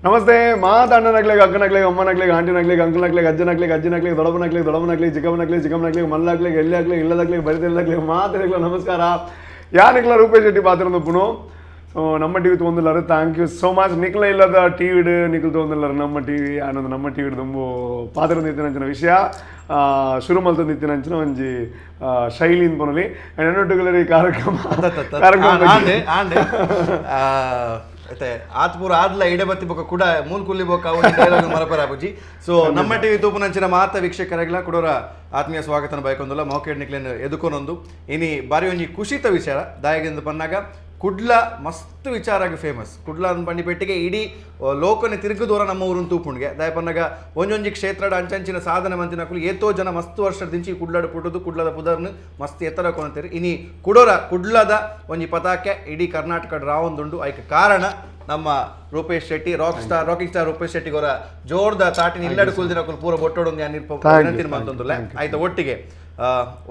ನಮಸ್ತೆ ಮಾತ ಅಣ್ಣನಕ್ಲೆಗ್, ಅಕ್ಕನಕ್ಲೆಗ್, ಅಮ್ಮನಕ್ಲೆಗ್, ಆಂಟಿನಕ್ಲೆಗ್, ಅಂಕಲ್ನಕ್ಲೆಗ್, ಅಜ್ಜನಕ್ಲೆಗ್, ಅಜ್ಜಿನಕ್ಲೆಗ್, ದೊಡಪನಕ್ಲೆಗ್, ದೊಡಪನಕ್ಲೆಗ್, ಚಿಕ್ಕಮ್ಮನಕ್ಲೆಗ್, ಚಿಕ್ಕಮ್ಮನಕ್ಲೆಗ್, ಮಲ್ಲಕ್ಲೆಗ್, ಎಲ್ಯಕ್ಲೆಗ್, ಇಲ್ಲದಕ್ಲೆಗ್, ಬರಿತಿಲ್ಲದಕ್ಲೆಗ್ ಮಾತೆರೆಗ್ಲ ನಮಸ್ಕಾರ. ಯಾನಿಕ್ಲ ರೂಪೇಶ್ ಶೆಟ್ಟಿ ಪಾತ್ರೊಂದುಪ್ಪುನು. ಸೊ ನಮ್ಮ ಟಿವಿ ತೋಂದುಲ್ಲಾರು, thank you so much. ನಿಕ್ಲ ಇಲ್ಲದ ಟಿವಿಡ್ ನಿಕ್ಲು ತೋಂದುಲ್ಲಾರು ನಮ್ಮ ಟಿವಿ. ಆನಂದ್ ನಮ್ಮ ಟಿವಿಡ್ ದುಂಬು ಪಾತ್ರೊಂದಿತ್ತಿನಂಚಿನ ವಿಷಯ ಶುರು ಮಲ್ತೊಂದಿತ್ತಿನಂಚಿನ ಒಂಜಿ ಶೈಲಿನ್ ಪನೊಲಿ. ಎನ್ನೊಟ್ಟುಗಲರಿ ಕಾರ್ಯಕ್ರಮ ಕಾರ್ಯಕ್ರಮ ಆಂಡೆ ಆಂಡೆ ಐತೆ ಆತ್ ಪೂರ ಆದ್ಲ ಇಡೆ ಬತ್ತಿ ಬೊಕ್ಕ ಕೂಡ ಮೂಲ್ ಕುಲ್ಲಿ ಬೊಕ್ಕ ಒಂಜಿ ಡೈಲಾಗ್ ಮರಪರ ಆಪುಜಿ. ಸೊ ನಮ್ಮ ಟಿವಿ ತೂಪುನಂಚಿನ ಮಾತ ವೀಕ್ಷಕರೆಗ್ಲ ಕುಡೋರ ಆತ್ಮೀಯ ಸ್ವಾಗತನ ಬಯಕೊಂದುಲ್ಲ. ಮೌಕೇಡ್ ನಿಕ್ಲೆನ್ ಎದುಕೊನೊಂದು ಇನಿ ಬಾರಿ ಒಂಜಿ ಖುಷಿತ ವಿಚಾರ. ದಾಯೆಗೆಂದು ಪನ್ನಾಗ ಕುಡ್ಲ ಮಸ್ತ್ ವಿಚಾರಾಗಿ ಫೇಮಸ್. ಕುಡ್ಲ ಅಂದ್ ಪಂಡಿ ಪೆಟ್ಟಿಗೆ ಇಡೀ ಲೋಕನೆ ತಿರುಗುದೋರ ನಮ್ಮ ಊರುನ್ ತೂಪುಂಡ್ಗೆ. ದಾಯ ಪನ್ನಗ ಒಂಜೊಂಜಿ ಕ್ಷೇತ್ರಡ್ ಅಂಚಂಚಿನ ಸಾಧನೆ ಮಂತಿನಕುಲು ಏತೋ ಜನ ಮಸ್ತ್ ವರ್ಷದ ಕುಡ್ಲಡ್ ಪುಟ್ಟುದು ಕುಡ್ಲದ ಪುದರ್ನ್ ಮಸ್ತ್ ಎತ್ತರ ಕೊನತೇರು. ಇನಿ ಕುಡೋರ ಕುಡ್ಲದ ಒಂಜಿ ಪತಾಕೆ ಇಡೀ ಕರ್ನಾಟಕಡ್ ರಾವೊಂದುಂಡು. ಐಕ್ ಕಾರಣ ನಮ್ಮ Rupesh Shetty, rock star, rocking star Rupesh Shetty ಗೊರ ಜೋರ್ದ ತಾಟಿನ ಇಲ್ಲಡ್ ಕುಲ್ದಿನಕುಲು ಪೂರ ಬೊಟ್ಟೊಡೊಂದು ಯಾನ್ ವಿನಂತಿ ಮಂತೊಂದುಲ್ಲ. ಆಯ್ತ ಒಟ್ಟಿಗೆ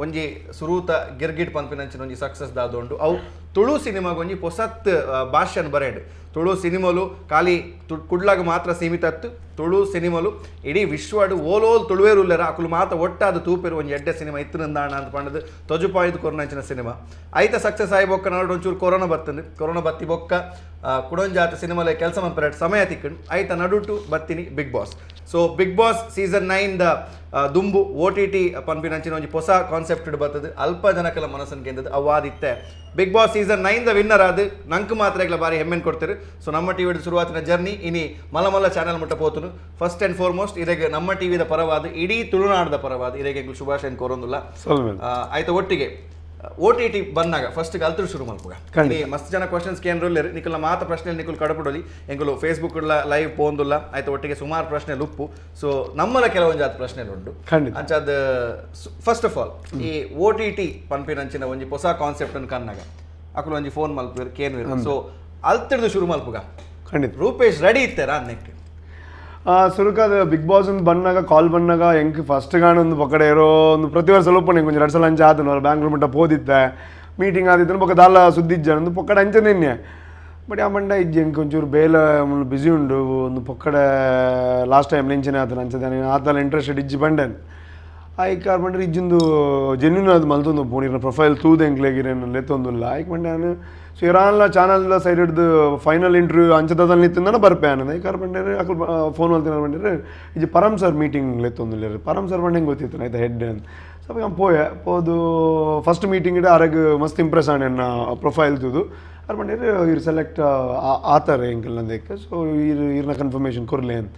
ಒಂಜಿ ಸುರೂತ ಗಿರ್ಗಿಟ್ ಪನ್ಪಿನಂಚಿನ ಒಂಜಿ ಸಕ್ಸಸ್ ದಾದೊಂಡು. ಅವು ತುಳು ಸಿನಿಮಾಗ ಒಂಜಿ ಪೊಸತ್ ಭಾಷೆನ್ ಬರೇಡ್. ತುಳು ಸಿನಿಮಾಲು ಖಾಲಿ ಕುಡ್ಲಾಗ ಮಾತ್ರ ಸೀಮಿತ ಅತ್ತು. ತುಳು ಸಿನಿಮಾಲು ಇಡೀ ವಿಶ್ವಡ್ ಓಲೋಲ್ ತುಳುವೇರು ಉಲ್ಲೆರ ಅಕುಲು ಮಾತ ಒಟ್ಟಾದ ತೂಪೆರು ಒಂಜಿ ಎಡ್ಡೆ ಸಿನಿಮಾ ಇತ್ತಿನಂದಾಣ ಅಂತ ಪಂಡದು ತೊಜುಪಾಯ್ದು ಕೊರ್ನಂಚಿನ ಸಿನಿಮಾ. ಐತ ಸಕ್ಸಸ್ ಆಯಿ ಬೊಕ್ಕ ನಡು ಒಂಚೂರು ಕೊರೋನಾ ಬತ್ತಂದು. ಕೊರೋನಾ ಬತ್ತಿ ಬೊಕ್ಕ ಕುಡೊಂಜಾತ ಸಿನಿಮಾಲೆ ಕೆಲಸ ಮನ್ಪೆರಡು ಸಮಯ ತಿಕ್ಕಂಡು. ಐತ ನಡುಟು ಬತ್ತಿನಿ Bigg Boss. So Bigg Boss season 9 the ದುಂಬು ಓ ಟಿ ಟಿ ಪನ್ಪಿನಂಚಿನ ಒಂಜಿ ಹೊಸ ಕಾನ್ಸೆಪ್ಟ್ ಬರ್ತದೆ. ಅಲ್ಪ ಜನಕಲ ಮನಸ್ಸನ್ನು ಗೆಂದದು ಅವಾದಿತ್ತೆ. Bigg Boss season 9 the winner ಆದ್ ನಂಕ್ ಮಾತ್ರ ಬಾರಿ ಹೆಮ್ಮೆನ್ ಕೊಡ್ತಾರೆ. ಸೊ ನಮ್ಮ ಟಿವಿ ಶುರುವಾತಿನ ಜರ್ನಿ ಇನಿ ಮಲ್ಲ ಮಲ್ಲ ಚಾನೆಲ್ ಮುಟ್ಟ ಪೋತುನು. ಫಸ್ಟ್ ಅಂಡ್ ಫಾರ್ಮೋಸ್ಟ್ ಇರೆಗ್ ನಮ್ಮ ಟಿವಿದ ಪರವಾದ ಇಡೀ ತುಳುನಾಡದ ಪರವಾದ ಇರೆಗೆ ಶುಭಾಶಯ ಕೋರೊಂದುಲ್ಲ. ಆಯ್ತ ಒಟ್ಟಿಗೆ ಓ ಟಿ ಟಿ ಬಂದಾಗ ಫಸ್ಟ್ ಅಲ್ತುಡು ಶುರು ಮಲ್ಪುಗ. ಮಸ್ತ್ ಜನ ಕ್ವಶನ್ಸ್ ಕೇಂದ್ರ ನಿಕುಲ್ನ ಮಾತ ಪ್ರಶ್ನೆ ನಿಕುಲ್ ಕಡಪಡೊಲಿ. ಎಂಕುಲು ಫೇಸ್ಬುಕ್ ಲೈವ್ ಪೋಂದುಲ್ಲ. ಆಯ್ತ ಒಟ್ಟಿಗೆ ಸುಮಾರು ಪ್ರಶ್ನೆ ಉಪ್ಪು. ಸೊ ನಮ್ಮಲ ಕೆಲವೊಂದು ಜಾತ ಪ್ರಶ್ನೆ ಉಂಡು. ಅಂಚಾದ ಫಸ್ಟ್ ಆಫ್ ಆಲ್ ಈ ಓ ಟಿ ಟಿ ಪನ್ಪಿನಂಚಿನ ಒಂಜಿ ಹೊಸ ಕಾನ್ಸೆಪ್ಟ್ ಅನ್ನು ಕನ್ನಾಗ ಅಕುಲು ಒಂಜಿ ಫೋನ್ ಮಲ್ಪುವೆರ್ ಕೇನ್ವೆರ್. ಸೊ ಅಲ್ತಿಡ್ದು ಶುರು ಮಲ್ಪುಗ. ಖಂಡಿತ ರೂಪೇಶ್ ರೆಡಿ ಇತ್ತೆರಾ ನೆಕ್ ಸುರುಕಾದ ಬಿಗ್ ಬಾಸ್ ಒಂದು ಬಂದಾಗ ಕಾಲ್ ಬಂದಾಗ ಎಂಕ್ ಫಸ್ಟ್ ಗಾಣ ಒಂದು ಪಕ್ಕಡೆ ಇರೋ ಒಂದು ಪ್ರತಿ ವರ್ಷ ಒಪ್ಪಣೆ ಒಂಜಿ ಎರಡು ಸಲ ಅಂಚೆ ಆತನು ಬ್ಯಾಂಗ್ಳೂರ್ ಮುಟ್ಟ ಪೋದಿತ್ತೆ ಮೀಟಿಂಗ್ ಆದಿತ್ತು ಬೊಕ್ಕ ದಾಲ ಸುದ್ದಿ ಇಜ್ಜ ಒಂದು ಪಕ್ಕಡೆ ಅಂಚೆ ನಿನ್ನೆ. ಬಟ್ ಆ ಮಂಡ ಇಜ್ಜಿ ಎಂಕ್ ಒಂಚೂರು ಬೇಲೆ ಬ್ಯುಸಿ ಉಂಡು ಒಂದು ಪಕ್ಕಡೆ ಲಾಸ್ಟ್ ಟೈಮ್ ನೆಂಚಿನ ಆತನ ಅಂಚೆ ಆತಲ್ಲ ಇಂಟ್ರೆಸ್ಟೆಡ್ ಇಜ್ಜಿ ಬಂಡೆನ್. ಐಕ್ ಆರ್ ಬಂಡ್ರೆ ಇಜ್ಜಿಂದು ಜೆನ್ಯೂನ್ ಅದು ಮಲ್ತೊಂದು ಪೋನಿರ್ನ ಪ್ರೊಫೈಲ್ ತೂದು ಎಂಕ್ಲೆಗಿರೇನು ಲೆತ್ತೊಂದುಲ್ಲ. ಐಕ್ ಬಂಡೆ ನಾನು ಸೊ ಇರಾನ್ಲ ಚಾನಲ್ದ ಸೈಡ್ ಹಿಡ್ದು ಫೈನಲ್ ಇಂಟರ್ವ್ಯೂ ಅಂಚದಲ್ಲಿ ನಿಂತಿಂದಾನ ಬರ್ಪೆ ಅನ್ನೋದು. ಐಕ್ ಆರ್ ಬಂಡೇರು ಅಕಲ್ ಫೋನ್ ಮಲ್ತಿನ ಬಂಡೇರು ಇಜ್ಜಿ ಪರಮ್ ಸರ್ ಮೀಟಿಂಗ್ ಲೆತ್ತೊಂದುಲ್ಲೇರು. ಪರಮ್ ಸರ್ ಬಂಡೆ ಹೆಂಗೆ ಗೊತ್ತಿತ್ತು ಆಯ್ತಾ ಹೆಡ್ ಅಂತ. ಸೊ ಅವಾಗ ಪೋಯೆ ಪೋದು ಫಸ್ಟ್ ಮೀಟಿಂಗ್ ಇಡ ಆರಾಗ ಮಸ್ತ್ ಇಂಪ್ರೆಸ್ ಆಣೆ ಪ್ರೊಫೈಲ್ ತೂದು. ಆರ್ ಬಂಡೇರು ಇರ್ ಸೆಲೆಕ್ಟ್ ಆತಾರೆ ಎಂಕಲ್ ನಂದಕ್ಕೆ. ಸೊ ಇರ್ ಇರ್ನ ಕನ್ಫರ್ಮೇಷನ್ ಕೊರ್ಲೆ ಅಂತ.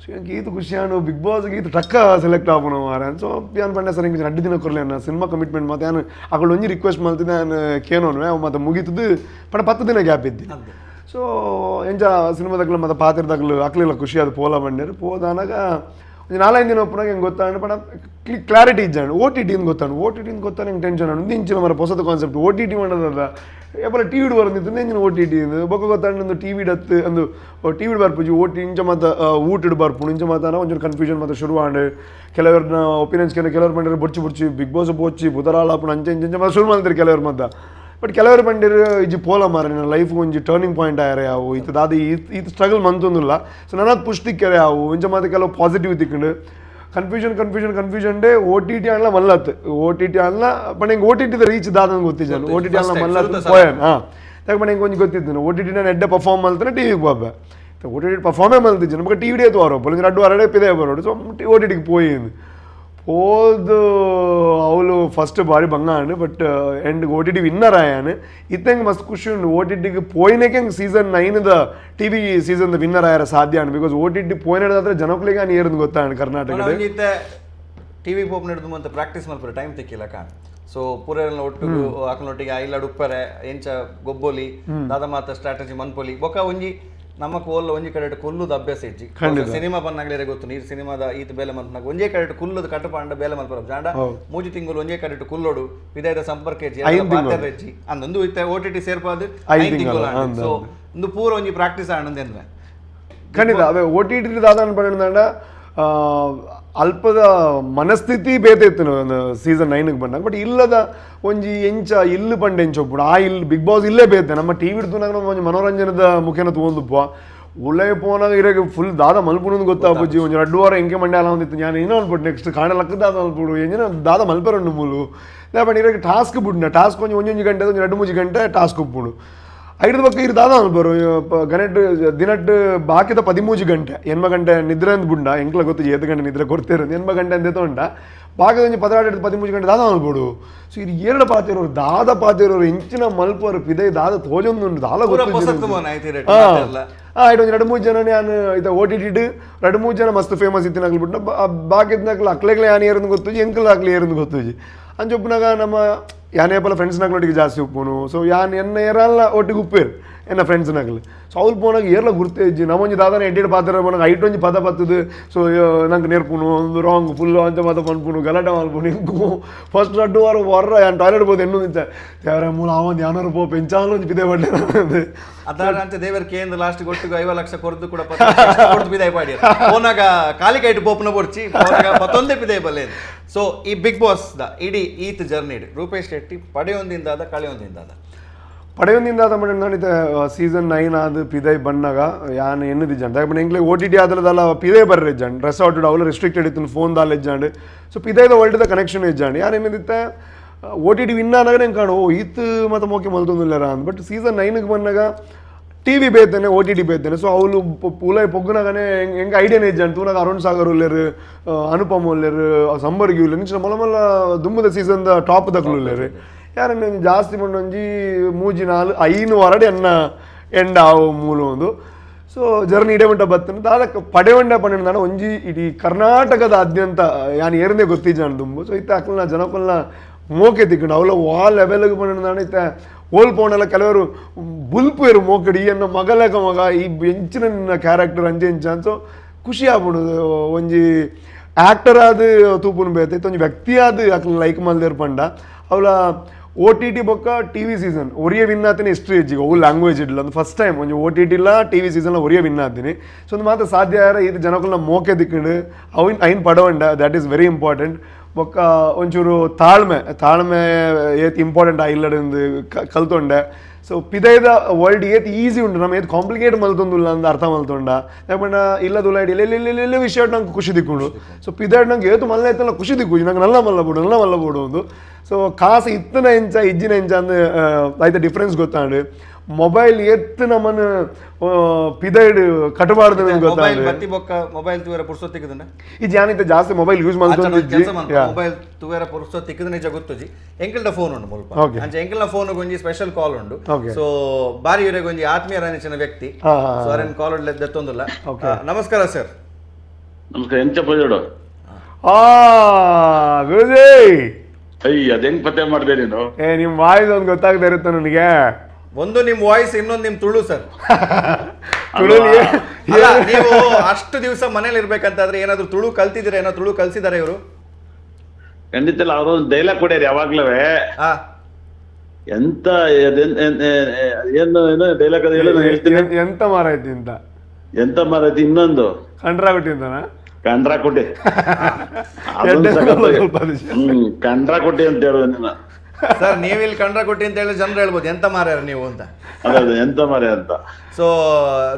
ಸೊ ಎಂಕ್ ಈತ ಖುಷಿಯಾನು ಬಿಗ್ ಬಾಸ್ಗೆ ಈತ ಟಕ್ಕ ಸೆಲೆಕ್ಟ್ ಆಪುನ ಮಾರೆ. ಸೊ ಯಾನ್ ಪಂಡೆ ಸರ್ ಎಂಕ್ ರಡ್ಡು ದಿನ ಕೊರ್ಲೆ ಅನ್ನ ಸಿನಿಮಾ ಕಮಿಟ್ಮೆಂಟ್ ಮತ್ತೆ ಯಾನ್ ಅಕುಲು ಒಂಜಿ ರಿಕ್ವೆಸ್ಟ್ ಮಲ್ತಿದ್ದೆ ಯಾನ್ ಕೇನೋನ್ವೆ ಅವು ಮತ್ತೆ ಮುಗೀತದ್ದು ಪಂಡ 10 ದಿನ ಗ್ಯಾಪ್ ಇದ್ದಿ. ಸೊ ಎಂಚ ಸಿನಿಮಾದಕ್ಲು ಮತ್ತೆ ಪಾತ್ರದಕ್ಲು ಅಕ್ಲೆಲ್ಲ ಖುಷಿ ಅದು ಪೋಲ ಬಂಡೇರು. ಪೋದಾನಾಗ ಒಂಜಿ 4-5 ದಿನ ಒಪ್ಪುನಾಗ ಹೆಂಗೆ ಗೊತ್ತಾಂಡು ಪಂಡ ಕ್ಲಾರಿಟಿ ಇಜ್ಜಾಂಡು. ಓ ಟಿ ಟಿ ಅಂತ ಗೊತ್ತಾಂಡು. ಓ ಟಿ ಟಿ ಅಂತ ಗೊತ್ತಾನೆ ಹೆಂಗೆ ಟೆನ್ಷನ್ ಆಂಡು ಇಂಚಿನ ಮರ ಹೊಸದ ಕಾನ್ಸೆಪ್ಟ್ ಓ ಟಿ ಟಿ ಮಾಡೋದಲ್ಲ ಏಪಲ ಟಿ ವಿಡ್ ಬರೋದಿತ್ತು ಎಂಚಿನ ಓ ಟಿ ಟಿ ಬೊಕ್ಕ ಗೊತ್ತಾಂಡು ಒಂದು ಟಿ ವಿಡ್ ಹತ್ತು ಒಂದು ಟಿ ವಿಡ್ ಬರ್ಪುಜಿ ಓ ಟಿ ಇಂಚ ಮಾತ ಊಟಡ್ ಬರ್ಪುಂಡು ಇಂಚ ಮಾತಾನ ಒಂಚೂರು ಕನ್ಫ್ಯೂಷನ್ ಮಾತ್ರ ಶುರು ಆಂಡು. ಕೆಲವ್ರನ್ನ ಒಪಿನಿಯನ್ಸ್ ಕೆಲವರು ಬಂಡಿರು ಬೊಚ್ಚಿ ಬೊಚ್ಚಿ ಬಿಗ್ ಬಾಸ್ ಬೊಚ್ಚಿ ಬುದರಾಳ ಆಪುಂಡು ಅಂಚೆ ಇಂಚ ಇಂಚ ಮಾತ ಶುರು ಮಾಡ್ತಾರೆ ಕೆಲವರು ಮಾತ. ಬಟ್ ಕೆಲವರು ಬಂಡಿರು ಇಜ್ಜಿ ಪೋಲ ಮಾರ ನಿನ್ನ ಲೈಫ್ ಒಂಜಿ ಟರ್ನಿಂಗ್ ಪಾಯಿಂಟ್ ಆಯರೆ ಅವು ಈತ ದಾದ ಈತ ಸ್ಟ್ರಗಲ್ ಮಂತೊಂದುಲ್ಲ. ಸೊ ನನ್ನ ಪುಷ್ ತಿಕ್ಕರೆ ಅವು ಇಂಚ ಮಾತ ಕೆಲವು ಪಾಸಿಟಿವ್ ತಿಕ್ಕಂಡು. Confusion confusion confusion day O T T ಅನ್ಲ ಮಲ್ಲತ್ತು. ಓ ಟಿ ಟಿ ಅನ್ಲ ಬಟ್ ಹಿಂಗೆ ಓ ಟಿ ಟಿದ ರೀಚ್ ದಾದ ಗೊತ್ತಿಜ್ಜಾನು. ಓ ಟಿ ಟಿ ಅನ್ಲ ಮಲ್ಲತ್ತು ಪೋಯನ್. ಹಾಂ ಯಾಕೆ ಬಟ್ ಹಿಂಗೆ ಒಂಜಿ ಗೊತ್ತಿದ್ದು ಓ ಟಿ ಟಿ ನಾನು ಎಡ್ಡೆ ಪರ್ಫಾರ್ಮ್ ಮಲ್ತಾನೆ ಟಿ ವಿಗೆ ಬಾಬೆ. ಓ ಟಿ ಟಿ ಪರ್ಫಾರ್ಮೇ ಮಲ್ತಿಜ್ಜು ನಮಗೆ ಟಿ ವಿ ವಾರ ಪೊಲಿಂಗ್ ರಡ್ಡು ವಾರಡೆ ಪಿದೆ ಬರೋಡು. ಸೊ ಓ ಟಿ ಟಿಗೆ ಪೋಯಿಂದು ಪೋದು ಅವಳು ಫಸ್ಟ್ ಬಾರಿ ಬಂಗ and but end O T T winner ಆಯಾನು. ಇತ್ತಂಗೆ ಮಸ್ತ್ ಖುಷಿ ಉಂಡು ಓ ಟಿ ಟಿಗೆ ಪೋಯಿನಕ್ಕೆ season 9 the T V season the winner ಆಯಾರ ಸಾಧ್ಯ and. Because O T T ಪೋಯಿನದಾದ್ರೆ ಜನಕ್ಕಳಿಗೆ ಆನ್ ಏರಂದು ಗೊತ್ತಾಂಡು ಕರ್ನಾಟಕದ. ಟಿ ವಿ ಪೋಪ್ ನಡೆದು ಅಂತ ಪ್ರಾಕ್ಟೀಸ್ ಮಲ್ಪರೆ ಟೈಮ್ ತಿಕ್ಕಿಲ್ಲ ಕಾಣ್. ಸೊ ಪೂರೆಲ್ಲ ಒಟ್ಟು ಅಕಲೊಟ್ಟಿಗೆ ಐಲಾಡ್ ಉಪ್ಪರೆ ಎಂಚ ಗೊಬ್ಬೊಲಿ ದಾದ ಮಾತ ಸ್ಟ್ರಾಟಜಿ ಮನ್ಪೊಲಿ ಬೊಕ್ಕ ಒಂಜಿ ನಮ್ಮ ಕೋಲ್ ಒಂಜಿ ಕಡೆ ಕುಲ್ಲುದ ಅಭ್ಯಾಸ ಇಜ್ಜಿ. ಸಿನಿಮಾ ಬಂದಾಗಲೇ ಗೊತ್ತು ನೀರು ಸಿನಿಮಾದ ಈತ ಬೇಲೆ ಮಲ್ಪನಾಗ ಒಂಜೇ ಕಡೆ ಕುಲ್ಲುದ ಕಟ್ಟಪಾಂಡ ಬೇಲೆ ಮಲ್ಪರ ಜಾಂಡ 3 ತಿಂಗಳು ಒಂಜೇ ಕಡೆ ಕುಲ್ಲೋಡು ವಿದಾಯದ ಸಂಪರ್ಕ ಇಜ್ಜಿ ಇಜ್ಜಿ ಅಂದೊಂದು ಇತ್ತೆ ಓ ಟಿ ಟಿ ಸೇರ್ಪಾದು 5 ತಿಂಗಳು. ಸೊ ಒಂದು ಪೂರ ಒಂಜಿ ಪ್ರಾಕ್ಟೀಸ್ ಆನಂದೇನ್ರೆ ಖಂಡಿತ ಅವೇ ಓ ಟಿ ಟಿ ದಾದ ಅನ್ಪಂಡ ಅಲ್ಪದ ಮನಸ್ಥಿತಿ ಬೇತೆ ಇತ್ತು ಸೀಸನ್ 9 ಬಂದಾಗ. ಬಟ್ ಇಲ್ಲದ ಒಂಜಿ ಎಂಚ ಇಲ್ಲು ಪಂಡ ಎಂಚ ಒಪ್ಪುಡು ಆ ಇಲ್ಲಿ ಬಿಗ್ ಬಾಸ್ ಇಲ್ಲೇ ಬೇತೆ ನಮ್ಮ ಟಿ ವಿ ನಮ್ಮ ಒಂಜಿ ಮನೋರಂಜನದ ಮುಖೇನ ತೂವೊಂದುಪ್ಪ. ಉಲೈ ಪೋನಾಗ ಇರಗೆ ಫುಲ್ ದಾದ ಮಲ್ಪುನಂದು ಗೊತ್ತಾಪುಜಿ. ಒಂಜಿ ರಡ್ಡು ವಾರ ಎಂಕೆ ಮಂಡ್ಯ ಅಲ ಒಂದಿತ್ತು ನಾನು ಏನೋ ಅನ್ಬಿಟ್ಟು ನೆಕ್ಸ್ಟ್ ಕಾಣಲಕ್ಕ ದಾದ ಮಲ್ಪುಡು ಎಂಜಿನ ದಾದ ಮಲ್ಪೆರುಂಡು ಮೂಲು ದಾಪಂಡ ಇರಗೆ ಟಾಸ್ಕ್ ಬುಡ್ನ ಟಾಸ್ಕ್ ಒಂಜಿ ಒಂಜೊಂಜಿ ಗಂಟೆ ಒಂಜಿ ರಡ್ಡು ಮೂಜಿ ಗಂಟೆ ಟಾಸ್ಕ್ ಉಪ್ಪುಂಡು. ಐದು ಬೊಕ್ಕ ಇರು ದಾದ ಮಲ್ಪರು ಗನೆಟ್ ದಿನಟ್ ಬಾಕಿದ 13 ಗಂಟೆ 8 ಗಂಟೆ ನಿದ್ರೆ ಅಂದ್ ಬುಂಡ ಎಂಕ್ಲ ಗೊತ್ತು 7 ಗಂಟೆ ನಿದ್ರೆ ಕೊಡ್ತಿರೋದು 8 ಗಂಟೆ ಅಂದೆ ತೊಂಡ ಬಾಕಿದ ಒಂಜಿ 16 13 ಗಂಟೆ ದಾದ ಮಲ್ಪೊಡು. ಸೊ ಇದು ಎರಡು ಪಾತಿರೋರು ದಾದ ಪಾತಿರೋರು ಎಂಚಿನ ಮಲ್ಪರು ಪಿದೈ ದಾದ ತೋಜೊಂದುಂಡು ದಾಲ ಗೊತ್ತು. ಆಯ್ತು ಒಂಜಿ 2-3 ಜನ ಯಾನ್ ಇತ್ತ O T T 2-3 ಜನ ಮಸ್ತ್ ಫೇಮಸ್ ಇತ್ತಿನಕ್ಲು ಬಿಟ್ಟು ಬಾಕಿದ್ನಕ್ಲು ಅಕ್ಲೆಗ್ಲೆ ಯಾನ್ ಏರಂದು ಗೊತ್ತುಜಿ ಎಂಕ್ಲ ಅಕ್ಲೆ ಏರಂದು ಗೊತ್ತುಜಿ. ಅಂಚೊಪ್ಪುನಾಗ ನಮ್ಮ ಯಾನೇ ಪಲ ಫ್ರೆಂಡ್ಸ್ ನಕ್ಲೊಟ್ಟಿಗೆ ಜಾಸ್ತಿ ಉಪ್ಪುನು. ಸೊ ಯಾನ್ ಎನ್ನ ಏರಲ್ಲ ಒಟ್ಟಿಗೆ ಉಪ್ಪೇರು ಎನ್ನ ಫ್ರೆಂಡ್ಸ್ ನಕ್ಲು. ಸೊ ಅವ್ಲು ಪೋನಾಗ ಏರ್ಲ ಗುರ್ತೆ ಇಜ್ಜಿ ನಮ್ಮೊಂಜಿ ದಾದಾನ ಎಡ್ಡೆಡ್ ಪಾತ್ರ ಪೋನಾಗ ಐಟ್ ಒಂಜಿ ಪದ ಪತ್ತದು. ಸೊ ನಂಗೆ ನೇರ್ಪುನು ಒಂದು ರಾಂಗ್ ಫುಲ್ ಅಂಚ ಮಾತ ಪನ್ಪುನು ಗಲಾಟೆ ಮಲ್ಪುನು ಇಂಕು ಫಸ್ಟ್ ರಡ್ಡು ವಾರ ವರ್ರ ಯಾನ್ ಟಾಯ್ಲೆಟ್ ಪೋದು ಎನ್ನು ನಿಂತ ದೇವರ ಮೂಲ ಅವೊಂದು ಯಾನಾರು ಪೋ ಪೆಂಚಾಲು ಒಂಜಿ ಪಿದೆ ಪಡ್ಲೆ ಅದಾರ ಅಂಚೆ ದೇವರ ಕೇಂದ್ರ ಲಾಸ್ಟ್ ಗೊಟ್ಟಿಗೆ 50 ಲಕ್ಷ ಕೊರ್ದು ಕೂಡ ಕೊಡ್ದು ಪಿದೆ ಪಾಡಿ ಪೋನಾಗ ಕಾಲಿಕೈಟ್ ಪೋಪುನ ಬೊರ್ಚಿ ಪೋನಾಗ ಪತ್ತೊಂದೇ ಪಿದೆ ಬಲ್ಲೆ. ಸೊ ಈ big boss the ಇಡೀ ಈತ್ ಜರ್ನಿ ರೂಪೇಶ್ ಶೆಟ್ಟಿ ಪಡೆಯೊಂದಿಂದಾದ ಕಳೆಯೊಂದಿಂದಾದ ಪಡೆಯೊಂದಿಂದಾದ ಮಟ್ಟ ಸೀಸನ್ 9 ಆದ ಪಿದೈ ಬಣ್ಣಾಗ ಯಾನ್ ಎನ್ನುದಿ ಜನ ಯಾಕಂದ್ರೆ ಎಂಕ್ಲೆ O T T ಆದ್ರದಲ್ಲ ಪಿದೈ ಬರ್ರೆ ಜನ್ ರೆಸಾರ್ಟ್ ಅವಲ ರೆಸ್ಟ್ರಿಕ್ಟೆಡ್ ಇತ್ತು ಫೋನ್ ದಾಲ ಇಜ್ಜಾಂಡ್. ಸೊ ಪಿದೈದ ವರ್ಲ್ಡ್ದ ಕನೆಕ್ಷನ್ ಇಜ್ಜಾಂಡ್ ಯಾನ್ ಎನ್ನುದಿತ್ತ O T T win ಆನಾಗ ನಂಗೆ ಕಾಣು ಓ ಈತ್ ಮತ್ತು ಮೋಕೆ ಮಲ್ತೊಂದಿಲ್ಲರ ಅಂದ್. ಬಟ್ ಸೀಸನ್ 9ಗೆ ಬಂದಾಗ ಟಿ ವಿ ಬೇತೇನೆ O T T ಬೇತೇನೆ. So ಅವಳು ಪೂಲೈ ಪೊಗ್ಗುನಾಗನೆ ಹೆಂಗೆ ಐಡಿಯಾನೇ ಇಜ್ಜಾಂಡ್ ತೂನಾಗ ಅರುಣ್ ಸಾಗರ್ ಉಲ್ಲೇರು ಅನುಪಮ್ ಉಲ್ಲೇರು ಸಂಬರ್ಗಿ ಉಲ್ಲೇರು ನಿಂಚಿನ ಮೊಲ ಮೊಲ ದುಮ್ಮದ ಸೀಸನ್ದ ಟಾಪ್ ದಕ್ಲು ಉಲ್ಲೇರು ಯಾರನ್ನ ಜಾಸ್ತಿ ಒಂಜಿ 3 4 5 ವಾರಡೆ ಎನ್ನ ಎಂಡ ಆವು ಮೂಲ ಒಂದು. ಸೊ ಜರ್ನಿ ಇಡೇ ಮಂಟ ಬತ್ತನ ದಾದಕ್ಕೆ ಪಡೆವಂಡ ಪನ್ನಿಂದಾಣ ಒಂಜಿ ಇಡೀ ಕರ್ನಾಟಕದ ಆದ್ಯಂತ ಯಾನ್ ಏರ್ನೇ ಗೊತ್ತಿಜ್ಜಾಂಡ್ ದುಂಬು. ಸೊ ಇತ್ತ ಅಕ್ಲನ ಜನಕಲ್ನ ಮೋಕೆ ತಿಕ್ಕಂಡು ಅವಳ ವಾ ಲೆವೆಲ್ಗೆ ಪನ್ನಿಂದಾಣ ಇತ್ತ ಓಲ್ ಪೋಣಲ್ಲ ಕೆಲವರು ಬುಲ್ಪೇರು ಮೋಕಡಿ ಎನ್ನ ಮಗಲಕ ಮಗ ಈ ಎಂಚಿನ ನಿನ್ನ ಕ್ಯಾರೆಕ್ಟರ್ ಅಂಚೆ ಎಂಚ ಸೊ ಖುಷಿ ಆಗ್ಬಿಡುದು. ಒಂಜಿ ಆ್ಯಕ್ಟರ್ ಆದ ತೂಪುನು ಬೇತೈತೆ ಒಂಜಿ ವ್ಯಕ್ತಿ ಆದ ಅಕ್ಲ ಲೈಕ್ ಮಲ್ದೇರ್ ಪಂಡ ಅವಳ O T T ಬೊಕ್ಕ T V season ಒರಿಯ win ಆತೀನಿ ಹಿಸ್ಟ್ರಿ ಇಜ್ಜಿಗೆ ಅವು ಲ್ಯಾಂಗ್ವೇಜ್ ಇಡ್ಲ ಒಂದು ಫಸ್ಟ್ ಟೈಮ್ ಒಂಜಿ O T T ಇಲ್ಲ T V season ಒರಿಯ win ಆತೀನಿ. ಸೊ ಒಂದು ಮಾತ್ರ ಸಾಧ್ಯ ಆರ ಇದು ಜನಕಲ್ನ ಮೋಕೆ ದಿಕ್ಕಂಡು ಅವಿನ ಐನ್ ಪಡವಂಡ that is very important. ಬೊಕ್ಕ ಒಂಚೂರು ತಾಳ್ಮೆ ತಾಳ್ಮೆ ಏತ್ ಇಂಪಾರ್ಟೆಂಟ್ ಇಲ್ಲಡೆಂದು ಕಲ್ತೊಂಡೆ. ಸೊ ಪಿದೈದ ವರ್ಲ್ಡ್ ಏತ್ ಈಸಿ ಉಂಟು ನಮ್ಮ ಏತ್ ಕಾಂಪ್ಲಿಕೇಟ್ ಮಲ್ತೊಂದುಲ್ಲ ಅಂದ್ ಅರ್ಥ ಮಲ್ತೊಂಡ ಯಾಕಂಡ ಇಲ್ಲದುಲ್ಲ ಇಡಿ ಇಲ್ಲ ವಿಷಯ ನಂಗೆ ಖುಷಿ ದಿಕ್ಕೊಂಡು. ಸೊ ಪಿದೈಡ್ ನಂಗೆ ಏತು ಮಲ್ಲ ಐತಲ್ಲ ಖುಷಿ ದಿಕ್ಕು ನಂಗೆ ನಲ್ಲ ಮಲ್ಲ ಬೋಡು ನಲ್ಲ ಮಲ್ಲ ಬೋಡು ಒಂದು. ಸೊ ಕಾಸು ಇತ್ತನ ಎಂಚ ಇಜ್ಜಿನ ಎಂಚ ಅಂದ್ ಐತ ಡಿಫ್ರೆನ್ಸ್ ಗೊತ್ತಾಂಡು. ಮೊಬೈಲ್ ಎತ್ತು ನಮ್ಮನ್ನು ಪಿದೈಡ್ ಕಟ್ಟಬಾರ್ದು ಗೊತ್ತಾಂಡು. ಮೊಬೈಲ್ ತೂವೆರ ಪುರ್ಸೊತ್ತಿಕ್ಕದನ್ನ ಈ ಜಾನಿತ ಜಾಸ್ತಿ ಮೊಬೈಲ್ ಯೂಸ್ ಮಾಡ್ಕೊಂಡು ಮೊಬೈಲ್ ತೂವೆರ ಪುರ್ಸೊತ್ತಿಕ್ಕದ ನಿಜ ಗೊತ್ತುಜಿ. ಎಂಕಲ್ನ ಫೋನ್ ಉಂಡು ಮುಲ್ಪ ಅಂಚೆ ಎಂಕಲ್ನ ಫೋನ್ ಒಂಜಿ ಸ್ಪೆಷಲ್ ಕಾಲ್ ಉಂಡು. ಸೊ ಬಾರಿ ಇವರಿಗೆ ಒಂಜಿ ಆತ್ಮೀಯರ ವ್ಯಕ್ತಿ. ಸೊ ಅರೆನ್ ಕಾಲ್ ದತ್ತೊಂದುಲ್ಲ. ನಮಸ್ಕಾರ ಸರ್. ನಮಸ್ಕಾರ. ಎಂಚ ಪಜೋಡು ಗುರುಜಿ ಅಯ್ಯ ಅದ್ ಹೆಂಗ್ ಪತ್ತೆ ಮಾಡಿದೆ ನೀನು? ಏ ನಿಮ್ ವಾಯ್ಸ್ ಒಂದು ಗೊತ್ತಾಗದೇ ಇರುತ್ತೆ ನನಗೆ. ಒಂದು ನಿಮ್ ವಾಯ್ಸ್, ಇನ್ನೊಂದು ನಿಮ್ ತುಳು ಸರ್. ನೀವು ಅಷ್ಟು ದಿವಸ ಮನೇಲಿ ಇರ್ಬೇಕಂತಾದ್ರೆ ಏನಾದ್ರು ತುಳು ಕಲ್ತಿದ್ದೀರಾ? ಏನೋ ತುಳು ಕಲ್ಸಿದಾರೆ ಇವರು? ಖಂಡಿತ ಇಲ್ಲ. ಅವರು ಡೈಲಾಗ್ ಕೊಡ್ಯಾರ ಯಾವಾಗ್ಲೂ. ಎಂತ ಏನು ಏನೋ ಡೈಲಾಗ್ ಅದು ಹೇಳು, ನಾನು ಹೇಳ್ತೀನಿ. ಎಂತ ಮಾರಾಯ್ತಿ ಅಂತ, ಎಂತ ಮಾರಾಯ್ತಿ, ಇನ್ನೊಂದು ಕಂಡ್ರಾಗುಟ್ಟಿ ಅಂತನಾ? ಕಂಡ್ರಾಕುಟ್ಟಿ ಕಂಡ್ರಾಕುಟ್ಟಿ ಅಂತ ಹೇಳುವ ನೀನು. ಸರ್ ನೀವು ಇಲ್ಲಿ ಕಂಡ್ರಾಕುಟ್ಟಿ ಅಂತ ಹೇಳಿ ಜನರು ಹೇಳ್ಬೋದು ಎಂತ ಮಾರ್ಯಾರ ನೀವು ಅಂತ. ಅದೇ ಎಂತ ಮಾರ್ಯ ಅಂತ. ಸೊ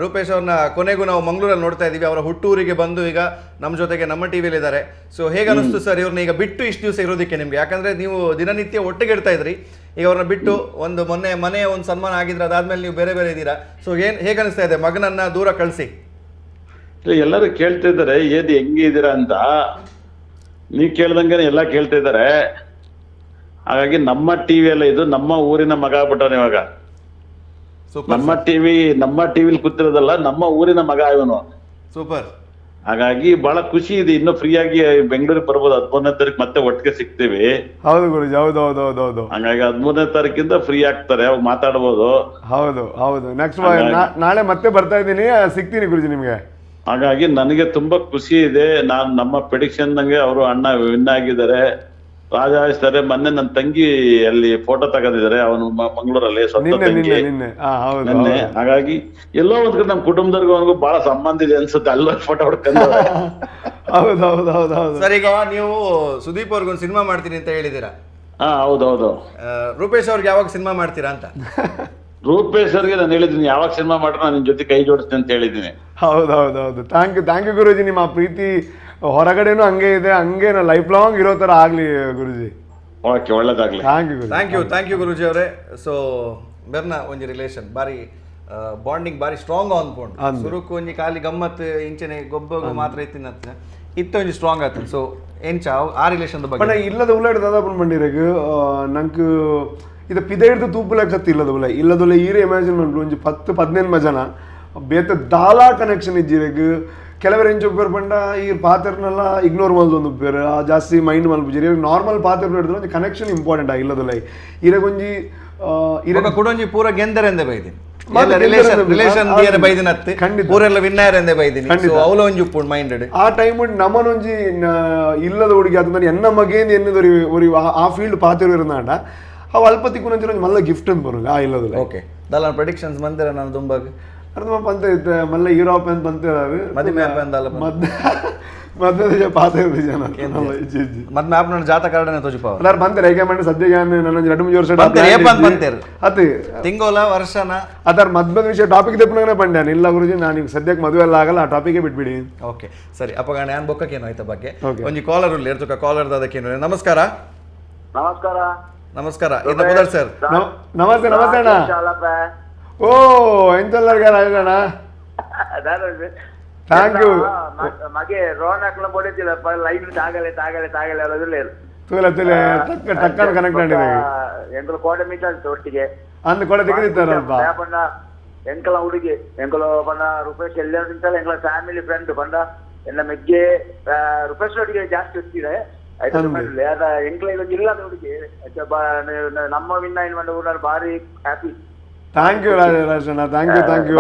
ರೂಪೇಶ್ ಅವ್ರನ್ನ ಕೊನೆಗೂ ನಾವು ಮಂಗಳೂರಲ್ಲಿ ನೋಡ್ತಾ ಇದೀವಿ. ಅವರ ಹುಟ್ಟೂರಿಗೆ ಬಂದು ಈಗ ನಮ್ಮ ಜೊತೆಗೆ ನಮ್ಮ ಟಿವಿಲಿ ಇದ್ದಾರೆ. ಸೊ ಹೇಗೆ ಅನಿಸ್ತು ಸರ್ ಇವ್ರನ್ನ ಈಗ ಬಿಟ್ಟು ಇಷ್ಟು ದಿವಸ ಇರೋದಕ್ಕೆ ನಿಮ್ಗೆ? ಯಾಕಂದ್ರೆ ನೀವು ದಿನನಿತ್ಯ ಒಟ್ಟಿಗೆ ಇರ್ತಾ ಇದ್ರಿ, ಈಗ ಅವ್ರನ್ನ ಬಿಟ್ಟು ಒಂದು ಮೊನ್ನೆ ಮನೆಯ ಒಂದು ಸನ್ಮಾನ ಆಗಿದ್ರೆ ಅದಾದ್ಮೇಲೆ ನೀವು ಬೇರೆ ಬೇರೆ ಇದ್ದೀರಾ. ಸೊ ಏನ್ ಹೇಗೆ ಅನಿಸ್ತಾ ಇದೆ ಮಗನನ್ನ ದೂರ ಕಳಿಸಿ? ಎಲ್ಲರೂ ಕೇಳ್ತಾ ಇದ್ದಾರೆ ಏನ್ ಹೆಂಗಿದ್ದೀರಾ ಅಂತ. ನೀವ್ ಕೇಳ್ದಂಗೆ ಎಲ್ಲ ಕೇಳ್ತಾ ಇದ್ದಾರೆ. ಹಾಗಾಗಿ ನಮ್ಮ ಟಿವಿ ಅಲ್ಲ ಇದು, ನಮ್ಮ ಊರಿನ ಮಗ ಆಗ್ಬಿಟ್ಟವನ ಇವಾಗ. ನಮ್ಮ ಟಿವಿ, ನಮ್ಮ ಟಿವಿಲಿ ಕೂತಿರೋದಲ್ಲ, ನಮ್ಮ ಊರಿನ ಮಗ ಇವನು. ಸೂಪರ್. ಹಾಗಾಗಿ ಬಹಳ ಖುಷಿ ಇದೆ. ಇನ್ನು ಫ್ರೀ ಆಗಿ ಬೆಂಗಳೂರಿಗೆ ಬರ್ಬೋದು. 13ನೇ ತಾರೀಕು ಮತ್ತೆ ಒಟ್ಟಿಗೆ ಸಿಗ್ತೀವಿ. ಹೌದು ಗುರುಜಿ, ಹೌದು ಹೌದು ಹೌದು ಹೌದು. ಹಾಗಾಗಿ 13ನೇ ತಾರೀಕಿಂದ ಫ್ರೀ ಆಗ್ತಾರೆ, ಅವಾಗ ಮಾತಾಡ್ಬೋದು. ಹೌದು ಹೌದು. ನೆಕ್ಸ್ಟ್ ನಾಳೆ ಮತ್ತೆ ಬರ್ತಾ ಇದ್ದೀನಿ, ಸಿಗ್ತೀನಿ ಗುರುಜಿ ನಿಮ್ಗೆ. ಹಾಗಾಗಿ ನನಗೆ ತುಂಬಾ ಖುಷಿ ಇದೆ. ನಾನು ನಮ್ಮ ಪ್ರೆಡಿಕ್ಷನ್ ನಂಗೆ ಅವರು ಅಣ್ಣ ವಿನ್ ಆಗಿದ್ದಾರೆ, ರಾಜ. ಮೊನ್ನೆ ನನ್ನ ತಂಗಿ ಅಲ್ಲಿ ಫೋಟೋ ತಗೊಂಡಿದ್ದಾರೆ ಅವನು ಮಂಗಳೂರಲ್ಲಿ, ಸ್ವಂತ ತಂಗಿ ನಿನ್ನೆ. ಹಾಗಾಗಿ ಎಲ್ಲೋ ಒಂದ್ ಕಡೆ ನಮ್ ಕುಟುಂಬದವ್ರಿಗೂ ಅವನಿಗೂ ಬಹಳ ಸಂಬಂಧ ಇದೆ ಅನ್ಸುತ್ತೆ, ಅಲ್ಲೋ ಫೋಟೋ ಹೊಡ್ಕೊಂಡು. ಹೌದೌದೌದೌದು. ಸರ್ ಈಗ ನೀವು ಸುದೀಪ್ ಅವ್ರಿಗೊಂದು ಸಿನಿಮಾ ಮಾಡ್ತೀನಿ ಅಂತ ಹೇಳಿದೀರಾ? ಹಾ ಹೌದೌದು. ರೂಪೇಶ್ ಅವ್ರಿಗೆ ಯಾವಾಗ ಸಿನಿಮಾ ಮಾಡ್ತೀರಾ ಅಂತ? Rupesh ಸರ್ಗೆ ನಾನು ಹೇಳಿದ್ದೀನಿ, ಯಾವಾಗ ಸಿನಿಮಾ ಮಾಡ್ರೆ ನಾನು ನಿನ್ ಜೊತೆ ಕೈ ಜೋಡಿಸ್ತೀನಿ ಅಂತ ಹೇಳಿದ್ದೀನಿ. ಹೌದೌದೌದು, thank you thank you Guruji. ನಿಮ್ಮ ಪ್ರೀತಿ ಹೊರಗಡೆನೂ ಹಂಗೆ ಇದೆ, ಹಂಗೆ ಲೈಫ್ ಲಾಂಗ್ ಇರೋ ತರ ಆಗ್ಲಿ ಗುರೂಜಿ. ಓಕೆ, ಒಳ್ಳೇದಾಗ್ಲಿ. Thank you thank you thank you Guruji ಅವರೇ. ಸೊ ಬೆರ್ನ ಒಂಜಿ ರಿಲೇಷನ್ ಬಾರಿ ಬಾಂಡಿಂಗ್ ಬಾರಿ ಸ್ಟ್ರಾಂಗ್ ಅನ್ಕೊಂಡು ಸುರುಕು ಒಂಜಿ ಖಾಲಿ ಗಮ್ಮತ್ ಇಂಚನೆ ಗೊಬ್ಬ ಮಾತ್ರ ಇತ್ತಿನ ಇತ್ತ ಒಂಜಿ ಸ್ಟ್ರಾಂಗ್ ಆತ. ಸೊ ಎಂಚ ಆ ರಿಲೇಷನ್ ಬಗ್ಗೆ ಇಲ್ಲದ ಉಳ್ಳಾಡಿ ದಾದಾಪುನ್ ಬಂಡಿರಗ್ ನಂಗೆ ಇದು ಪಿದೆ ಹಿಡಿದು ತೂಪುಲೆಕ್ಕತ್ತು ಇಲ್ಲದ ಉಲ್ಲ ಇಲ್ಲದೊಲ್ಲ ಈರೆ ಇಮ್ಯಾಜಿನ್ ಮಾಡ್ಲು ಒಂಜಿ 10 15 ಜನ ಬೇತ ದಾಲಾ ಕನೆಕ್ಷನ್ ಇಜ್ಜಿರೆಗ್. ಕೆಲವರು ಎಂಚ ಉಪ್ಪೇರು ಪಂಡ ಈ ಪಾತ್ರನೆಲ್ಲ ಇಗ್ನೋರ್ ಮಲ್ದೊಂದು ಉಪ್ಪೇರು, ಜಾಸ್ತಿ ಮೈಂಡ್ ಮಲ್ಪುಜಿರಿ. ನಾರ್ಮಲ್ ಪಾತ್ರ ಹಿಡಿದ್ರೆ ಒಂಜಿ ಕನೆಕ್ಷನ್ ಇಂಪಾರ್ಟೆಂಟ್ ಇಲ್ಲದೊಲ್ಲ ಈರೆಗೊಂಜಿ ಇರಗ ಕುಡೊಂಜಿ ಪೂರ ಗೆಂದರೆಂದೆ ಬೈದಿನಿ ಆ ಟೈಮ್ ನಮ್ಮನೊಂಜಿ ಇಲ್ಲದ ಹುಡುಗಿ ಅದು ಎನ್ನ ಮಗೇಂದು ಎನ್ನದ ಆ ಫೀಲ್ಡ್ ಪಾತ್ರ ಇರೋದಾಂಡ ಅವು ಅಲ್ಪ ತಿಕ್ಕು ಮಲ್ಲ ಗಿಫ್ಟ್ ಅಂತ ಬರೋಲ್ಲ ಆ ಇಲ್ಲದಿಲ್ಲ. ಓಕೆ ದಲ್ಲ ಪ್ರೆಡಿಕ್ಷನ್ಸ್ ಮಂದಿರ ನಾನು ತುಂಬಾಗ ಅರ್ಧ ಪಂತ ಇತ್ತೆ ಮಲ್ಲ ಯುರೋಪ್ ಅಂತ ಪಂತ ಮದುವೆ ಅಂದಲ್ಲ ಮದ್ವೆ ಪಾತ್ರ ಜನ ಮದ್ವೆ ಆಪ್ ಜಾತಕರಡನೆ ತೋಜಿಪಾವ ಎಲ್ಲಾರು ಬಂತಾರೆ. ಏಕೆ ಮಾಡಿ ಸದ್ಯಕ್ಕೆ ನನ್ನ 2-3 ವರ್ಷ ಅತಿ ತಿಂಗೋಲ ವರ್ಷನ ಅದರ ಮದ್ವೆ ವಿಷಯ ಟಾಪಿಕ್ ದೆಪ್ಪನಾಗನೆ ಪಂಡ್ಯಾನ ಇಲ್ಲ ಗುರುಜಿ ನಾನು ಈಗ ಸದ್ಯಕ್ಕೆ ಮದುವೆ ಎಲ್ಲ ಆಗಲ್ಲ, ಆ ಟಾಪಿಕೇ ಬಿಟ್ಬಿಡಿ. ಓಕೆ ಸರಿ, ಅಪ್ಪ ನಾನು ಬೊಕ್ಕಕ್ಕೇನು ಆಯ್ತಾ ಬಗ್ಗೆ ಒಂಜಿ ಕಾಲರ್ ಉಳ್ಳಿ ಇರ್ತಕ್ಕ ಕಾಲರ್ ದಾದಕ್ಕೇನು. ನಮಸ್ಕಾರ. ನಮಸ್ಕಾರ ನಮಸ್ಕಾರ ಇದು ಸರ್. ನಮಸ್ತೆ ನಮಸ್ತೆ ಅಣ್ಣ. ಓ ಎಂತೆಲ್ಲರಿಗೆ ರಾಜಣ್ಣ thank you. ಮಗೆ ರೋನಕ್ಲ ಬಡಿತಿಲ್ಲ ಲೈನ್ ತಾಗಲೆ ತಾಗಲೆ ತಾಗಲೆ ಅಲ್ಲದಿಲ್ಲ ತೂಲೆ ತೂಲೆ ಟಕ್ ಟಕ್ಕನ್ ಕನೆಕ್ಟ್ ಮಾಡಿದೆ ಎಂಕಲ ಕೋಡೆ ಮೀಟ್ ಆಯ್ತು ಒಟ್ಟಿಗೆ ಅಂದ್ ಕೋಡೆ ತೆಗೆದಿತ್ತಾರಲ್ಪ ಪಂಡ ಎಂಕಲ ಹುಡುಗಿ ಎಂಕಲ ಪಂಡ ರೂಪೇಶ್ ಎಲ್ಲ ನಿಂತಲ್ಲ ಎಂಕಲ ಫ್ಯಾಮಿಲಿ ಫ್ರೆಂಡ್ ಪಂಡ ಎಲ್ಲ ಮೆಗ್ಗೆ ರೂಪೇಶ್ ಒಟ್ಟಿಗೆ ಜಾಸ್ತಿ ಇರ್ತಿದೆ ಆಯ್ತು. ಅದ ಎಂಕಲ ಇದೊಂದು ಇಲ್ಲದ ಹುಡುಗಿ ನಮ್ಮ ವಿನ್ನ ಏನ್ ಮಂಡ ಭಾರಿ happy. Thank you Rajanna, thank you thank you.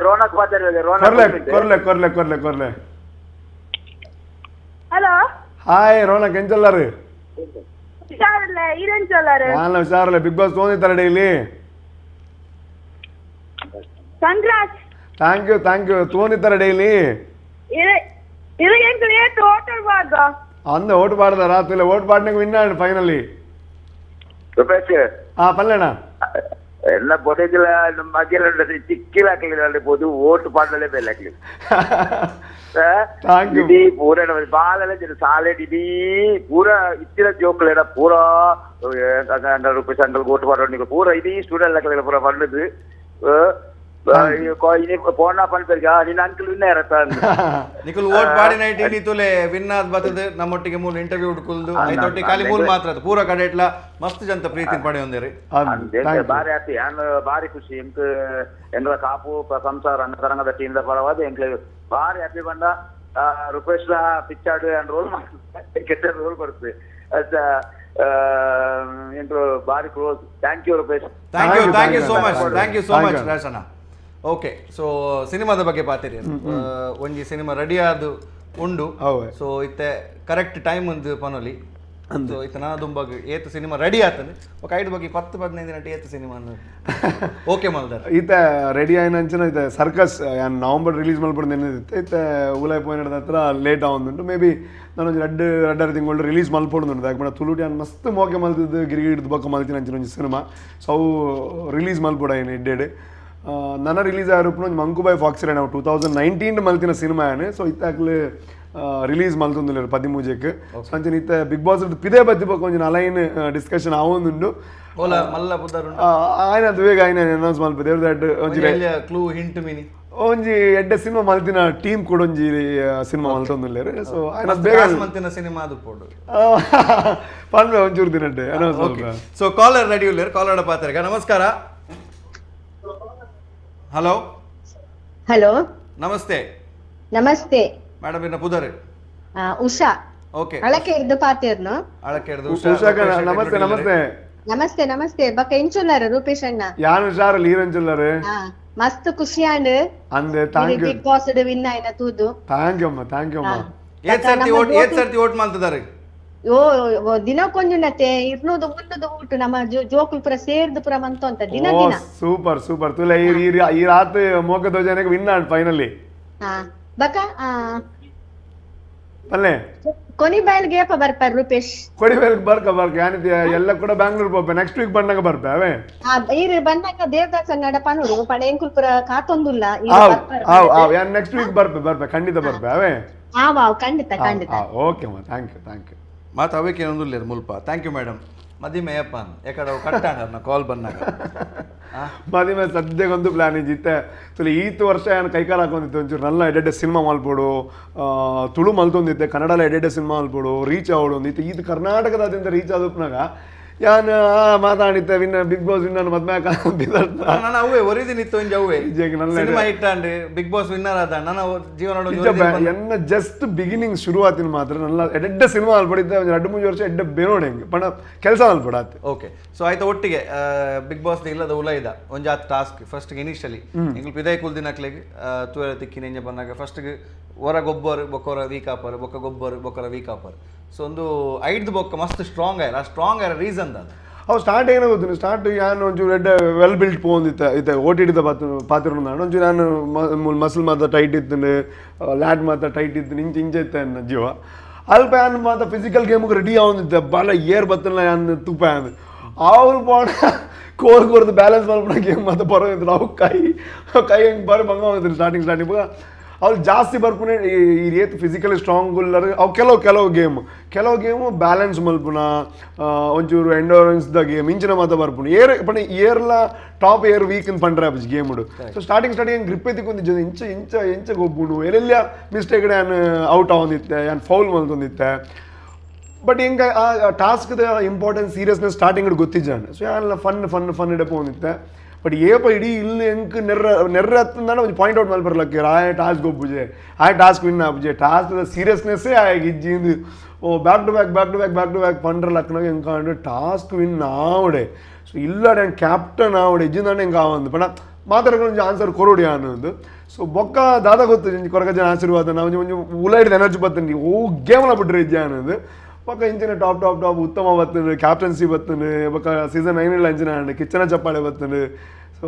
Ronak ಕೊರ್ಲೆ ಕೊರ್ಲೆ ಕೊರ್ಲೆ ಕೊರ್ಲೆ ಕೊರ್ಲೆ. ಹಲೋ ಹಾಯ್ ರೋನಕ್, ಎಂಚಲ್ಲಾರು? ಹುಷಾರಿಲ್ಲ, ಈರೆಂಚಲ್ಲಾರು? ನಾನು ಹುಷಾರಿಲ್ಲ. ಬಿಗ್ ಬಾಸ್ ತೋಂದಿತ್ತಾರೆ daily. Congrats. Thank you thank you. ತೋಂದಿತ್ತಾರೆ daily ಅಂದ ಓಟ್ ಪಾಡ್ದಾರ ತುಲೆ ಓಟ್ ಪಾಡ್ನಾಗ ವಿನ್ ಆಂಡ್ ಫೈನಲಿ. ರೂಪೇಶ್ ಹಾ ಪಲ್ಲೇಣ ಎಲ್ಲ ಬೊಡೆದಿಲ್ಲ ನಮ್ಮ ಮಗೆಲ್ಲ ಚಿಕ್ಕಿಲ್ಲ ಹಾಕ್ಲಿಲ್ಲ ಬೋದು ಓಟ್ ಪಾಡಲೇ ಬೇಲೆ ಹಾಕ್ಲಿ ಇಡೀ ಪೂರ ಬಾಲೆಲ್ಲ ಸಾಲೆ ಇಡೀ ಪೂರ ಇತ್ತಿನ ಜೋಕ್ಲೇಡ ಪೂರ ರೂಪೇಶ್ ಅಂಗಲ್ ಓಟ್ ಪಾಡೋಣ ಪೂರ ಇಡೀ ಸ್ಟೂಡೆಂಟ್ ಹಾಕ್ಲಿಲ್ಲ ಪೂರ ಬಂದದ್ದು ಪೋಣ ಪನ್ಪೆರ್ಗ ನಿನ್ನ ಅಂಕಲ್ ವಿನ್ ಇರತ್ತ ನಿಕುಲ್ ಓಟ್ ಪಾಡಿ ನೈಟ್ ಇನಿ ತುಲೆ ವಿನ್ ಆದ್ ಬತ್ತದ ನಮ್ಮೊಟ್ಟಿಗೆ ಮೂಲ ಇಂಟರ್ವ್ಯೂ ಉಡ್ಕುಲ್ದು ಐತೊಟ್ಟಿ ಖಾಲಿ ಮೂಲ ಮಾತ್ರ ಅದು ಪೂರ ಕಡೆಟ್ಲ ಮಸ್ತ್ ಜಂತ ಪ್ರೀತಿ ಪಡೆಯೊಂದಿರಿ. ಬಾರಿ ಹ್ಯಾಪಿ ಆ್ಯಂಡ್ ಬಾರಿ ಖುಷಿ ಎಂಕ್ ಎಂಗ್ಲ ಕಾಪು ಸಂಸಾರ ರಂಗದ ಟೀಮ್ the ಪರವಾದ ಎಂಕ್ಲ ಬಾರಿ ಹ್ಯಾಪಿ ಬಂಡ ರೂಪೇಶ್ ಪಿಚ್ಚಾಡು ಅಂಡ್ ರೋಲ್ ಕೆಟ್ಟ ರೋಲ್ ಬರ್ತದೆ ಎಂಕ್ಲು ಬಾರಿ close. Thank you Rupesh. Thank you thank you so much thank you so much Rajanna. Okay, ಸೊ ಸಿನಿಮಾದ ಬಗ್ಗೆ ಪಾತಿರಿ ಒಂಜಿ ಸಿನಿಮಾ ರೆಡಿ ಆದು ಉಂಡು. ಸೊ ಇತ್ತೆ ಕರೆಕ್ಟ್ ಟೈಮ್ ಒಂದು ಪನೊಲಿ. ಸೊ ಇತ್ತೆ ನಾನು ದುಂಬಾಗ ಏತು ಸಿನಿಮಾ ರೆಡಿ ಆತಂದು ఒక ಐದು ಬಗ್ಗೆ 10 15 ದಿನ ಏತು ಸಿನಿಮಾ ಓಕೆ ಮಲ್ದಾರ ಈತ ರೆಡಿ ಆಯ್ನಂಚಿನ ಇತ್ತೆ circus November release ಮಲ್ಪಡ್ದು ಏನಿತ್ತು ಇತ್ತೆ ಉಲಾಯ್ ಪೋಯಿನದ ಹತ್ರ ಲೇಟ್ ಆವೊಂದುಂಟು. ಮೇ ಬಿ ನಾನೊಂಜಿ ರಡ್ಡು ರಡ್ಡರ ತಿಂಗಳು ರಿಲೀಸ್ ಮಲ್ಪೊಡುಂಟು. ಯಾಕೆ ತುಳುಟಿ ಅನ್ ಮಸ್ತ್ ಮೋಕೆ ಮಲ್ತಿದ್ದು ಗಿರಿಗಿ ಹಿಡ್ದು ಬೊಕ್ಕ ಮಲ್ತಿನ ಅಂಚಿನ ಒಂಜಿ ಸಿನಿಮಾ. ಸೊ ಅವು ರಿಲೀಸ್ ಮಲ್ಪೊಡ ಏನು ಎಡ್ಡೆಡ್ ನನ್ನ ರಿಲೀಸ್ ಆಯಿರುಪ್ಪುನ ಒಂಜಿ ಮಂಕುಬಾಯ್ ಫಾಕ್ಸ್ ನಾವು 2019 ಮಲ್ತಿನ ಸಿನಿಮಾ ಏನು. ಸೊ ಇತ್ತಾಕ್ಲೆ ರಿಲೀಸ್ ಮಲ್ತೊಂದುಲ್ಲೆರ್ 13ಕ್. ಸೊ ಅಂಚಿನ ಇತ್ತೆ ಬಿಗ್ ಬಾಸ್ ಪಿದೆ ಬತ್ತಿ ಬೊಕ್ಕ ಒಂಜಿ ಅಲೈನ್ ಡಿಸ್ಕಷನ್ ಆವೊಂದುಂಡು. ಓಲ ಮಲ್ಲ ಪುದರ್ ಆಯ್ನ ದುವೇಗ ಆಯ್ನ ಅನೌನ್ಸ್ ಮಲ್ಪೆ ದೇವ್ರ that ಒಂಜಿ clue hint mini ಒಂಜಿ ಎಡ್ಡೆ ಸಿನಿಮಾ ಮಲ್ತಿನ ಟೀಮ್ ಕೂಡ ಒಂಜಿ ಸಿನಿಮಾ ಮಲ್ತೊಂದುಲ್ಲೆರ್. ಸೊ ಆಯ್ನ ಬೇಗ ಮಲ್ತಿನ ಸಿನಿಮಾ ಅದು ಪೋಡು ಪನ್ಪೆ ಒಂಚೂರು ದಿನಡ್ಡೆ ಅನೌನ್ಸ್ ಮಲ್ಪೆ. So collar ready ಉಲ್ಲೆರ್, collar ಪಾತೆರ್ಗ. ನಮಸ್ಕಾರ. Hello hello namaste. Namaste madam, ಇನ್ನ ಪುದರ್? ಉಷಾ. ಓಕೆ, ಅಳಕೆರ್ದು ಪಾತೆರ್ನು. ಅಳಕೆರ್ದು ಉಷಾ. ನಮಸ್ತೆ ನಮಸ್ತೆ ನಮಸ್ತೆ ನಮಸ್ತೆ. ಬಕ್ಕ ಎಂಚುಲ್ಲಾರ ರೂಪೇಶ್ ಅಣ್ಣ? ಯಾನ್ ಹುಷಾರಲ್ಲ, ಈರೆಂಚುಲ್ಲಾರು? ಮಸ್ತ್ ಖುಷಿ ಆಂಡ್ ಅಂದೆ. Thank you. Big boss win ಆಯ್ನ ತೂದು. Thank you ಅಮ್ಮ, thank you ಅಮ್ಮ. ಏತ್ ಸರ್ತಿ ಓಟ್, ಏತ್ ಸರ್ತಿ ಓಟ್ ಮಲ್ತದಾರೆ? ಓ ದಿನಕ್ಕೊಂಜುನತೆ 200 300 ಊಟ ನಮ್ಮ ಜೋಕುಲ್ ಪುರ ಸೇರ್ದು ಪುರ ಮಂತ ಅಂತ ದಿನ ದಿನ. Super super. ತುಲೆ ಈ ರಾತ್ ಮೋಕ ದೋಜನೆಗೆ win and finally. ಹಾ ಬಕ ಪಲ್ಲೆ ಕೊನಿ ಬೈಲ್ಗೆ ಏಪ ಬರ್ಪಾರ್ ರೂಪೇಶ್ ಕೊಡಿಬೇಲ್ಗೆ ಬರ್ಕ ಬರ್ಕ ಯಾನಿತಿ ಎಲ್ಲ ಕೂಡ ಬ್ಯಾಂಗ್ಳೂರ್ ಪೋಪೆ ನೆಕ್ಸ್ಟ್ ವೀಕ್ ಬಂದಾಗ ಬರ್ಪೆ ಅವೇ ಈರ್ ಬಂದಾಗ ದೇವದಾಸ್ ನಡ ಪನೋಡು ಪಣ ಎಂಕುಲ್ಪುರ ಕಾತೊಂದುಲ್ಲ ಆವ್ ಆವ್ ಆವ್ ಯಾನ್ ನೆಕ್ಸ್ಟ್ ವೀಕ್ ಬರ್ಪೆ ಬರ್ಪೆ ಖಂಡಿತ ಬರ್ಪೆ ಅವೇ ಆವ್ ಆವ್ ಖಂಡಿತ ಖಂಡಿತ ಓಕೆ ಮಾ thank you thank you ಮಾತು ಅವೇಕೆ ಏನೊಂದುಲ್ಲೇರು ಮುಲ್ಪ thank you madam ಮದಿಮೆ ಏಪ ಯಾಕಡೆ ಅವು ಕಟ್ಟಾಂಡ ಕಾಲ್ ಬಂದಾಗ ಮದಿಮೆ ಸದ್ಯಕ್ಕೊಂದು ಪ್ಲಾನ್ ಇಜ್ಜಿತ್ತೆ ತುಲಿ ಈತ್ ವರ್ಷ ಏನು ಕೈಕಾಲು ಹಾಕೊಂಡಿತ್ತು ಒಂಚೂರು ನಲ್ಲ ಎಡೆಡ್ಡೆ ಸಿನಿಮಾ ಮಲ್ಪೋಡು ತುಳು ಮಲ್ತೊಂದಿತ್ತೆ ಕನ್ನಡಲ ಎಡೆಡ್ಡೆ ಸಿನಿಮಾ ಮಲ್ಪೋಡು ರೀಚ್ ಆವಡು ಒಂದಿತ್ತು ಈತ್ ಕರ್ನಾಟಕದಾದ್ಯಂತ ರೀಚ್ ಆದಪ್ನಾಗ ಯಾನ್ ಮಾತಾಡಿತ್ತೆ win big boss win ಮದ್ಮೆ ನಾನು ಅವೇ ಒರಿದಿನಿತ್ತು ಒಂಜಿ ಅವೇ ಸಿನಿಮಾ ಇಟ್ಟಾಂಡ್ big boss winner ಆದ ನನ್ನ ಜೀವನ ಎನ್ನ ಜಸ್ಟ್ ಬಿಗಿನಿಂಗ್ ಶುರುವಾತಿನ ಮಾತ್ರ ನನ್ನ ಎಡೆಡ್ಡೆ ಸಿನಿಮಾ ಮಲ್ಪಡಿದ್ದೆ ಒಂದು 2-3 ವರ್ಷ ಎಡ್ಡೆ ಬೇರೋಡ್ ಹೆಂಗೆ ಪಣ ಕೆಲಸ ಮಲ್ಪಡಾತೆ ಓಕೆ ಸೊ ಆಯ್ತಾ ಒಟ್ಟಿಗೆ ಬಿಗ್ ಬಾಸ್ ಇಲ್ಲದ ಉಲ ಇದ ಒಂಜಾತ್ task first initially ಎಂಗ್ಲು ಪಿದೈ ಕುಲ್ದಿನಕ್ಲೆಗ್ ತೂರ ತಿಕ್ಕಿನ ಎಂಜ ಬಂದಾಗ ಫಸ್ಟ್ ಹೊರ ಗೊಬ್ಬರ ಬೊಕ್ಕೊರ ವೀಕ್ ಆಪರ್ ಬೊಕ್ಕ ಗೊಬ್ಬರ ಬೊಕ್ಕರ weak offer so ಒಂದು ಐದು ಬೊಕ್ಕ ಮಸ್ತ್ ಸ್ಟ್ರಾಂಗ್ ಆಯ್ರ ಆ ಸ್ಟ್ರಾಂಗ್ ಆಯ್ರ ರೀಸನ್ ದಾದ ಅವು ಸ್ಟಾರ್ಟ್ ಏನೋ ಗೊತ್ತು ಸ್ಟಾರ್ಟ್ ಯಾನ್ ಒಂಚೂರು ಎಡ್ಡೆ ವೆಲ್ ಬಿಲ್ಟ್ ಪೋಂದಿತ್ತ ಇತ್ತೆ ಓ ಟಿ ಟಿದ ಪಾತ್ರ ಒಂಚೂರು ನಾನು ಮಸಲ್ ಮಾತ್ರ ಟೈಟ್ ಇತ್ತು ಲ್ಯಾಡ್ ಮಾತ್ರ ಟೈಟ್ ಇತ್ತು ಇಂಚ ಇಂಚ ಇತ್ತೆ ನನ್ನ ಜೀವ ಅಲ್ಪ ಯಾನ್ ಮಾತ್ರ ಫಿಸಿಕಲ್ ಗೇಮ್ಗೆ ರೆಡಿ ಆವೊಂದಿತ್ತೆ ಬಲ ಏರ್ ಬತ್ತಲ್ಲ ಯಾನ್ ತುಪ್ಪ ಯಾನ್ ಅವ್ರು ಪೋಣ ಕೋರ್ ಕೋರ್ದು ಬ್ಯಾಲೆನ್ಸ್ ಮಲ್ಪುನ ಗೇಮ್ ಮಾತ್ರ ಬರೋದಿತ್ತು ಅವು ಕೈ ಕೈ ಹೆಂಗೆ ಬರೋ ಬಂಗ ಹೋಗಿದ್ರು ಸ್ಟಾರ್ಟಿಂಗ್ ಸ್ಟಾರ್ಟಿಂಗ್ ಅವ್ರು ಜಾಸ್ತಿ ಬರ್ಪುನೆ ಈ ರೇತ್ ಫಿಸಿಕಲಿ ಸ್ಟ್ರಾಂಗ್ ಉಲ್ಲರ್ ಅವು ಕೆಲವು ಕೆಲವು ಗೇಮ್ ಕೆಲವು ಗೇಮು ಬ್ಯಾಲೆನ್ಸ್ ಮಲ್ಪುನ ಒಂಚೂರು endurance the game ಇಂಚಿನ ಮಾತ ಬರ್ಪುನ ಏರ್ ಪಂಡ ಏರ್ಲ top air weak ಅಂತ ಪಂಡ್ರೆ game so starting starting grip ಎತ್ತಿಕೊಂದಿಜ್ಜ ಇಂಚ ಇಂಚ ಇಂಚ ಗೊಬ್ಬುನು ಎಲ್ಲೆಲ್ಲ ಮಿಸ್ಟೇಕ್ ಯಾನ್ ಔಟ್ ಆವೊಂದಿತ್ತೆ ಯಾನ್ ಫೌಲ್ ಮಲ್ತೊಂದಿತ್ತೆ ಬಟ್ ಹಿಂಗೆ ಆ ಟಾಸ್ಕ್ದ importance seriousness starting ಗೊತ್ತಿಜ್ಜಾಂಡ್ so ಯಾನ್ಲ fun fun fun ಇಡಪೋಂದಿತ್ತೆ but ಏಪ ಇಡೀ ಇಲ್ಲಿ ಎಂಕ್ ನೆರ್ರ ನೆರ್ರ ಹತ್ತಂದಾನ ಒಂಜಿ ಪಾಯಿಂಟ್ ಔಟ್ ಮಲ್ಪರ್ಲಕ್ಕೆ ಆಯ್ ಟಾಸ್ಕ್ ಗೊಬ್ಬುಜೆ ಆಯ್ ಟಾಸ್ಕ್ ವಿನ್ ಆಪುಜೆ ಟಾಸ್ಕ್ ಸೀರಿಯಸ್ನೆಸ್ಸೇ ಆಯ್ ಇಜ್ಜಿಂದು ಓ back to back back to back back to back ಪಂಡ್ರ ಲಕ್ನಾಗ ಎಂಕಾಂಡು ಟಾಸ್ಕ್ ವಿನ್ ಆವಡೆ ಸೊ ಇಲ್ಲಡೆ ಕ್ಯಾಪ್ಟನ್ ಆವಡೆ ಇಜ್ಜಿಂದಾಂಡ ಎಂಕ್ ಆವಂದು ಪಂಡ ಮಾತಾಡ್ಕೊಂಡು ಒಂಜಿ ಆನ್ಸರ್ ಕೊರೋಡಿ ಅನ್ನೋದು ಸೊ ಬೊಕ್ಕ ದಾದ ಗೊತ್ತು ಒಂಜಿ ಕೊರಗ ಜನ ಆಶೀರ್ವಾದ ನಾವು ಒಂಜಿ ಒಂಜಿ ಉಲ ಹಿಡಿದ ಎನರ್ಜಿ ಬತ್ತಂಡಿ ಓ ಗೇಮ್ಲ ಬಿಟ್ರೆ ಇಜ್ಜೆ ಅನ್ನೋದು ಬೊಕ್ಕ ಇಂಚಿನ top top top ಉತ್ತಮ ಬತ್ತಂಡು ಕ್ಯಾಪ್ಟನ್ಸಿ ಬತ್ತಂಡು ಬೊಕ್ಕ ಸೀಸನ್ 9 ಇಲ್ಲ ಇಂಚಿನ ಆಂಡ್ ಕಿಚ್ಚನ ಚಪ್ಪಾಳೆ ಬತ್ತಂಡು ಸೊ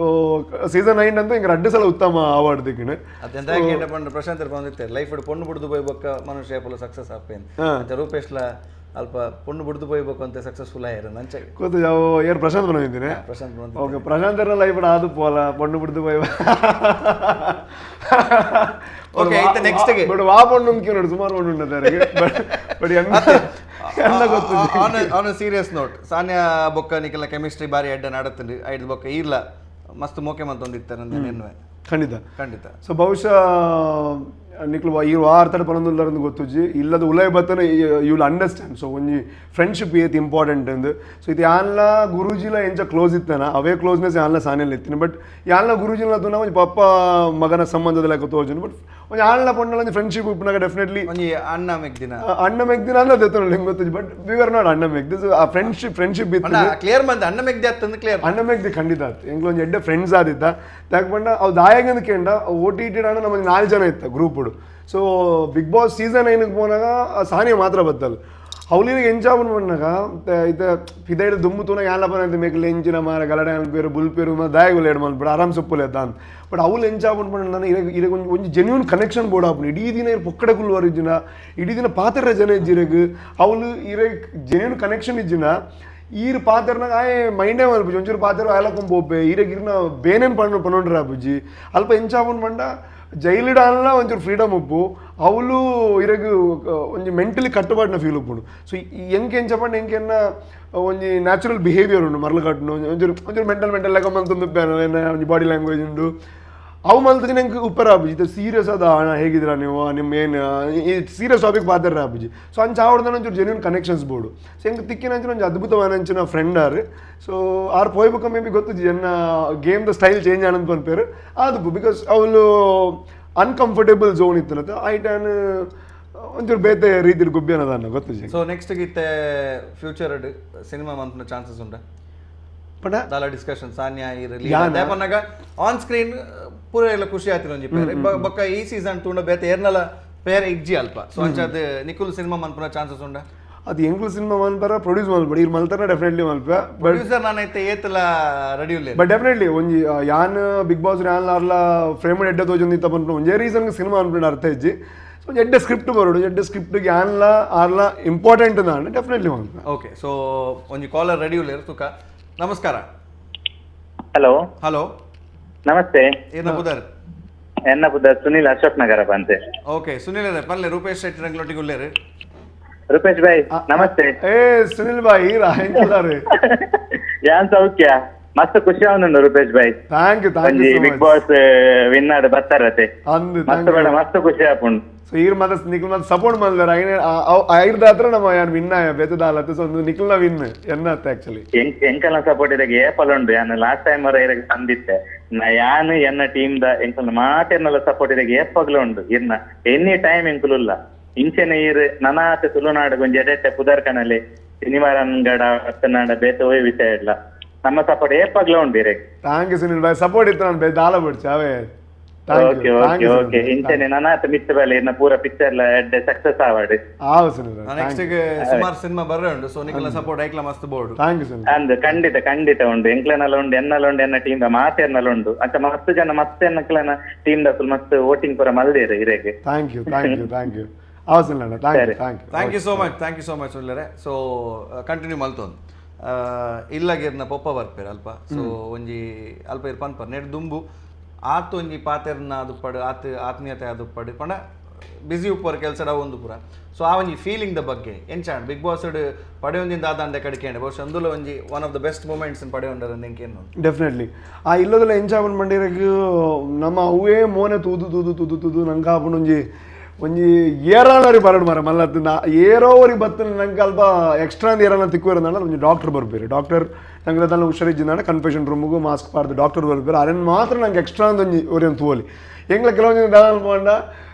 ಸೀಸನ್ 9 ಅಂತೂ ಹಿಂಗೆ ರಡ್ಡು ಸಲ ಉತ್ತಮ ಅವಾರ್ಡ್ ದಿಕ್ಕಿನ ಅದೆಂತ ಪಂಡ ಪ್ರಶಾಂತ್ ಬಂದಿತ್ತೆ ಲೈಫ್ ಪೊಣ್ಣು ಬಿಡ್ದು ಪೋಯ್ಬೊಕ್ಕ ಮನುಷ್ಯ ಪುಲ ಸಕ್ಸಸ್ ಆಪೇನ್ ಅಂಚ ರೂಪೇಶ್ಲ ಅಲ್ಪ ಪೊಣ್ಣು ಬಿಡ್ದು ಪೋಯ್ಬೇಕು ಅಂತ ಸಕ್ಸಸ್ಫುಲ್ ಆಯ್ರ ನಂಚ ಗೊತ್ತು ಯಾವ ಏರ್ ಪ್ರಶಾಂತ್ ಬಂದಿದ್ದೀನಿ ಪ್ರಶಾಂತ್ ಓಕೆ ಪ್ರಶಾಂತ್ ಲೈಫ್ ಅದು ಪೋಲ ಪೊಣ್ಣು ಬಿಡ್ದು ಪೋಯ್ ಓಕೆ ಆಯ್ತು ನೆಕ್ಸ್ಟ್ ಗೆ ಬಟ್ ವಾ ಪೊಣ್ಣು ಅಂದ್ಕೆ ನೋಡಿ ಸುಮಾರು ಪೊಣ್ಣು ಉಂಟು ಬಟ್ ಬಟ್ ಎಲ್ಲ ಗೊತ್ತು on serious note Sanya ಬೊಕ್ಕ ನಿಕಲ ಕೆಮಿಸ್ಟ್ರಿ ಬಾರಿ ಅಡ್ಡ ನಡತ್ತೀನಿ ಐದು ಬೊಕ್ಕ ಇಲ್ಲ ಮಸ್ತ್ ಮೋಕೆ ಮಂತೊಂದಿತ್ತ ನಂದು ನೆನ್ವೆ ಖಂಡಿತ ಖಂಡಿತ ಸೊ ಬಹುಶಃ ನಿಕ್ಲು ಈ ವಾರ್ತಡ ಪನೊಂದುಲ್ಲರಂದು ಗೊತ್ತುಜ್ಜಿ ಇಲ್ಲದ ಉಲಯ ಬತ್ತನ you will understand so ಒಂಜಿ ಫ್ರೆಂಡ್ಶಿಪ್ ಏತ್ ಇಂಪಾರ್ಟೆಂಟ್ ಅಂದ್ ಸೊ ಇದು ಯಾನ್ಲ ಗುರೂಜಿಲ ಎಂಚ ಕ್ಲೋಸ್ ಇತ್ತನ ಅವೇ ಕ್ಲೋಸ್ನೆಸ್ ಯಾನ್ಲ ಸಾನ್ಯಲ್ ಇತ್ತಿನ ಬಟ್ ಯಾನ್ಲ ಗುರೂಜಿಲ ತೂನ ಒಂಜಿ ಪಪ್ಪ ಮಗನ ಸಂಬಂಧದ ಲೆಕ್ಕ ತೋಜುನು ಬಟ್ ಒಂಜಿ ಆನ್ಲ ಪೊಣ್ಣಲ ಒಂಜಿ ಫ್ರೆಂಡ್ಶಿಪ್ ಉಪ್ಪುನಾಗ ಡೆಫಿನೆಟ್ಲಿ ಒಂಜಿ ಅಣ್ಣ ಮೆಗ್ದಿನ ಅಣ್ಣ ಮೆಗ್ದಿನ ಅಂದ್ರೆ ದೆತ್ತೊಂಡು ನಿಂಗೆ ಗೊತ್ತುಜ್ಜಿ but we are not ಅಣ್ಣ ಮೆಗ್ದಿ ಸೊ ಆ ಫ್ರೆಂಡ್ಶಿಪ್ ಫ್ರೆಂಡ್ಶಿಪ್ ಇತ್ತು ಕ್ಲಿಯರ್ ಬಂದ ಅಣ್ಣ ಮೆಗ್ದಿ ಆತಂದು ಕ್ಲಿಯರ್ ಅಣ್ಣ ಮೆಗ್ದಿ ಖಂಡಿತ ಆತು ಎಂಗ್ಲ ಒಂಜಿ ಎಡ್ಡೆ ಫ್ರೆಂಡ್ಸ್ ಆದಿತ್ತ ಯಾಕೆ ಪಂಡ ಅವು ದಾಯಗಂದು ಕೇಂಡ O T T ನಮ್ಮ 4 ಜನ ಇತ್ತ group so big boss season 9 ಪೋನಾಗ Sania ಮಾತ್ರ ಬತ್ತಲ್ ಅವಳಿಗೆ ಎಂಜಾಬನ್ ಪಣ್ಣಾಗ ಇತ್ತ ಪಿದೈಡ್ ದುಮ್ಮು ತೂನ ಯಾಲಪನ ಅಂತ ಮೇಕಲ್ ಎಂಚಿನ ಮಾರ ಗಲಡೆ ಅನ್ಪೇರು ಬುಲ್ಪೇರು ದಾಯಗುలు ಎಡ್ ಮಲ್ಪಡ ಆರಾಮ್ ಸೊಪ್ಪುಲೆ ಅಂತ ಬಟ್ ಅವಳು ಎಂಜಾಬನ್ ಪಣ್ಣ ನಾನು ಇರ ಇರ ಒಂಜಿ ಒಂಜಿ genuine connection board ಆಪುಂಡು ಇಡೀ ದಿನ ಇರ್ ಪೊಕ್ಕಡೆ ಕುಲ್ವಾರು ಇಜ್ಜಿನ ಇಡೀ ದಿನ ಪಾತ್ರ ಜನ ಇಜ್ಜಿರಗ್ ಅವಳು ಇರ ಜೆನ್ಯೂನ್ ಕನೆಕ್ಷನ್ ಇಜ್ಜಿನ ಈರ್ ಪಾತ್ರನಾಗ ಆಯೆ ಮೈಂಡೇ ಮಲ್ಪುಜಿ ಒಂಚೂರು ಪಾತ್ರ ಆಯಲಕೊಂಡ್ ಪೋಪೆ ಈರೆಗ್ ಇರ್ನ ಬೇನೇನ್ ಪಣ್ಣು ಪನ್ನೊಂಡ್ರ ಆಪುಜಿ ಅಲ್ಪ ಎಂಚಾಪುನ್ ಪಂಡ ಜೈಲಿಡ ಅಲ್ಲ ಒಂಚೂರು ಫ್ರೀಡಮ್ ಉಪ್ಪು ಅವಳು ಇರಗ್ ಒಂಜಿ ಮೆಂಟಲಿ ಕಟ್ಟುಪಾಟಿನ ಫೀಲ್ ಉಪ್ಪುಂಡು ಸೊ ಎಂಕ್ ಎಂಚ ಪಂಡ ಎಂಕೆನ್ನ ಒಂಜಿ ನ್ಯಾಚುರಲ್ ಬಿಹೇವಿಯರ್ ಉಂಡು ಮರ್ಲು ಕಟ್ಟುನು ಒಂಚೂರು ಒಂಚೂರು ಮೆಂಟಲ್ ಮೆಂಟಲ್ ಲೆಕ್ಕ ಮಲ್ತೊಂದು ಏನ ಒಂಜಿ ಬಾಡಿ ಲ್ಯಾಂಗ್ವೇಜ್ ಉಂಡು ಅವು ಮಲ್ತದಿನ ಎಂಕ್ ಉಪ್ಪರ ಆಪುಜಿ ಇದು ಸೀರಿಯಸ್ ಅದ ಅಣ್ಣ ಹೇಗಿದ್ದೀರಾ ನೀವು ನಿಮ್ಮ ಏನು ಈ ಸೀರಿಯಸ್ ಟಾಪಿಕ್ ಪಾತ್ರ ಆಪುಜಿ ಸೊ ಅಂಚ ಆವಡ್ದಾನ ಒಂಚೂರು genuine connections board so ಎಂಕ್ ತಿಕ್ಕಿನ ಅಂಚಿನ ಒಂಜಿ ಅದ್ಭುತವಾದ ಅಂಚಿನ friend R so R ಪೋಯ್ಬುಕ್ಕ may be ಗೊತ್ತುಜಿ ಎನ್ನ game the style change Anand ಪನ್ಪೇರು ಅದು because ಅವಳು ಅನ್ಕಂಫರ್ಟೇಬಲ್ ಝೋನ್ ಇತ್ತು ಐಟನ್ ಒಂಚೂರು ಬೇತೆ ರೀತಿಲಿ ಗುಬ್ಬಿ ಅನ್ನೋದನ್ನ ಗೊತ್ತುಜಿ ಸೊ ನೆಕ್ಸ್ಟ್ ಗಿತ್ತೆ ಫ್ಯೂಚರ್ ಸಿನಿಮಾ ಮಂತ್ನ ಚಾನ್ಸಸ್ ಉಂಟಾ ಪಂಡ ದಾಲ ಡಿಸ್ಕಷನ್ ಸಾನ್ಯಾ ಇರಲಿ ಪನ್ನಗ ಆನ್ ಸ್ಕ್ರೀನ್ ಪೂರ ಎಲ್ಲ ಖುಷಿ ಆಯ್ತು ಒಂಜಿ ಪೇರ್ ಬೊಕ್ಕ ಈ ಸೀಸನ್ ತೂಂಡ ಬೇತೆ ಏರ್ನಲ ಪೇರ್ ಇಜ್ಜಿ ಅಲ್ಪ ಸೊ ಅಂಚಾದ ನಿಕುಲ್ ಸಿನಿಮಾ ಮನ್ಪುನ ಚಾನ್ಸಸ್ ಉಂಡ ಅದು ಎಂಗ್ಲು ಸಿನಿಮಾ ಮನ್ಪರ ಪ್ರೊಡ್ಯೂಸ್ ಮಲ್ಪಡ ಇರ್ ಮಲ್ತಾರ ಡೆಫಿನೆಟ್ಲಿ ಮಲ್ಪ ಬಟ್ ಪ್ರೊಡ್ಯೂಸರ್ ನಾನೈತೆ ಏತಲ ರೆಡಿ ಉಲ್ಲೆ ಬಟ್ ಡೆಫಿನೆಟ್ಲಿ ಒಂಜಿ ಯಾನ್ ಬಿಗ್ ಬಾಸ್ ಯಾನ್ ಅರ್ಲ ಫ್ರೇಮ್ ಎಡ್ಡೆ ತೋಜೊಂದಿತ್ತ ಪನ್ಪುನ ಒಂಜೇ ರೀಸನ್ ಸಿನಿಮಾ ಅನ್ಪುಂಡು ಅರ್ಥ ಇಜ್ಜಿ. So ಎಡ್ಡೆ ಸ್ಕ್ರಿಪ್ಟ್ ಬರೋಡು, ಎಡ್ಡೆ ಸ್ಕ್ರಿಪ್ಟ್ಗೆ ಆನ್ಲ ಆರ್ಲ ಇಂಪಾರ್ಟೆಂಟ್ ನಾನು ಡೆಫಿನೆಟ್ಲಿ ಮಲ್ಪುವೆ. ಓಕೆ, ಸೊ ಒಂಜಿ ಕಾಲರ್ ರೆಡಿ ಉಲ್ಲೇರು ತುಕ. ನಮಸ್ಕಾರ. ಹಲೋ. ಹಲೋ, ನಮಸ್ತೆ. ಏನ ಬುದರ್? ಎನ್ನ ಬುದರ್ ಸುನಿಲ್, ಅಶೋಕ್ ನಗರ ಬಂತೆ. ಓಕೆ ಸುನಿಲ್ ರೇ, ಪಲ್ಲೆ ರೂಪೇಶ್ ಶೆಟ್ಟಿ ರಂಗ್ಲೊಟ್ಟಿಗೆ ಉಲ್ಲೇರು. ರೂಪೇಶ್ ಭಾಯ್ ನಮಸ್ತೆ. ಏ ಸುನಿಲ್ ಭಾಯ್ ಎಂಚುಲ್ಲಾರು? ಯಾನ್ ಸೌಖ್ಯ, ಮಸ್ತ್ ಖುಷಿ ಆವೊಂದುಂಡು Rupesh Bhai. Thank you, thank you. Bigg Boss win ಆದ್ ಬತ್ತಾರತೆ ಅಂದ್ ಮಸ್ತ್ ಬೇಡ, ಮಸ್ತ್ ಖುಷಿ ಆಪುಂಡು. ಸೊ ಈರ್ ಮಾತ ನಿಕ್ಲ್ ಮಾತ ಸಪೋರ್ಟ್ ಮಲ್ದಾರ ಐರ್ದಾತ್ರ ನಮ್ಮ ಯಾನ್ ವಿನ್ ಆಯ ಬೇತದಾಲತ್ತೆ. ಸೊ ಒಂದು ನಿಕ್ಲ್ನ ವಿನ್ ಎನ್ನತ್ತೆ ಆಕ್ಚುಲಿ. ಎಂಕಲ್ನ ಸಪೋರ್ಟ್ ಇರಗೆ ಏಪಲ್ ಉಂಡು. ಯಾನ್ ಲಾಸ್ಟ್ ಟೈಮ್ ಇರಗೆ ತಂದಿತ್ತೆ ಯಾನು ಎನ್ನ ಟೀಮ್ the ಎಂಕಲ್ನ ಮಾತೆರ್ನಲ್ಲ support ಇರಗೆ ಏಪಗ್ಲ ಉಂಡು. ಇರ್ನ ಎನಿ ಟೈಮ್ ಎಂಕುಲುಲ್ಲ ಇಂಚೆನೆ ಈರ್ ನನಾತ ತುಳುನಾಡು ಒಂಜಿ ಎಡೆಟ್ಟೆ ಪುದರ್ ಕಣಲೆ ಸಿನಿಮಾರಂಗಡ ಅತ್ತನಾಡ ಬೇತೆ ಓಯ್ ವಿಷಯ ಇಲ್ಲ, ನಮ್ಮ ಸಪೋರ್ಟ್ ಏಪಗ್ಲ ಉಂಡು ಇರಗೆ. Thank you Sunil Bhai, support ಇತ್ತು ನಾನು ದಾಲ ಬಿಡ್ಚ ಅವೇ. Okay okay okay, ಇಂಚೆನೆ ನನಾತ ಮಿತ್ತ ಬೇಲೆ ಇರ್ನ ಪೂರ ಪಿಕ್ಚರ್ ಲ ಎಡ್ಡೆ ಸಕ್ಸಸ್ ಆವಾಡು. ಆವು ಸುನಿಲ್, ನೆಕ್ಸ್ಟ್ ಸುಮಾರು ಸಿನಿಮಾ ಬರ್ರೆ ಉಂಡು. ಸೊ ನಿಕ್ಲ ಸಪೋರ್ಟ್ ಐಕ್ಲ ಮಸ್ತ್ board. Thank you Sunil. ಅಂದ್ ಖಂಡಿತ ಖಂಡಿತ ಉಂಡು, ಎಂಕ್ಲನಲ್ಲ ಉಂಡು, ಎನ್ನಲ ಉಂಡು, ಎನ್ನ ಟೀಮ್ the ಮಾತೆರ್ನಲ್ಲ ಉಂಡು. ಅಂತ ಮಸ್ತ್ ಜನ ಮಸ್ತ್ ಎನ್ನಕ್ಲನ ಟೀಮ್ the full ಮಸ್ತ್ ವೋಟಿಂಗ್ ಪೂರ ಮಲ್ದೇರು ಇರೆಗೆ. Thank you, thank you, thank you. ಆವು ಸುನಿಲ್ ಅಣ್ಣ, thank you, thank you. Thank you so much, thank you so much ಸುನಿಲರೆ. So continue ಮಲ್ತೊಂದು ಇಲ್ಲಗಿರ್ನ ಪೊಪ್ಪ ಬರ್ಪೇರು ಅಲ್ಪ. ಸೊ ಒಂಜಿ ಅಲ್ಪ ಇರ್ ಪನ್ಪರ್ ನೆಡ್ ದುಂಬು ಆತು ಒಂಜಿ ಪಾತೆರ್ನ ದುಪ್ಪಡು ಆತು ಆತ್ಮೀಯತೆ ದುಪ್ಪಡು ಪಂಡ ಬಿಸಿ ಉಪ್ಪರ್ ಕೆಲಸಡ ಒಂದು ಪೂರ. ಸೊ ಆ ಒಂಜಿ ಫೀಲಿಂಗ್ the ಬಗ್ಗೆ ಎಂಚಾಂಡ್ ಬಿಗ್ ಬಾಸ್ ಪಡೆಯೊಂದಿಂದ ಆದಾಂಡೆ ಕಡಿಕೆಂಡೆ ಬಹುಶಃ ಅಂದುಲ ಒಂಜಿ one of the best moments ಪಡೆಯೊಂಡರ ಎಂಕೇನು. Definitely ಆ ಇಲ್ಲದಲ್ಲ ಎಂಚಾಪನ್ ಮಂಡಿರಕ್ಕೆ ನಮ್ಮ ಅವೇ ಮೋನೆ ತೂದು ತೂದು ತೂದು ತೂದು ನಂಗೆ ಆಪುಂಡು ಒಂಜಿ ಒಂಜಿ ಏರಾನರಿ ಬರಡು ಮರ ಮಲ್ಲತ್ತು ಏರೋವರಿ ಬತ್ತನ ನಂಗೆ ಅಲ್ಪ ಎಕ್ಸ್ಟ್ರಾ ಏರಾನ ತಿಕ್ಕುವರಂದ್ರೆ ಒಂಜಿ ಡಾಕ್ಟರ್ ಬರ್ಬೇರು. ಡಾಕ್ಟರ್ ನಂಗೆ ತನ್ನ ಹುಷಾರಿಜ್ಜಿಂದ ಕನ್ಫೆಷನ್ ರೂಮಿಗೂ ಮಾಸ್ಕ್ ಪಾರ್ದು ಡಾಕ್ಟರ್ ಬರ್ಬೇರು. ಅರೇನು ಮಾತ್ರ ನಂಗೆ ಎಕ್ಸ್ಟ್ರಾ ಅಂತ ಒಂಜಿ ಒರಿಯನ್ ತೂವಲಿ ಎಂಗ್ಲ ಕೆಲವೊಂದು ದಾನ ಪಂಡ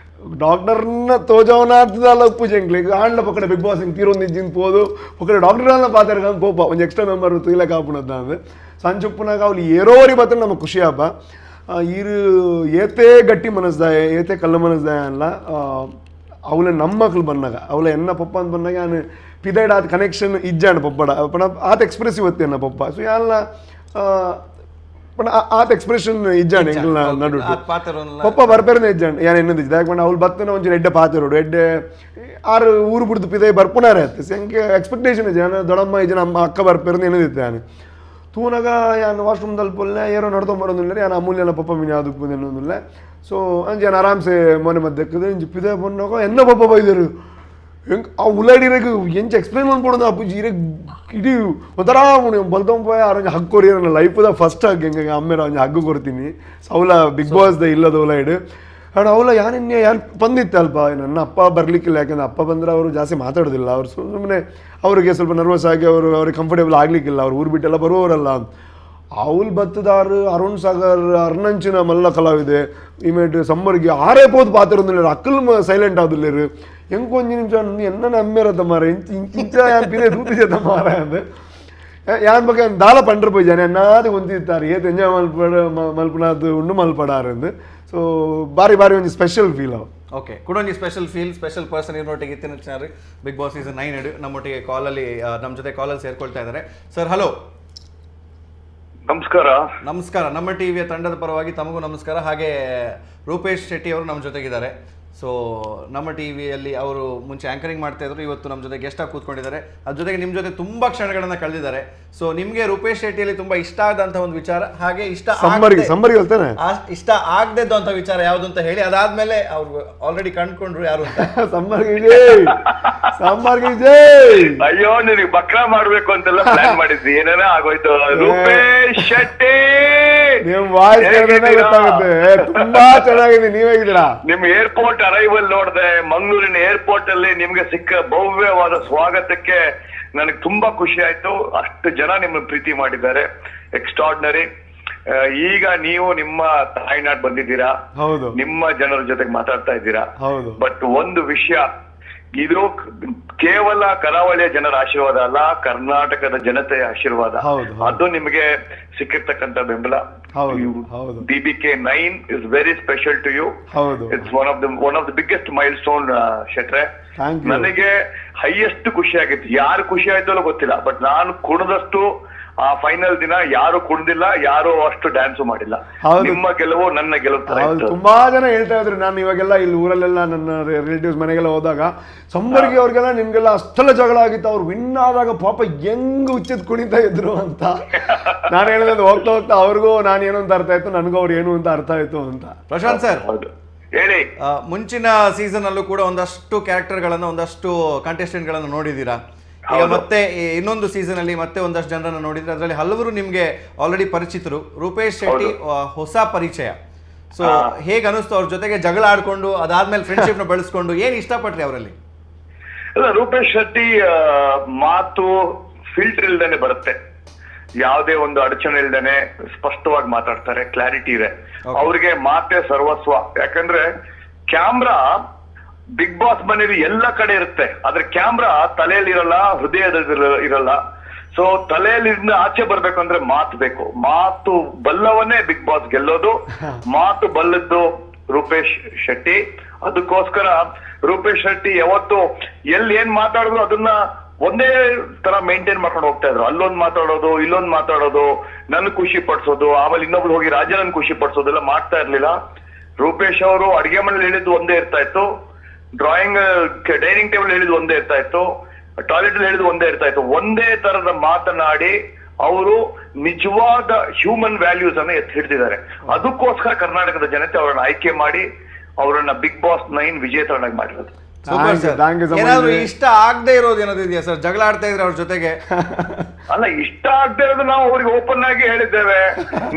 ಡಾಕ್ಟರ್ನ ತೋಜವನಾರ್ಥದಲ್ಲ ಪೂಜೆ ಎಂಕ್ಲೆ ಆಂಡ್ಲ ಪಕ್ಕಡೆ ಬಿಗ್ ಬಾಸ್ ಹಿಂಗೆ ತೀರೊಂದು ಇಜ್ಜಿಂದ ಪೋದು ಪಕ್ಕಡೆ ಡಾಕ್ಟರ್ ಪಾತಾರೆ ಪೋಪ ಒಂಜಿ ಎಕ್ಸ್ಟ್ರಾ ಮೆಂಬರ್ ತೂಯಿಲ ಕಾಪುನದ್ದು ಸಂಚುಪ್ಪುನಾಗ ಅವ್ಲು ಏರೋವರಿ ಬತ್ತನ ನಮ್ಮ ಖುಷಿ ಹಬ್ಬ. ಈರು ಏತೇ ಗಟ್ಟಿ ಮನಸ್ದಾಯ ಏತೇ ಕಲ್ಲು ಮನಸ್ದಾಯ ಅಲ್ಲ ಅವಳ ನಮ್ಮ ಮಕ್ಳು ಬಂದಾಗ ಅವಳ ಎನ್ನ ಪಪ್ಪ ಅಂತ ಬಂದಾಗ ನಾನು ಪಿದೈಡ್ ಆತ ಕನೆಕ್ಷನ್ ಇಜ್ಜಾಣ ಪಪ್ಪಡ ಪಣ ಆತ ಎಕ್ಸ್ಪ್ರೆಸಿವ್ ಒತ್ತೆ ಎನ್ನ ಪಪ್ಪ. ಸೊ ಯಾಲ್ಲ ಪಣ ಆತ ಎಕ್ಸ್ಪ್ರೆಷನ್ ಇಜ್ಜಾಣ ಎಂಕಲ್ನ ನಡು ಪಪ್ಪ ಬರ್ಪೇರನೆ ಇಜ್ಜಾಣ ಯಾನ್ ಎನ್ನದು ಇಜ್ಜ ಯಾಕೆ ಅವಳು ಬತ್ತನ ಒಂಚೂರು ಎಡ್ಡೆ ಪಾತೆರೋಡು ಎಡ್ಡೆ ಆರು ಊರು ಬಿಡ್ದು ಪಿದೈ ಬರ್ಪುನಾರೆ ಅತ್ತೆ ಎಂಕೆ ಎಕ್ಸ್ಪೆಕ್ಟೇಷನ್ ಇಜ್ಜ ನಾನು ದೊಡಮ್ಮ ಇಜ್ಜ ನಮ್ಮ ಅಕ್ಕ ಬರ್ಪೇರನೆ ಎನ್ನದಿತ್ತೆ ನಾನು ತೂನಾಗ ಯಾನ್ ವಾಶ್ರೂಮ್ದಲ್ಲಿ ಪೊಲ್ಲೆ ಏರೋ ನಡ್ಕೊಂಬರೋದಿಲ್ಲ ಯಾನ್ ಅಮೂಲ್ಯನ ಪಪ್ಪ ಮೀನು ಯಾವ್ದು ಅನ್ನೋದಿಲ್ಲ. ಸೊ ಅಂಜೆ ಯಾನ್ ಆರಾಮ್ಸೆ ಮನೆ ಮಧ್ಯಕ್ಕದೆ ಇಂಚಿ ಪಿದೆ ಬನ್ನಾಗ ಎನ್ನ ಪಪ್ಪ ಬೈದರು ಹೆಂಗೆ ಆ ಉಲಾಡಿರಗೆ ಎಂಚ ಎಕ್ಸ್ಪ್ಲೈನ್ ಮಾಡ್ಕೊಡೋದು ಅಪ್ಪುಜಿ ಇರಗೆ ಇಡೀ ಒಂಥರ ಬಲ್ತೊಂಬ ಆರಂಜ ಹಗ್ ಕೊರಿ ನನ್ನ ಲೈಫ್ದ ಫಸ್ಟ್ ಹಗ್ ಹೆಂಗೆ ಅಮ್ಮೇರ ಒಂಜಿ ಹಗ್ಗು ಕೊಡ್ತೀನಿ. ಸೊ ಅವಲ big boss the ಇಲ್ಲದ ಉಲಾಯ್ಡು ಅಂಡ್ ಅವಲ ಯಾನಿನ್ಯ ಯಾರು ಬಂದಿತ್ತು ಅಲ್ಪ ನನ್ನ ಅಪ್ಪ ಬರಲಿಕ್ಕಿಲ್ಲ, ಯಾಕಂದ್ರೆ ಅಪ್ಪ ಬಂದರೆ ಅವರು ಜಾಸ್ತಿ ಮಾತಾಡೋದಿಲ್ಲ, ಅವರು ಸುಮ್ಮನೆ ಅವರಿಗೆ ಸ್ವಲ್ಪ ನರ್ವಸ್ ಆಗಿ ಅವರು ಅವ್ರಿಗೆ ಕಂಫರ್ಟೇಬಲ್ ಆಗಲಿಕ್ಕಿಲ್ಲ, ಅವ್ರು ಊರು ಬಿಟ್ಟೆಲ್ಲ ಬರುವವರಲ್ಲ. ಅವ್ಲು ಬತ್ತದಾರು ಅರುಣ್ ಸಾಗರ್ ಅರ್ನಂಚಿನ ಮಲ್ಲ ಕಲಾವಿದೆ ಇಮೇಟ್ ಸಮ್ಮರ್ಗೆ ಆರೇ ಪೋದು ಪಾತಿರೋದಿಲ್ಲ ಅಕ್ಕಲ್ ಸೈಲೆಂಟ್ ಆದಿಲ್ಲೇರು ಹೆಂಗೆ ಒಂಜಿ ನಿಮಿಷ ಎನ್ನ ಅಮ್ಮೇರತ್ತ ಮಾರ ಇಂಚ ಇಂಚ ಯಾನ್ ಪಿದೆ ದೂತಿಜತ್ತ ಮಾರ ಅಂದ್ ಯಾನ್ ಬಗ್ಗೆ ದಾಲ ಪಂಡ್ರ ಪೋಯ್ಜಾನೆ ಅನ್ನಾದಿ ಒಂದಿತ್ತಾರೆ ಏತ್ ಎಂಜಾಯ್ ಮಲ್ಪಡ ಮಲ್ಪನಾದ್ ಉಂಡು ಮಲ್ಪಡಾರು ಅಂದ್. ಸೊ ಬಾರಿ ಬಾರಿ ಒಂಜಿ ಸ್ಪೆಷಲ್ ಫೀಲ್ ಅವು. ಓಕೆ, ಕುಡೊಂಜಿ special feel special person ಇವ್ರೊಟ್ಟಿಗೆ ಇತ್ತಿನ big boss season 9 ನಮ್ಮೊಟ್ಟಿಗೆ ಕಾಲಲ್ಲಿ ನಮ್ಮ ಜೊತೆ ಕಾಲಲ್ಲಿ ಸೇರ್ಕೊಳ್ತಾ ಇದ್ದಾರೆ. ಸರ್ ಹಲೋ, ನಮಸ್ಕಾರ. ನಮಸ್ಕಾರ, ನಮ್ಮ ಟಿವಿಯ ತಂಡದ ಪರವಾಗಿ ತಮಗೂ ನಮಸ್ಕಾರ. ಹಾಗೆ ರೂಪೇಶ್ ಶೆಟ್ಟಿ ಅವರು ನಮ್ಮ ಜೊತೆಗಿದ್ದಾರೆ. ಸೊ ನಮ್ಮ ಟಿವಿಯಲ್ಲಿ ಅವರು ಮುಂಚೆ ಆ್ಯಂಕರಿಂಗ್ ಮಾಡ್ತಾ ಇದ್ರು, ಇವತ್ತು ನಮ್ಮ ಜೊತೆ ಗೆಸ್ಟ್ ಆಗಿ ಕೂತ್ಕೊಂಡಿದ್ದಾರೆ. ಅದ್ರ ಜೊತೆಗೆ ನಿಮ್ಮ ಜೊತೆ ತುಂಬ ಕ್ಷಣಗಳನ್ನು ಕಳೆದಿದ್ದಾರೆ. ಸೊ ನಿಮಗೆ ರೂಪೇಶ್ ಶೆಟ್ಟಿಯಲ್ಲಿ ತುಂಬ ಇಷ್ಟ ಆದಂಥ ಒಂದು ವಿಚಾರ, ಹಾಗೆ ಇಷ್ಟ ಇಷ್ಟ ಆಗದೆ ಇದ್ದಂಥ ವಿಚಾರ ಯಾವುದು ಅಂತ ಹೇಳಿ, ಅದಾದ್ಮೇಲೆ ಅವ್ರು ಆಲ್ರೆಡಿ ಕಂಡ್ಕೊಂಡ್ರು ಯಾರು ಅಂತ. ಅಯ್ಯೋ, ನಿನಗೆ ಬಕ್ರಾ ಮಾಡ್ಬೇಕು ಅಂತೆಲ್ಲ ಪ್ಲಾನ್ ಮಾಡಿದ್ವಿ, ಏನೇನೋ ಆಗೋಯ್ತು. ರೂಪೇಶ್ ಶೆಟ್ಟಿ, ನಿಮ್ ವಾಯ್ಸ್ ಗೊತ್ತಾಗುತ್ತೆ, ತುಂಬಾ ಚೆನ್ನಾಗಿದೆ. ನೀವ್ ಹೇಗಿದ್ದೀರಾ? ನಿಮ್ ಏರ್ಪೋರ್ಟ್ ಅರೈವಲ್ ನೋಡಿದೆ, ಮಂಗಳೂರಿನ ಏರ್ಪೋರ್ಟ್ ಅಲ್ಲಿ ನಿಮ್ಗೆ ಸಿಕ್ಕ ಭವ್ಯವಾದ ಸ್ವಾಗತಕ್ಕೆ ನನಗೆ ತುಂಬಾ ಖುಷಿ ಆಯ್ತು. ಅಷ್ಟು ಜನ ನಿಮ್ಮನ್ನ ಪ್ರೀತಿ ಮಾಡಿದ್ದಾರೆ, ಎಕ್ಸ್ಟ್ರಾರ್ಡಿನರಿ. ಈಗ ನೀವು ನಿಮ್ಮ ತಾಯ್ನಾಡ್ ಬಂದಿದ್ದೀರಾ, ನಿಮ್ಮ ಜನರ ಜೊತೆಗೆ ಮಾತಾಡ್ತಾ ಇದ್ದೀರಾ. ಬಟ್ ಒಂದು ವಿಷಯ, ಇದು ಕೇವಲ ಕರಾವಳಿಯ ಜನರ ಆಶೀರ್ವಾದ ಅಲ್ಲ, ಕರ್ನಾಟಕದ ಜನತೆಯ ಆಶೀರ್ವಾದ. ಅದು ನಿಮಗೆ ಸಿಕ್ಕಿರ್ತಕ್ಕಂಥ ಬೆಂಬಲ. BBK 9 is very special to you. It's one of the biggest milestone ಶೆಟ್ರೆ. ನನಗೆ ಹೈಯೆಸ್ಟ್ ಖುಷಿ ಆಗಿತ್ತು. ಯಾರು ಖುಷಿ ಆಯ್ತು ಅಲ್ಲ ಗೊತ್ತಿಲ್ಲ, ಬಟ್ ನಾನು ಕುಣದಷ್ಟು ಆ ಫೈನಲ್ ದಿನ ಯಾರು ಕುಣ್ದಿಲ್ಲ, ಯಾರು ಅಷ್ಟು ಡ್ಯಾನ್ಸ್ ಮಾಡಿಲ್ಲ. ನಿಮ್ಮ ಗೆಲುವು ನನ್ನ ಗೆಲುವು ತರ ಇತ್ತು. ತುಂಬಾ ಜನ ಹೇಳ್ತಾ ಇದ್ರು. ನಾನು ಇವಾಗೆಲ್ಲ ಇಲ್ಲಿ ಊರಲ್ಲೆಲ್ಲ ನನ್ನ ರಿಲೇಟಿವ್ಸ್ ಮನೆಗೆಲ್ಲ ಹೋದಾಗ ಸಂಬರ್ಗಿ ಅವ್ರಿಗೆಲ್ಲ ನಿಮ್ಗೆಲ್ಲ ಅಷ್ಟೆಲ್ಲ ಜಗಳ ಆಗಿತ್ತು, ಅವ್ರು ವಿನ್ ಆದಾಗ ಪಾಪ ಹೆಂಗ್ ಉಚ್ಚಿದ್ ಕುಣಿತಾ ಇದ್ರು ಅಂತ. ನಾನು ಹೇಳಿದ್ರೆ ಹೋಗ್ತಾ ಹೋಗ್ತಾ ಅವ್ರಿಗೂ ನಾನು ಏನು ಅಂತ ಅರ್ಥ ಆಯ್ತು, ನನಗೂ ಅವ್ರು ಏನು ಅಂತ ಅರ್ಥ ಆಯ್ತು ಅಂತ. ಪ್ರಶಾಂತ್ ಸರ್ ಹೇಳಿ, ಮುಂಚಿನ ಸೀಸನ್ ಅಲ್ಲೂ ಕೂಡ ಒಂದಷ್ಟು ಕ್ಯಾರೆಕ್ಟರ್ಗಳನ್ನು, ಒಂದಷ್ಟು ಕಂಟೆಸ್ಟೆಂಟ್ ಗಳನ್ನು ನೋಡಿದೀರಾ. ಈಗ ಮತ್ತೆ ಇನ್ನೊಂದು ಸೀಸನ್ ಅಲ್ಲಿ ಮತ್ತೆ ಒಂದಷ್ಟು ಜನರನ್ನು ನೋಡಿದ್ರೆ ಅದರಲ್ಲಿ ಹಲವರು ನಿಮ್ಗೆ ಆಲ್ರೆಡಿ ಪರಿಚಿತರು. ರೂಪೇಶ್ ಶೆಟ್ಟಿ ಹೊಸ ಪರಿಚಯ. ಸೊ ಹೇಗೆ ಅನಿಸ್ತು ಅವ್ರ ಜೊತೆಗೆ ಜಗಳ ಆಡ್ಕೊಂಡು ಅದಾದ್ಮೇಲೆ ಫ್ರೆಂಡ್ಶಿಪ್ ನ ಬೆಳೆಸ್ಕೊಂಡು, ಏನ್ ಇಷ್ಟಪಟ್ರಿ ಅವರಲ್ಲಿ? ಅಲ್ಲ, ರೂಪೇಶ್ ಶೆಟ್ಟಿ ಮಾತು ಫಿಲ್ಟರ್ ಇಲ್ದೇನೆ ಬರುತ್ತೆ, ಯಾವುದೇ ಒಂದು ಅಡಚಣೆ ಇಲ್ದೇನೆ ಸ್ಪಷ್ಟವಾಗಿ ಮಾತಾಡ್ತಾರೆ, ಕ್ಲಾರಿಟಿ ಇದೆ ಅವ್ರಿಗೆ. ಮಾತೆ ಸರ್ವಸ್ವ. ಯಾಕಂದ್ರೆ camera big boss ಮನೇಲಿ ಎಲ್ಲ ಕಡೆ ಇರುತ್ತೆ, ಆದ್ರೆ ಕ್ಯಾಮ್ರಾ ತಲೆಯಲ್ಲಿ ಇರಲ್ಲ, ಹೃದಯದಲ್ಲಿ ಇರಲ್ಲ. ಸೊ ತಲೆಯಲ್ಲಿ ಆಚೆ ಬರ್ಬೇಕು ಅಂದ್ರೆ ಮಾತು ಬೇಕು. ಮಾತು ಬಲ್ಲವನೇ ಬಿಗ್ ಬಾಸ್ ಗೆಲ್ಲೋದು, ಮಾತು ಬಲ್ಲದ್ದು ರೂಪೇಶ್ ಶೆಟ್ಟಿ. ಅದಕ್ಕೋಸ್ಕರ ರೂಪೇಶ್ ಶೆಟ್ಟಿ ಯಾವತ್ತು ಎಲ್ಲಿ ಏನ್ ಮಾತಾಡಿದ್ರು ಅದನ್ನ ಒಂದೇ ತರ ಮೇಂಟೈನ್ ಮಾಡ್ಕೊಂಡು ಹೋಗ್ತಾ ಇದ್ರು. ಅಲ್ಲೊಂದ್ ಮಾತಾಡೋದು, ಇಲ್ಲೊಂದ್ ಮಾತಾಡೋದು, ನನ್ ಖುಷಿ ಪಡಿಸೋದು, ಆಮೇಲೆ ಇನ್ನೊಬ್ರು ಹೋಗಿ ರಾಜನನ್ ಖುಷಿ ಪಡಿಸೋದೆಲ್ಲ ಮಾಡ್ತಾ ಇರ್ಲಿಲ್ಲ. ರೂಪೇಶ್ ಅವರು ಅಡಿಗೆ ಮನೇಲಿ ಹೇಳಿದ್ದು ಒಂದೇ ಇರ್ತಾ ಇತ್ತು, drawing dining table ಹೇಳಿದ್ದು ಒಂದೇ ಇರ್ತಾ ಇತ್ತು, ಟಾಯ್ಲೆಟ್ ಅಲ್ಲಿ ಹೇಳಿದ್ದು ಒಂದೇ ಇರ್ತಾ ಇತ್ತು. ಒಂದೇ ತರದ ಮಾತನಾಡಿ ಅವರು ನಿಜವಾದ ಹ್ಯೂಮನ್ ವ್ಯಾಲ್ಯೂಸ್ ಅನ್ನ ಎತ್ತಿ ಹಿಡಿದಿದ್ದಾರೆ. ಅದಕ್ಕೋಸ್ಕರ ಕರ್ನಾಟಕದ ಜನತೆ ಅವರನ್ನ ಆಯ್ಕೆ ಮಾಡಿ ಅವರನ್ನ ಬಿಗ್ ಬಾಸ್ 9 ವಿಜೇತರನ್ನಾಗಿ ಮಾಡಿರೋದು. ಏನಾದ್ರು ಇಷ್ಟ ಆಗದೆ ಇರೋದು ಏನಾದ್ರು ಇದೆಯಾ ಸರ್? ಜಗಳ ಆಡ್ತಾ ಇದ್ರೆ ಅವ್ರ ಜೊತೆಗೆ? ಅಲ್ಲ, ಇಷ್ಟ ಆಗದೆ ಇರೋದು ನಾವು ಅವ್ರಿಗೆ ಓಪನ್ ಆಗಿ ಹೇಳಿದ್ದೇವೆ.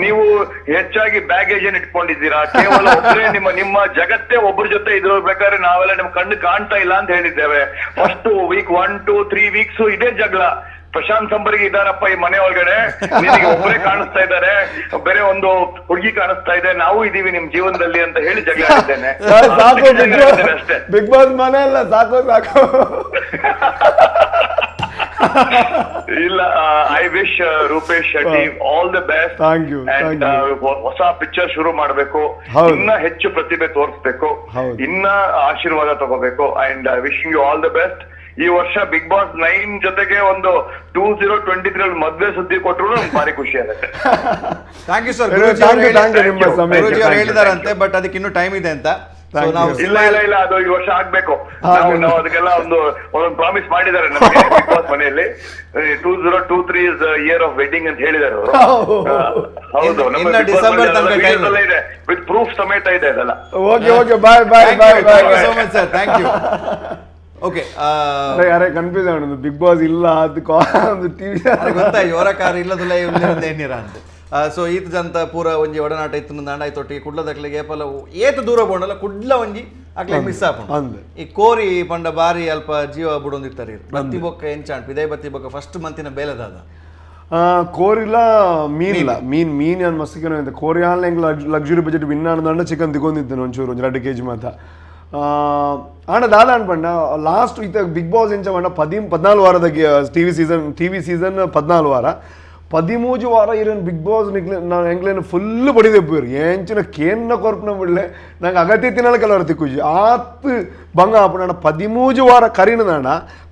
ನೀವು ಹೆಚ್ಚಾಗಿ ಬ್ಯಾಗೇಜ್ ಏನ್ ಇಟ್ಕೊಂಡಿದ್ದೀರಾ, ಕೇವಲ ಒಬ್ಬರೇ ನಿಮ್ಮ ನಿಮ್ಮ ಜಗತ್ತೇ ಒಬ್ಬರ ಜೊತೆ ಇದ್ರ ಬೇಕಾದ್ರೆ ನಾವೆಲ್ಲ ನಿಮ್ ಕಣ್ಣು ಕಾಣ್ತಾ ಇಲ್ಲ ಅಂತ ಹೇಳಿದ್ದೇವೆ. First week 1 2 3 weeks ಇದೇ ಜಗಳ. ಪ್ರಶಾಂತ್ ಸಂಬರ್ಗಿ ಇದಾರಪ್ಪ ಈ ಮನೆ ಒಳಗಡೆ, ನಿನಗೆ ಒಬ್ಬರೇ ಕಾಣಿಸ್ತಾ ಇದ್ದಾರೆ, ಬೇರೆ ಒಂದು ಹುಡುಗಿ ಕಾಣಿಸ್ತಾ ಇದೆ, ನಾವು ಇದೀವಿ ನಿಮ್ ಜೀವನದಲ್ಲಿ ಅಂತ ಹೇಳಿ ಜಗಳ ಆಡಿದ್ದೇನೆ. ಅಷ್ಟೇ, ಬಿಗ್ ಬಾಸ್ ಮನೆ ಅಲ್ಲ, ಸಾಕು ಸಾಕು. ಇಲ್ಲ, I wish Roopesh Shetty all the best. Thank you. And ಹೊಸ ಪಿಕ್ಚರ್ ಶುರು ಮಾಡ್ಬೇಕು, ಇನ್ನ ಹೆಚ್ಚು ಪ್ರತಿಭೆ ತೋರಿಸ್ಬೇಕು, ಇನ್ನ ಆಶೀರ್ವಾದ ತಗೋಬೇಕು. And wishing you all the best. ಈ ವರ್ಷ ಬಿಗ್ ಬಾಸ್ 9 ಜೊತೆಗೆ ಒಂದು 2023 ಅಲ್ಲಿ ಮದ್ವೆ ಸುದ್ದಿ ಕೊಟ್ಟರು ನಮ್ಗೆ ಭಾರಿ ಖುಷಿ ಆಗುತ್ತೆ. Thank you sir. ಗುರೂಜಿ ಅವರು ಹೇಳಿದಾರಂತೆ, ಬಟ್ ಅದಕ್ಕೆ ಇನ್ನೂ ಟೈಮ್ ಇದೆ ಅಂತ. ಇಲ್ಲ ಇಲ್ಲ ಇಲ್ಲ, ಅದು ಈ ವರ್ಷ ಆಗ್ಬೇಕು. ನಾವು ಅದಕ್ಕೆಲ್ಲ ಒಂದು ಒಂದೊಂದು ಪ್ರಾಮಿಸ್ ಮಾಡಿದ್ದಾರೆ ನಮಗೆ ಬಿಗ್ ಬಾಸ್ ಮನೆಯಲ್ಲಿ. 2023 is year of wedding ಅಂತ ಹೇಳಿದ್ದಾರೆ ಅವರು. ಹೌದು, ನಮ್ಮ ಇದೆ, ವಿತ್ ಪ್ರೂಫ್ ಸಮೇತ ಇದೆ ಅದೆಲ್ಲ. Okay okay, bye bye bye bye so much sir, thank you. Okay, ಅರೆ ಕನ್ಫ್ಯೂಸ್ ಆಗೋದು, ಬಿಗ್ ಬಾಸ್ ಇಲ್ಲ ಅದು ಟಿವಿ ಗೊತ್ತಾಯ್ತು, ಹೊರ ಕಾರ್ ಇಲ್ಲದಿಲ್ಲ ಏನಿರ ಅಂತ. ಸೊ ಈತ ಜಂತ ಪೂರ ಒಂಜಿ ಒಡನಾಟ ಇತ್ತು ದಾಂಡ ತೊಟ್ಟಿಗೆ ಕುಡ್ಲದಕ್ಲಿಗೆ ಏಪಲ ಏತ ದೂರ ಬೋಂಡಲ್ಲ ಕುಡ್ಲ ಒಂಜಿ ಅಕ್ಲೆ ಮಿಸ್ ಆಪುಂಡು. ಈ ಕೋರಿ ಪಂಡ ಬಾರಿ ಅಲ್ಪ ಜೀವ ಬುಡೊಂದಿತ್ತಾರೆ. ಬತ್ತಿ ಬೊಕ್ಕ ಎಂಚಾಂಟ್ ಇದೇ ಬತ್ತಿ ಬೊಕ್ಕ ಫಸ್ಟ್ ಮಂತಿನ ಬೇಲದಾದ ಕೋರಿಲ್ಲ ಮೀನಿಲ್ಲ, ಮೀನ್ ಮೀನ್ ಏನು ಮಸ್ತ್ ಕೋರಿ ಹೆಂಗೆ luxury budget win ಆನಂದ ಚಿಕನ್ ತಿಗೊಂದಿದ್ದೇನೆ ಒಂಚೂರು ಒಂದು 2 ಕೆಜಿ ಮಾತ್ರ. ಆಂಡ ದಾದ ಅನ್ಪಂಡ ಲಾಸ್ಟ್ ಈತ ಬಿಗ್ ಬಾಸ್ ಎಂಚ ಪಂಡ 14 ವಾರದ TV season 14 ವಾರ 13 ವಾರ ಇರನ್ ಬಿಗ್ ಬಾಸ್ ನಿಕ್ಲೆ ನಾನು ಎಂಗ್ಲೇನು ಫುಲ್ ಬಡಿದೆಪ್ಪು ಎಂಚಿನ ಕೇನ್ನ ಕೊರ್ಪನ ಬಿಡಲೆ ನಂಗೆ ಅಗತ್ಯ ತಿನ್ನಲ್ಲ ಕೆಲವರು ತಿಕ್ಕುಜಿ ಆತ್ ಬಂಗ ಆಪುಂಡು. 13 ವಾರ ಕರಿನದಾಂಡ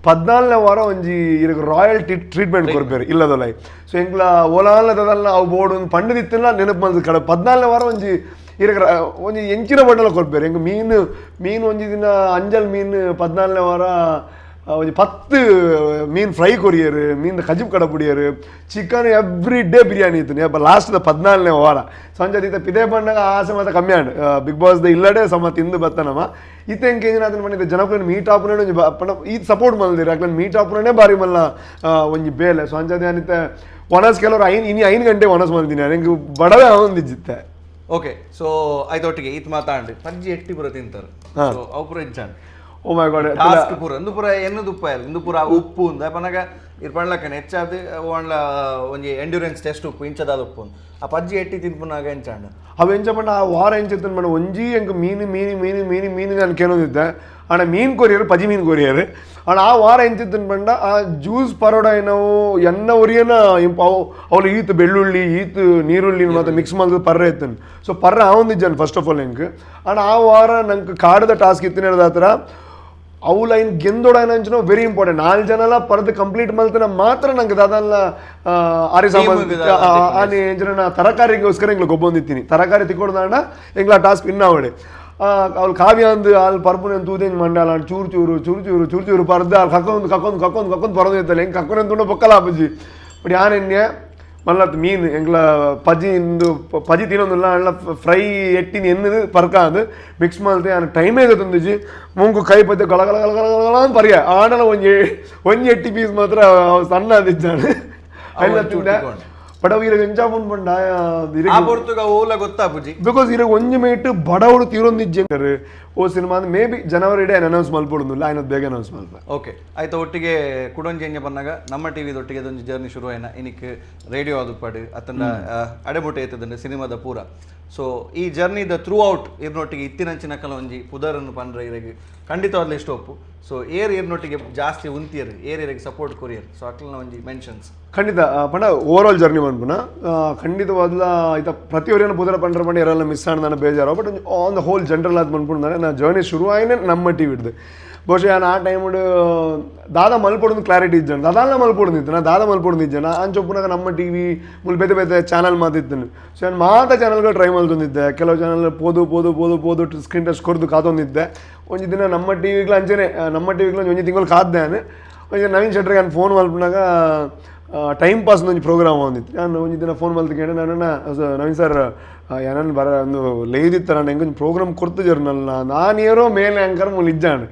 14ನೇ ವಾರ ಒಂಜಿ ಇರಗ್ ರಾಯಲ್ ಟ್ರೀಟ್ಮೆಂಟ್ ಕೊರ್ಪೇರು ಇಲ್ಲದೊಲೈ. ಸೊ ಎಂಕ್ಲ ಓಲಾಲದಲ್ಲ ಅವು ಬೋರ್ಡ್ ಒಂದು ಪಂಡದಿತ್ತಿಲ್ಲ ನೆನಪು ಬಂದ ಕಡೆ 14ನೇ ವಾರ ಒಂಜಿ ಇರಗ್ ಒಂಜಿ ಎಂಚಿನ ಬಣ್ಣಲ ಕೊರ್ಪೇರು. ಎಂಕ್ ಮೀನು ಮೀನು ಒಂಜಿ ದಿನ ಅಂಜಲ್ ಮೀನು 14ನೇ ವಾರ ಒಂಜಿ 10 ಮೀನು ಫ್ರೈ ಕೊರಿಯರು, ಮೀನು ಕಜಿಪ್ ಕಡಪುಡಿಯರು, chicken every day biryani ಇತ್ತು ಅಪ್ಪ ಲಾಸ್ಟ್ 14ನೇ ವಾರ. ಸಂಜೆ ಈತ ಪಿದೆ ಬಣ್ಣಗ ಆಸೆ ಮಾತ್ರ ಕಮ್ಮಿ and big boss the ಇಲ್ಲಡೆ ಸಮ ತಿಂದು ಬತ್ತನಮ್ಮ. ಈತ ಎಂಕ್ ಎಂಜಿನ ಅದನ್ನ ಪಂಡ ಜನಕ್ಲೆನ್ ಮೀಟ್ ಆಪುನೇ ಒಂಜಿ ಪಂಡ ಈತ ಸಪೋರ್ಟ್ ಮಲ್ದಿರು ಅಕ್ಲೆನ್ ಮೀಟ್ ಆಪುನೇ ಬಾರಿ ಮಲ್ಲ ಒಂಜಿ ಬೇಲೆ. ಸೊ ಅಂಜಾದ ಅನಿತ ಒನಸ್ ಕೆಲವರು ಇನಿ 5 ಗಂಟೆ ಒನಸ್ ಮಲ್ದಿನಿ ಎಂಕ್ ಬಡವೇ ಒಂದಿಜ್ಜಿತ್ತೆ. ಓಕೆ, ಸೊ ಆಯ್ತು ಒಟ್ಟಿಗೆ ಈತ ಮಾತಾಡಿ ಪಜ್ಜಿ ಎಟ್ಟಿ ಪೂರ ತಿಂತಾರೆ. ಸೊ ಅವು ಪೂರ ಎಂಚಾಂಡ್ ಓ ಮೈ ಗಾಡ್ ಟಾಸ್ಕ್ ಪೂರ ಇಂದು ಪೂರ ಎನ್ನದು ಉಪ್ಪ ಇಂದು ಪೂರ ಉಪ್ಪು ಅಂದ ಪನಗ ಇರ್ ಪಣ್ಲಕ್ಕನೆ ಹೆಚ್ಚಾದ ಓಂಡ್ಲ ಒಂಜಿ ಎಂಡ್ಯೂರೆನ್ಸ್ ಟೆಸ್ಟ್ ಉಪ್ಪು ಇಂಚದಾದ ಉಪ್ಪು ಆ ಪಜ್ಜಿ ಎಟ್ಟಿ ತಿನ್ಪುನಾಗ ಎಂಚಾಂಡ್ ಅವು ಎಂಚ ಪಂಡ ಆ ವಾರ ಎಂಚ ಪಂಡ ಒಂಜಿ ಎಂಕ್ ಮೀನು ಮೀನು ಮೀನು ಮೀನು ಮೀನು ನಾನು ಕೇಳೋದಿದ್ದೆ. ಆಂಡ ಮೀನು ಕೊರಿಯರು ಪಜಿ ಮೀನು ಕೊರಿಯರು. ಆಂಡ ಆ ವಾರ ಎಂಚಿತ್ತನ್ ಪಂಡ ಆ ಜ್ಯೂಸ್ ಪರೋಡ ಏನವು ಎನ್ನ ಒರಿಯನ ಅವು ಅವಳು ಈತ್ ಬೆಳ್ಳುಳ್ಳಿ ಈತ್ ನೀರುಳ್ಳಿ ಮತ್ತು ಮಿಕ್ಸ್ ಮಾಡಿದ್ ಪರ್ರೆ ಇತ್ತನ್. ಸೊ ಪರ್ರೆ ಆವೊಂದಿಜ್ಜಾನ್ first of all ಎಂಕ್. ಆಂಡ ಆ ವಾರ ನಂಗೆ ಕಾಡದ ಟಾಸ್ಕ್ ಇತ್ತಿನ ಆ ಥರ ಅವು ಲೈನ್ ಗೆಂದೋಡ ವೆರಿ ಇಂಪಾರ್ಟೆಂಟ್ 4 ಜನಲ ಪರ್ದು ಕಂಪ್ಲೀಟ್ ಮಲ್ತನ ಮಾತ್ರ ನಂಗೆ ದಾದಲ್ಲ ಆರಿ ಸಾಮಾನ್ ಎಂಜನ ತರಕಾರಿಗೋಸ್ಕರ ಎಂಗ್ಲ ಗೊಬ್ಬೊಂದಿತ್ತೀನಿ ತರಕಾರಿ ತಿಕ್ಕೊಡ್ದಾಂಡ ಎಂಗ್ಲ ಟಾಸ್ಕ್ ಇನ್ನ ಅವಡೆ ಅವಳು ಕಾವ್ಯ ಅಂದು ಅಲ್ಲಿ ಪರ್ಪುನ ತೂದೆಂಗ್ ಮಂಡಲ ಚೂರು ಚೂರು ಚೂರು ಚೂರು ಚೂರು ಚೂರು ಪರ್ದು ಅಲ್ಲಿ ಕಕ್ಕೊಂದು ಕಕ್ಕೊಂದು ಕಕ್ಕೊಂದು ಕಕ್ಕೊಂದು ಪರದು ಇತ್ತಲ್ಲ ಹೆಂಗೆ ಕಕ್ಕೊಂದು ತುಂಡು ಬೊಕ್ಕಲ ಅಪ್ಪಜಿ ಬಟ್ ಯಾನೆನ್ನೆ ಮಲ್ಲತ್ ಮೀನು ಎಂಗ್ಲ ಪಜಿ ಇಂದು ಪಜಿ ತಿನ್ನೊಂದಿಲ್ಲ ಅಲ್ಲ ಫ್ರೈ ಎಟ್ಟಿನ ಎನ್ನದು ಪರ್ಕಾದು ಮಿಕ್ಸ್ ಮಾಡ್ತೆ ಆನ ಟೈಮೇ ಗೊತ್ತೊಂದಿಜಿ ಮುಂಗು ಕೈ ಪತ್ತೆ ಗಳ ಗಳ ಗಳ ಗಳ ಗಳ ಅಂತ ಪರಿಯ ಆನಲ ಒಂಜಿ ಒಂಜಿ ಎಟ್ಟಿ ಪೀಸ್ ಮಾತ್ರ ಸಣ್ಣ ಅದಿದ್ದಾನೆ ಅಲ್ಲ ತಿಂದೆ ಬಟ್ ಅವು ಇರಗ ಎಂಜಾ ಫೋನ್ ಪಂಡ ಓಲ ಗೊತ್ತಾ ಬುಜಿ because ಇರಗ ಒಂಜಿ ಮೇಟ್ ಬಡವಡು ತೀರೊಂದಿಜ್ಜೆ ಓ ಸಿನಿಮಾ ಮೇ ಬಿ ಜನವರಿ ಇಡೇ ಅನೌನ್ಸ್ ಮಲ್ಪೊಡುಂದಿಲ್ಲ ಆಯ್ನ ಬೇಗ ಅನೌನ್ಸ್ ಮಲ್ಪ ಓಕೆ ಆಯ್ತು ಒಟ್ಟಿಗೆ ಕುಡೊಂಜಿ ಎಂಜ ಬಂದಾಗ ನಮ್ಮ ಟಿ ವಿದೊಟ್ಟಿಗೆ ಅದೊಂದು ಜರ್ನಿ ಶುರು ಆಯ್ನ ಇನಿಕ್ ರೇಡಿಯೋ ಅದು ಅತನ ಅಡೆಮುಟೆ ಐತದಂಡೆ ಸಿನಿಮಾದ ಪೂರ ಸೊ ಈ ಜರ್ನಿದ ಥ್ರೂ ಔಟ್ ಇರ್ನೊಟ್ಟಿಗೆ ಇತ್ತಿನಂಚಿನ ಕಲೊಂಜಿ ಪುದರನ್ನು ಪಂಡ್ರೆ ಇರಗೆ ಖಂಡಿತವಾಗ್ಲೂ ಇಷ್ಟ ಒಪ್ಪು ಸೊ ಏರ್ ಏರ್ನೊಟ್ಟಿಗೆ ಜಾಸ್ತಿ ಉಂತಿಯರು ಏರ್ ಏರಿಗೆ ಸಪೋರ್ಟ್ ಕೊರಿಯರ್ ಸೊ ಅಕ್ಲನ ಒಂಜಿ ಮೆನ್ಷನ್ಸ್ ಖಂಡಿತ ಪಂಡ ಓವರ್ ಆಲ್ ಜರ್ನಿ ಪನ್ಪುನ ಖಂಡಿತವಾದ್ಲ ಈತ ಪ್ರತಿಯೊರಿಯನ್ನು ಪುದರ ಪಂಡ್ರ ಪಂಡ ಯಾರೆಲ್ಲ ಮಿಸ್ ಆಡ್ದಾನೆ ಬೇಜಾರು but on the whole general ಆದ್ ಪನ್ಪುಂದಾನೆ ನಾ ಜರ್ನಿ ಶುರು ಆಯ್ನೆ ನಮ್ಮ ಟಿ ವಿಡ್ದು ಬಹುಶಃ ನಾನು ಆ ಟೈಮ್ ದಾದ ಮಲ್ಪೊಡೊಂದು ಕ್ಲಾರಿಟಿ ಇಜ್ಜಾನ ದಾದಾಲ ಮಲ್ಪೊಡೊಂದಿತ್ತು ನಾ ದಾದ ಮಲ್ಪೊಡೊಂದಿಜ್ಜಾನ ಅಂಚೊಪ್ಪುನಾಗ ನಮ್ಮ ಟಿ ವಿ ಮುಲ್ ಬೇತೆ ಬೇತೆ ಚಾನಲ್ ಮಾತಿತ್ತು ಸೊ ನಾನು ಮಾತ ಚಾನಲ್ಗಳು ಟ್ರೈ ಮಲ್ತೊಂದಿದ್ದೆ ಕೆಲವು ಚಾನಲ್ ಪೋದು ಪೋದು ಪೋದು ಪೋದು ಸ್ಕ್ರೀನ್ ಟಚ್ ಕೊರ್ದು ಕಾತೊಂದಿದ್ದೆ ಒಂಜಿ ದಿನ ನಮ್ಮ ಟಿ ವಿಗಳು ಅಂಚೆನೆ ನಮ್ಮ ಟಿ ವಿಗಳು ಒಂಜಿ ತಿಂಗಳು ಕಾದ್ದೆ ನಾನು ಒಂಜಿ ನವೀನ್ ಶೆಟ್ಟರ್ಗೆ ನಾನು ಫೋನ್ ಮಲ್ಪುನಾಗ ಟೈಮ್ ಪಾಸ್ ಒಂಜಿ ಪ್ರೋಗ್ರಾಮ್ ಒಂದಿತ್ತು ನಾನು ಒಂಜಿ ದಿನ ಫೋನ್ ಮಲ್ತು ಕೇಳಿ ನಾನು ನವೀನ್ ಸರ್ ಏನನ್ ಬರ ಒಂದು ಲೇದಿತ್ತ ನಾನು ಹೆಂಗೊಂದು ಪ್ರೋಗ್ರಾಮ್ ಕೊಡ್ತಿದ್ರು ನನ್ನ ನಾನು ಏರೋ ಮೇಲೆ ಅಂಕರ್ ಮುಲ್ ಇಜ್ಜಾണ്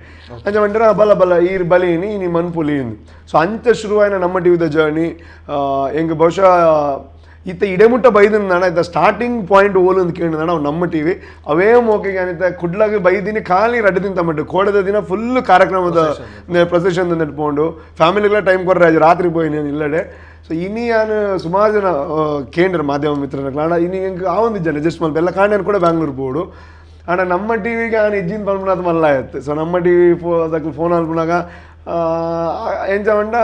ಅಂಚ ಮಂಟರ ಬಲ ಬಲ ಈರ್ ಬಲೀನಿ ನೀ ಮನ್ಪುಲಿ ಸೊ ಅಂಚ ಶುರುವಾಯಿನ ನಮ್ಮ ಟಿವಿದ ಜರ್ನಿ ಹೆಂಗೆ ಬಹುಶಃ ಈತ ಇಡೆಮುಟ್ಟ ಬೈದಿನ ನಾಣ ಈತ ಸ್ಟಾರ್ಟಿಂಗ್ ಪಾಯಿಂಟ್ ಓಲು ಅಂತ ಕೇಳಿದ ಅವು ನಮ್ಮ ಟಿ ವಿ ಅವೇ ಮೋಕೆಗೆ ಏನಿತ್ತ ಕುಡ್ಲಾಗ ಬೈದಿನಿ ಖಾಲಿ ರಡ್ಡು ದಿನ ತಮ್ಮಟ್ಟು ಕೋಡದ ದಿನ ಫುಲ್ ಕಾರ್ಯಕ್ರಮದ ಪ್ರೊಸೆಷನ್ ನೆಟ್ಕೊಂಡು ಫ್ಯಾಮಿಲಿಗಳ ಟೈಮ್ ಕೊಡ್ರೆ ರಾತ್ರಿ ಪೋಯಿ ನಾನು ಇಲ್ಲಡೆ ಸೊ ಇನಿ ನಾನು ಸುಮಾರು ಜನ ಕೇಂದ್ರ ಮಾಧ್ಯಮ ಮಿತ್ರನ ಕಾರಣ ಇನಿ ಹೆಂಗೆ ಆ ಒಂದು ಜನ ಜಸ್ಟ್ ಮಲ್ಪ ಎಲ್ಲ ಕಾಂಡೇನು ಕೂಡ ಬ್ಯಾಂಗ್ಳೂರು ಬೋಡು ಆಂಡ ನಮ್ಮ ಟಿ ವಿಗೆ ನಾನು ಇಜ್ಜಿನ ಪನ್ಪುನಾದ ಮಲ್ಲ ಆಯ್ತು ಸೊ ನಮ್ಮ ಟಿ ವಿ ಫೋ ಅದಕ್ಕೆ ಫೋನ್ ಅನ್ಪುನಾಗ ಎಂಚ ಪಂಡ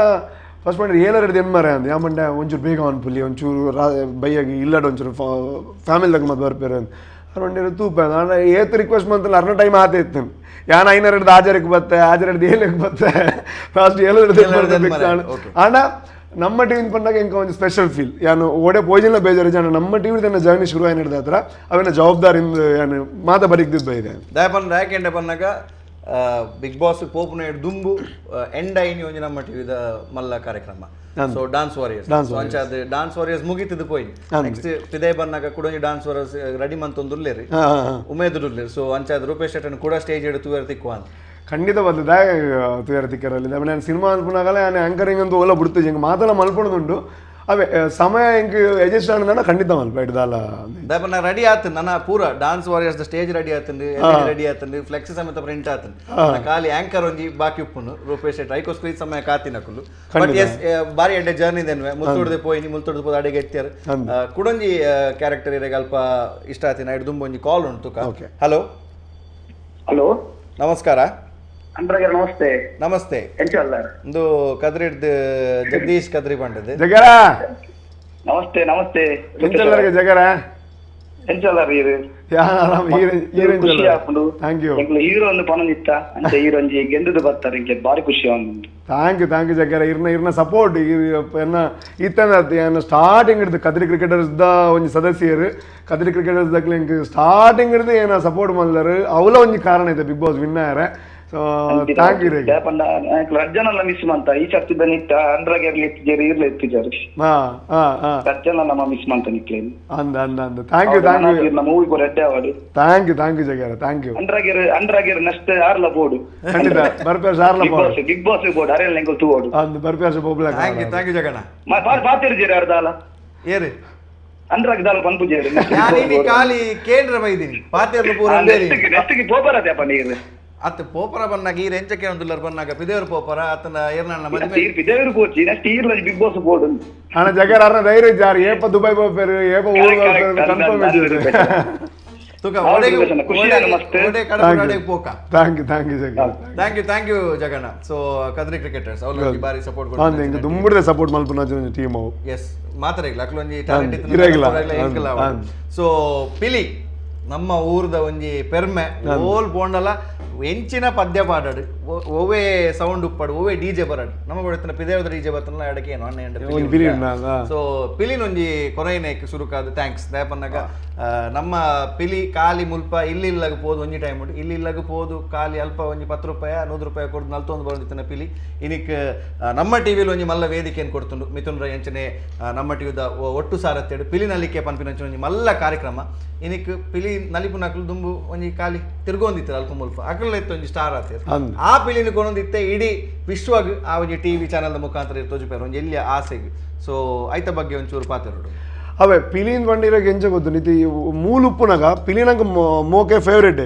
ಫಸ್ಟ್ ಪಂಡ ಏಳರಡ್ದು ಎನ್ಮರೆ ಅಂದ್ ಯಾಮಂಡ ಒಂಚೂರು ಬೇಗ ಅನ್ಪುಲಿ ಒಂಚೂರು ರಾ ಬೈಯಾಗಿ ಇಲ್ಲಡ ಒಂಚೂರು ಫ್ಯಾಮಿಲಿ ತಗ ಮತ್ತೆ ಬರ್ಪೇರು ಅಂದ್ ಅರ್ವಂಡಿರು ತೂಪ ನಾನು ಏತ್ ರಿಕ್ವೆಸ್ಟ್ ಮಂತಲ್ಲ ಅರ್ನ ಟೈಮ್ ಆತ ಇತ್ತು ಯಾನ್ ಐನರಡ್ದು ಆಜರಕ್ಕೆ ಬತ್ತೆ ಆಜರಡ್ದು ಏಳಕ್ಕೆ ಬತ್ತೆ ಫಸ್ಟ್ ಏಳರಡ್ದು ಆಂಡ ನಮ್ಮ ಟೀಮ್ ಪಂಡಾಗ ಎಂಕ ಒಂದು ಸ್ಪೆಷಲ್ ಫೀಲ್ ಯಾನು ಓಡೆ ಪೋಯ್ಜನ್ಲ ಬೇಜಾರು ಜನ ನಮ್ಮ ಟೀಮ್ ತನ್ನ ಜರ್ನಿ ಶುರು ಆಯ್ನ ಹತ್ರ ಅವೆಲ್ಲ ಜವಾಬ್ದಾರಿಯಿಂದ ಯಾನು ಮಾತ ಬರಿಗ್ದಿದ್ದು ಬೈದೆ ದಯಪನ್ ಯಾಕೆಂಡೆ ಪನ್ನಾಗ ಬಿಗ್ ಬಾಸ್ ಪೋಪುನ ದುಂಬು ಎಂಡ್ ಐನಿ ಒಂಜಿ ನಮ್ಮ ಟಿವಿದ ಮಲ್ಲ ಕಾರ್ಯಕ್ರಮ ಸೊ ಡಾನ್ಸ್ ವಾರಿಯರ್ಸ್ ಅಂಚಾದ ಡಾನ್ಸ್ ವಾರಿಯರ್ಸ್ ಮುಗಿತಿದ್ದು ಪೋಯಿ ನೆಕ್ಸ್ಟ್ ಪಿದೇ ಬನ್ನಾಗ ಕೂಡ ಒಂಜಿ ಡಾನ್ಸ್ ವಾರಿಯರ್ಸ್ ರೆಡಿ ಮಂತೊಂದುಲ್ಲೇರಿ ಉಮೇದುಲ್ಲೇರಿ ಸೊ ಅಂಚಾದ ರೂಪೇಶ್ ಶೆಟ್ಟನ್ ಕೂಡ ಸ್ಟೇಜ್ ಇಡು ತೂಯರ್ ತಿಕ್ಕುವ ಅಂತ ಖಂಡಿತ ಬರ್ತದೆ ತೂಯರ್ ತಿಕ್ಕರಲ್ಲಿ ಆಮೇಲೆ ನಾನು ಸಿನಿಮಾ ಅನ್ಪುನಾಗಲ್ಲ ನಾನು ಆ್ಯಂಕರಿಂಗ್ ಅಂತೂ ಓಲ ಬಿಡ್ತು ಹಿಂಗೆ ಮಾತೆಲ್ಲ ಮಲ್ಪೊಂದುಂಡು ಅವೇ ಸಮಯ ಎಂಕ್ ಅಡ್ಜಸ್ಟ್ ಆನಂದ ಖಂಡಿತ ಮಲ್ಪ ಇಡ್ದಲ್ಲ ದಯಪನ್ನ ರೆಡಿ ಆತು ನನ್ನ ಪೂರ ಡಾನ್ಸ್ ವಾರಿಯರ್ಸ್ ಸ್ಟೇಜ್ ರೆಡಿ ಆತಂದು ರೆಡಿ ಆತಂದು ಫ್ಲೆಕ್ಸ್ ಸಮೇತ ಪ್ರಿಂಟ್ ಆತಂದು ಖಾಲಿ ಆಂಕರ್ ಒಂಜಿ ಬಾಕಿ ಉಪ್ಪುನು ರೂಪೇಶ್ ಶೆಟ್ಟಿ ಐಕೋಸ್ಕರ ಈ ಸಮಯ ಕಾತಿನಕುಲು ಬಟ್ ಎಸ್ ಬಾರಿ ಎಡ್ಡೆ ಜರ್ನಿ ದೆನ್ವೆ ಮುಲ್ತೊಡ್ದೆ ಪೋಯಿನಿ ಮುಲ್ತೊಡ್ದು ಪೋದ ಅಡಿಗೆ ಎತ್ತಿಯರ್ ಕುಡೊಂಜಿ ಕ್ಯಾರೆಕ್ಟರ್ ಇರೆಗ್ ಅಲ್ಪ ಇಷ್ಟ ಆತಿನ ಐಡ್ ದುಂಬ ಒಂಜಿ ಕಾಲ್ ಉಂಟು. ಹಲೋ ಹಲೋ ನಮಸ್ಕಾರ ನಮಸ್ತೆ ನಮಸ್ತೆ ಒಂದು ಕದ್ರಿಡ್ದು ಜಗದೀಶ್ ಕದ್ರಿ ಬಂಡದು ಜಗರ ನಮಸ್ತೆ ನಮಸ್ತೆ ಎಂಚಲ್ಲರಿಗೆ ಜಗರ ಹೀರೋ ಒಂದು ಪನೊಂದಿತ್ತ ಅಂಚ ಹೀರೋ ಒಂಜಿ ಗೆಂದುದು ಬರ್ತಾರೆ ಇಂಕೆ ಬಾರಿ ಖುಷಿ ಆವೊಂದುಂಡು. Thank you thank you ಜಗ್ಗರ ಇರ್ನ ಇರ್ನ ಸಪೋರ್ಟ್ ಎನ್ನ ಇತ್ತನ ಸ್ಟಾರ್ಟಿಂಗ್ ಹಿಡ್ದು ಕದ್ರಿ ಕ್ರಿಕೆಟರ್ಸ್ the ಒಂಜಿ ಸದಸ್ಯರು ಕದ್ರಿ ಕ್ರಿಕೆಟರ್ಸ್ ದಕ್ಲೆ ಇಂಕ್ ಸ್ಟಾರ್ಟಿಂಗ್ ಹಿಡ್ದು ಏನ ಸಪೋರ್ಟ್ ಮಲ್ದರು ಅವಲ ಒಂಜಿ ಕಾರಣ ಐತೆ ಬಿಗ್ ಬಾಸ್ ವಿನ್ ಆಯರೆ. ಸೊ thank you ರಜ್ಜನಲ್ಲ ಮಿಸ್ ಮಂತ ಈ ಸರ್ತಿ ನಿತ್ತ ಅಂದ್ರಾಗ ಇರ್ಲಿ ಇತ್ತಿಜೇರು ಇರ್ಲಿ ಇತ್ತಿಜಾರು ಹಾ ಹಾ ಹಾ ರಜ್ಜನ ನಮ್ಮ ಮಿಸ್ ಮಂತ ನಿಕ್ಲೇನು ಅಂದ ಅಂದ ಅಂದ thank you thank you ನಮ್ಮ ಮೂವಿ ಪೂರ ಎಡ್ಡೆ award. Thank you thank you ಜಗ್ಗರ thank you ಅಂದ್ರಾಗಿರ್ ಅಂದ್ರಾಗಿರ್ ನೆಕ್ಸ್ಟ್ ಆರ್ಲ ಬೋರ್ಡ್ ಖಂಡಿತ ಬರ್ಪೇರ್ ಆರ್ಲ ಬೋರ್ಡ್ ಬಿಗ್ ಬಾಸ್ ಬೋರ್ಡ್ ಅರೆಲ್ಲ ಎಂಕಲ್ ತೂ ಬೋರ್ಡ್ ಅಂದ್ ಬರ್ಪೇರ್ ಪೋಪ್ಲ. Thank you thank you Jaganna. ಪಾತಿರ್ಜೇರು ಅರ್ಧಾಲ ಏರು ಅಂದ್ರಾಗ ದಾಲ ಪನ್ಪುಜೇರು ನಾನು ಖಾಲಿ ಕೇಂದ್ರ ಬೈದಿನಿ ಪಾತಿರ್ಲು ಪೂರ ನೆಕ್ಸ್ಟ್ ಪೋಪರತೆ ಅಪ್ಪ ನೀರು ಅತ್ತ ಪೋಪರ ಬನ್ನಾಗ ಈ ರೆಂಚಕ್ಕೆ ಒಂದುಲ್ಲರ್ ಬನ್ನಾಗ ಪಿದೇವರು ಪೋಪರ ಆತನ ಏರ್ನಣ್ಣ ಮದುವೆ ಪಿದೇವರು ಪೋಚಿ ನೆಕ್ಸ್ಟ್ ಈರ್ಲ ಬಿಗ್ ಬಾಸ್ ಬೋರ್ಡ್ ಅಣ್ಣ ಜಗರ್ ಅರ್ನ ಧೈರ್ಯ ಜಾರ್ ಏಪ ದುಬೈ ಪೋಪೇರು ಏಪ ಊರು ಪೋಪೇರು confirm ತುಕ ಓಡೆಗೆ ಓಡೆ ಕಡಪಡೆ ಪೋಕ. Thank you thank you Jagar thank you thank you Jaganna. So Kadri cricketers ಅವ್ರಿಗೆ ಬಾರಿ ಸಪೋರ್ಟ್ ಕೊಡ್ತಾರೆ ಇಂಕ ದುಂಬುಡ್ದೆ ಸಪೋರ್ಟ್ ಮಲ್ಪುನ ಟೀಮ್ ಅವು. ಎಸ್ ಮಾತರೆಗ್ಲ ಅಕ್ಲೊಂಜಿ ಟ್ಯಾಲೆಂಟ್ ಇರೆಗ್ಲ ಎಂಕಲ. ಸೊ ಪಿಲಿ ನಮ್ಮ ಊರ್ದ ಒಂಜಿ ಪೆರ್ಮೆ ಓಲ್ ಪೋಂಡಲ ಎಂಚಿನ ಪದ್ಯ ಪಾಡಾಡು ಒವ್ವೇ ಸೌಂಡ್ ಉಪ್ಪಡು ಒವ್ವೇ ಡಿಜೆ ಬರಡ್ ನಮ್ಮ ಬಡತನ ಪಿದೇವದ ಡಿಜೆ ಬರ್ತನ ಎಡಕ್ಕೆ ಏನು ಅಣ್ಣ. ಸೊ ಪಿಲಿನೊಂಜಿ ಕೊರೈನೇಕ್ ಸುರುಕಾದ thanks ದಯಪನ್ನಾಗ ನಮ್ಮ ಪಿಲಿ ಖಾಲಿ ಮುಲ್ಪ ಇಲ್ಲಿ ಇಲ್ಲಗ ಪೋದು ಒಂಜಿ ಟೈಮ್ ಉಂಟು ಇಲ್ಲಿ ಇಲ್ಲಗ ಪೋದು ಖಾಲಿ ಅಲ್ಪ ಒಂಜಿ 10 ರೂಪಾಯಿ 100 ರೂಪಾಯಿ ಕೊಡ್ದು 41 ಬರೋದಿತ್ತನ ಪಿಲಿ ಇನಿಕ್ ನಮ್ಮ ಟಿವಿಲಿ ಒಂಜಿ ಮಲ್ಲ ವೇದಿಕೆಯನ್ನು ಕೊಡ್ತುಂಡು ಮಿಥುನ್ ರೈ ಅಂಚನೆ ನಮ್ಮ ಟಿವಿದ ಒಟ್ಟು ಸಾರತ್ತೇಡು ಪಿಲಿ ನಲಿಕೆ ಪನ್ಪಿನಂಚನೆ ಒಂಜಿ ಮಲ್ಲ ಕಾರ್ಯಕ್ರಮ ಇನಿಕ್ ಪಿಲಿ ನಲಿಪುನಕ್ಲು ದುಂಬು ಒಂಜಿ ಖಾಲಿ ತಿರ್ಗೊಂದಿತ್ತು ಅಲ್ಪ ಮುಲ್ಪ ಅಕಲ್ ಇತ್ತು ಒಂಜಿ ಸ್ಟಾರ್ ಆತಿತ್ತು ಆ ಪಿಲಿನ ಕೊನೊಂದಿತ್ತೆ ಇಡೀ ವಿಶ್ವಗ್ ಆ ಒಂಜಿ ಟಿವಿ ಚಾನಲ್ದ ಮುಖಾಂತರ ತೋಜುಪೇರು ಒಂಜಿ ಎಲ್ಲಿಯ ಆಸೆಗೆ. ಸೊ ಐತ ಬಗ್ಗೆ ಒಂಚೂರು ಪಾತೆರಡು. ಅವೇ ಪಿಲಿನ್ ಬಂಡಿರಾಗ ಎಂಚ ಗೊತ್ತು ನಿತಿ ಮೂಲುಪ್ಪುನಾಗ ಪಿಲಿ ನಂಗೆ ಮೋಕೆ ಫೇವ್ರೇಟ್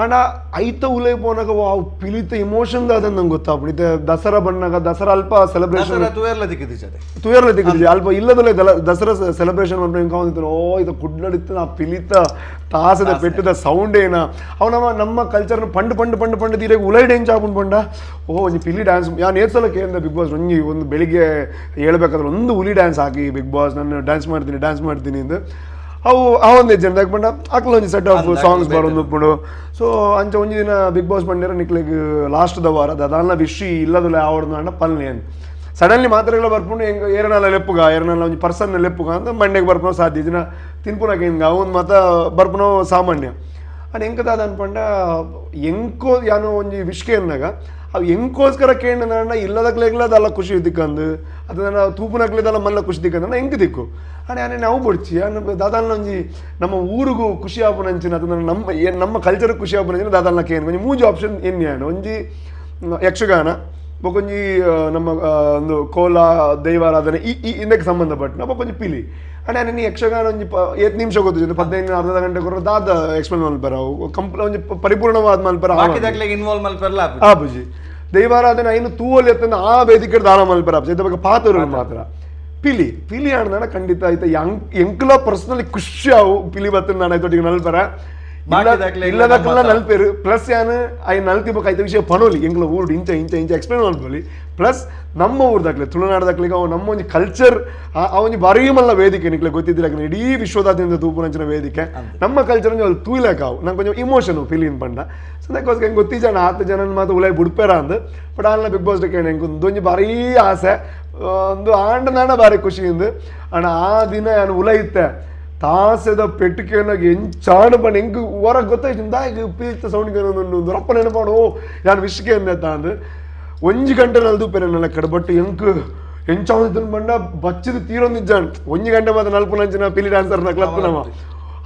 ಆಂಡ ಐತ ಉಲೈ ಪೋನಾಗ ವಾವ್ ಪಿಲಿತ ಇಮೋಷನ್ ದಾದ ನಂಗೆ ಗೊತ್ತಾಪುಂಡು. ಇತ್ತೆ ದಸರಾ ಬಣ್ಣಾಗ ದಸರಾ ಅಲ್ಪ ಸೆಲೆಬ್ರೇಷನ್ ತುಯರ್ಲ ದಿಕ್ಕಿದ್ದೆ ತುಯರ್ಲ ದಿಕ್ಕಿದ್ದೆ ಅಲ್ಪ ಇಲ್ಲದಲ್ಲೇ ದಸರಾ ಸೆಲೆಬ್ರೇಷನ್ ಮಾಡ್ಕೊಂಡು ಹಿಂಗೆ ಕಾಣಿದ್ರು. ಓ ಇದು ಕುಡ್ಲಡಿತ್ತು ಆ ಪಿಲಿತ ತಾಸದ ಪೆಟ್ಟದ ಸೌಂಡ್ ಏನ ಅವು ನಮ್ಮ ನಮ್ಮ ಕಲ್ಚರ್ನ ಪಂಡು ಪಂಡು ಪಂಡು ಪಂಡು ತೀರಾಗ ಉಲೈಡ್ ಎಂಚ ಆಪುಂಡು ಪಂಡ. ಓ ಒಂಜಿ ಪಿಲಿ ಡ್ಯಾನ್ಸ್ ಯಾನ್ ಏತ್ ಸಲ ಕೇಂದ್ರ ಬಿಗ್ ಬಾಸ್ ಒಂಜಿ ಒಂದು ಬೆಳಿಗ್ಗೆ ಹೇಳ್ಬೇಕಾದ್ರೆ ಒಂದು ಹುಲಿ ಡ್ಯಾನ್ಸ್ ಹಾಕಿ ಬಿಗ್ ಬಾಸ್ ನಾನು ಡ್ಯಾನ್ಸ್ ಮಾಡ್ತೀನಿ ಡ್ಯಾನ್ಸ್ ಮಾಡ್ತೀನಿ ಅಂದು ಅವು ಆ ಒಂದು ಜನ ಪಂಡ ಅಕ್ಲ ಒಂಜಿ set of songs ಬರೋದು ಉಪ್ಪುಂಡು. ಸೊ ಅಂಚ ಒಂಜಿ ದಿನ ಬಿಗ್ ಬಾಸ್ ಬಂದಿರ ನಿಕ್ಲೆಗ್ ಲಾಸ್ಟ್ the ವಾರ ದಾದಾಲ್ನ ವಿಶ್ ಇಲ್ಲದಲ್ಲ ಆವಡ್ದು ಅಂಡ ಪಲ್ನೆ ಅಂತ ಸಡನ್ಲಿ ಮಾತ್ರೆಗಳ ಬರ್ಪುಂಡು ಹೆಂಗೆ ಏರನಾಲ ಲೆಪ್ಪುಗ ಏರನಾಲ ಒಂಜಿ ಪರ್ಸನ್ ಲೆಪ್ಪುಗ ಅಂತ ಮಂಡೆಗೆ ಬರ್ಪುನೋ ಸಾಧ್ಯ ದಿನ ತಿನ್ಪುನಕ ಹಿಂಗೆ ಅವನ್ ಮಾತ ಬರ್ಪುನೋ ಸಾಮಾನ್ಯ. ಅಂಡ್ ಎಂಕದಾದ ಅನ್ಪಂಡ ಎಂಕೋ ಯಾನೋ ಒಂಜಿ ವಿಶ್ಕೆ ಅನ್ನಾಗ ಅವು ಎಂಕೋಸ್ಕರ ಕೇಂದ್ರ ಇಲ್ಲದಕ್ಲೆಗ್ಲದಲ್ಲ ಖುಷಿ ದಿಕ್ಕಂದು ಅದು ನನ್ನ ತೂಪುನಕ್ಲೆದಲ್ಲ ಮಲ್ಲ ಖುಷಿ ದಿಕ್ಕಂದು ಎಂಕ್ ದಿಕ್ಕು ಅಂಡ್ ಯಾನೆ ನಾವು ಬೊಡ್ಚಿ ಅನ್ನ ದಾದಾಲ್ನ ಒಂಜಿ ನಮ್ಮ ಊರಿಗೂ ಖುಷಿ ಆಪುನಂಚಿನ ಅದು ನಮ್ಮ ನಮ್ಮ ಕಲ್ಚರ್ ಖುಷಿ ಆಪುನಂಚಿನ ದಾದಾಲ್ನ ಕೇನ್ ಒಂಜಿ ಮೂಜಿ ಆಪ್ಷನ್ ಎನ್ಯಾನು ಒಂಜಿ ಯಕ್ಷಗಾನ ಬೊಕೊಂಜಿ ನಮ್ಮ ಒಂದು ಕೋಲ ದೈವಾರಾಧನೆ ಈ ಈ ಇದಕ್ಕೆ ಸಂಬಂಧಪಟ್ಟ ಬೊಕೊಂಜಿ ಪಿಲಿ. ಅಂಡ್ ನಾನು ಯಕ್ಷಗಾನ ಒಂಜಿ 8 ನಿಮಿಷ ಗೊತ್ತು 15 ಅರ್ಧ ಗಂಟೆ ಕೊರ ದಾದ ಎಕ್ಸ್ಪ್ಲೇನ್ ಮಲ್ಪರ ಕಂಪ್ಲ ಒಂಜಿ ಪರಿಪೂರ್ಣವಾದ ಮಲ್ಪರ ಇನ್ವಾಲ್ವ್ ಮಲ್ಪರಲ್ಲ ಆಪುಜಿ. ದೈವಾರಾಧನೆ ಐನು ತೂವಲ್ಲಿ ಎತ್ತಂದ ಆ ವೇದಿಕೆ ದಾನ ಮಲ್ಪರ ಆಪುಜಿ ಇದ್ರ ಬಗ್ಗೆ ಪಾತ್ರ ಮಾತ್ರ ಪಿಲಿ ಪಿಲಿ ಆಡ್ದಾಣ ಖಂಡಿತ ಆಯ್ತು ಎಂಕ್ಲ ಪರ್ಸನಲಿ ಖುಷಿ ಅವು ಪಿಲಿ ಬತ್ತ ನಾನು ಆಯ್ತು ನಲ್ಪರ ಇಲ್ಲದಕ್ಕೆಲ್ಲ ನಲ್ಪೇರು ಪ್ಲಸ್ ಯಾನ್ I ನಲ್ತಿಬೇಕಾಯ್ತು ವಿಷಯ ಪಣೋಲಿ ಎಂಗ್ಲ ಊರು ಇಂಚ ಇಂಚ ಇಂಚ ಎಕ್ಸ್ಪ್ಲೇನ್ ಮಾಡ್ಕೊಳ್ಳಿ. ಪ್ಲಸ್ ನಮ್ಮ ಊರ್ದಾಕ್ಲೆ ತುಳುನಾಡ್ದಾಕ್ಲಿಗೆ ಅವು ನಮ್ಮ ಒಂಜಿ ಕಲ್ಚರ್ ಆ ಒಂಜಿ ಬಾರೀ ಮಲ್ಲ ವೇದಿಕೆ ನಿಕ್ಲೆ ಗೊತ್ತಿದ್ದಿಲ್ಲ ಇಡೀ ವಿಶ್ವದಾದ್ಯಂತ ತೂಪುನಂಚಿನ ವೇದಿಕೆ ನಮ್ಮ ಕಲ್ಚರ್ ಒಂಜಿ ಅಲ್ಲಿ ತೂಯ್ಲಕ್ ಅವು ನಂಗೆ ಕೊಂಚ ಇಮೋಷನ್ ಫೀಲಿಂಗ್ ಪಂಡ. ಸೊ ಅದಕ್ಕೋಸ್ಕರ ಹೆಂಗೆ ಗೊತ್ತಿಜ ಆತ ಜನ ಮಾತು ಉಲೈ ಬುಡ್ಪೇರ ಅಂದು ಬಟ್ ಆಲ್ನ ಬಿಗ್ ಬಾಸ್ ಕೇಳಿ ಹೆಂಗೆ ಒಂದೊಂಜಿ ಭಾರೀ ಆಸೆ ಒಂದು ಆಂಡ ನಾಡ ಭಾರಿ ಖುಷಿಯಿಂದ ಅಣ್ಣ ಆ ದಿನ ನಾನು ಉಲೈತೆ ತಾಸೆದ ಪೆಟ್ಟಿಗೆನಾಗ ಎಂಚಾಣ ಬಣ್ಣ ಹೆಂಗೆ ಹೊರಗೆ ಗೊತ್ತಾಯ್ತು ದಾಯಿಗೆ ಪೀಲ್ತ ಸೌಂಡ್ಗೆ ಒಂದು ರಪ್ಪ ನೆನಪಾಡು ಓ ನಾನು ವಿಶ್ಗೆ ಅಂದೆ ಅಂದು ಒಂಜಿ ಗಂಟೆ ನಲ್ದು ಪೆರೆ ನನ್ನ ಕಡೆ ಬಟ್ ಎಂಕ್ ಎಂಚಾವನ ಬಂಡ ಬಚ್ಚಿದ ತೀರೊಂದಿಜ್ಜಾನ್ ಒಂಜಿ ಗಂಟೆ ಮಾತ್ರ ನಲ್ಪುನಂಚಿನ ಪಿಲಿ ಡ್ಯಾನ್ಸರ್ನ ಕ್ಲಬ್ ನಮ್ಮ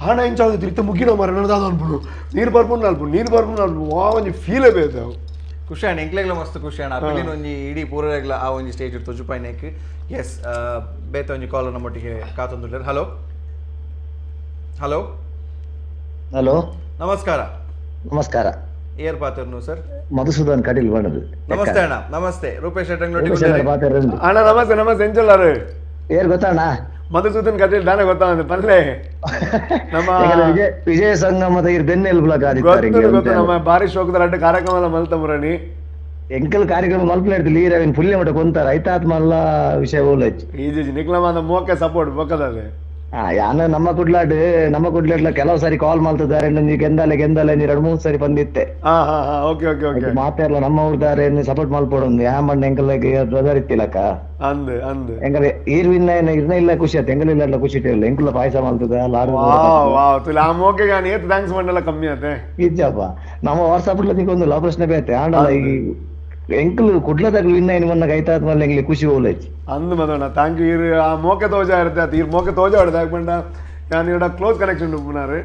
ಆಣ ಎಂಚಾವನ ಇತ್ತ ಮುಗಿನ ಮಾರ ನನ್ನದಾದ ಅನ್ಬಿಡು ನೀರು ಬರ್ಪುಂಡು ನಲ್ಪು ನೀರು ಬರ್ಪುಂಡು ನಲ್ಪು ವಾ ಒಂಜಿ ಫೀಲೇ ಬೇಕು. ಖುಷಿ ಅಣ್ಣ ಎಂಕ್ಲೆಗ್ಲ ಮಸ್ತ್ ಖುಷಿ ಅಣ್ಣ ಪಿಲಿನ ಒಂಜಿ ಇಡೀ ಪೂರಗ್ಲ ಆ ಒಂಜಿ ಸ್ಟೇಜ್ ತೊಜುಪಾಯ್ನೇಕ್. ಎಸ್ ಬೇತ ಒಂಜಿ ಕಾಲ್ ನಮ್ಮೊಟ್ಟಿಗೆ ಕಾತೊಂದುಲ್ಲೆರ್. Hello hello hello ನಮಸ್ಕಾರ. ನಮಸ್ಕಾರ. ಏರ್ ಪಾತ್ರನು ಸರ್ ಮಧುಸೂದನ್ ಕಟೀಲ್ ಬಣ್ಣದು. ನಮಸ್ತೆ ಅಣ್ಣ. ನಮಸ್ತೆ ರೂಪೇಶ್ ಅಣ್ಣ. ನಮಸ್ತೆ ನಮಸ್ತೆ. ಎಂಚಲ್ಲಾರು ಏರ್ ಗೊತ್ತಣ್ಣ ಮಧುಸೂದನ್ ಕಟೀಲ್ ದಾನೆ ಗೊತ್ತಾಗ ಪಲ್ಲೆ ನಮ್ಮ ವಿಜಯ ಸಂಗಮದ ಬೆನ್ನೆಲುಬುಲಕ ಗೊತ್ತು ನಮ್ಮ ಬಾರಿ ಶೋಕದ ಅಡ್ಡ ಕಾರ್ಯಕ್ರಮ ಮಲ್ತಮುರಣಿ ಎಂಕಲ್ ಕಾರ್ಯಕ್ರಮ ಮಲ್ಪಲೆ ಲೀರವಿನ ಪುಲ್ಯ ಮಟ್ಟ ಕೊಂತಾರ ಐತಾತ್ಮ ವಿಷಯ ಓಲಚ್ಚು ಈಜಿ ನಿಕ್ಲಮಾದ ಮೋಕೆ ಸಪೋರ್ಟ್ ಬೊಕ್ಕದಾದೆ. ಯಾನ ನಮ್ಮ ಕುಡ್ಲಾಡ್ ನಮ್ಮ ಕುಡ್ಲಾಡ್ಲ ಕೆಲವು ಸಾರಿ ಕಾಲ್ ಮಾಡ್ತಿದ್ದಾರೆ ಗೆಂದಾಲೆ ಗೆಂದಾಲೆ 2-3 ಸಾರಿ ಬಂದಿತ್ತೆ. ಮಾತಾಡ್ಲ ನಮ್ಮ ಊರ್ದಾರೆ ಸಪೋರ್ಟ್ ಮಲ್ಪೊಡೊಂದು ಯಾ ಮಣ್ಣ ಎಂಕಲ್ ಬ್ರದರ್ ಇತ್ತಿಲಕ್ಕ ಅಂದ್ ಅಂದ್ ಎಂಕಲ್ ಈರ್ವಿನ ಇರ್ನ ಇಲ್ಲ ಖುಷಿ ಆಯ್ತು ಎಂಕಲ್ ಇಲ್ಲ ಖುಷಿ ಇಟ್ಟಿಲ್ಲ ಎಂಕುಲ ಪಾಯಸ ಮಾಡ್ತದ ಲಾಡು thanks ಮಂಡಲ ಕಮ್ಮಿ ಆತೆ ಇಜ್ಜಪ್ಪ ನಮ್ಮ ವಾಟ್ಸಪ್ ಒಂದು ಪ್ರಶ್ನೆ ಬೇತೆ ಆಂಡಲ ಈ ಎಂಕಲ್ ಕುಡ್ಲದಾಗ್ಲು ಇನ್ನ ಏನು ಮೊನ್ನ ಕೈತಾದ ಎಂಗ್ಲಿ ಖುಷಿ ಓಲೈತಿ ಅಂದು ಮದಣ್ಣ thank you. ಇರ್ ಆ ಮೋಕೆ ತೋಜ ಇರುತ್ತೆ ಅದು ಇರ್ ಮೋಕೆ ತೋಜ ಹೊಡೆದ ಹಾಕ್ಬಂಡ ನಾನು ಇಡ ಕ್ಲೋಸ್ ಕನೆಕ್ಷನ್ ಉಪ್ಪುನಾರು.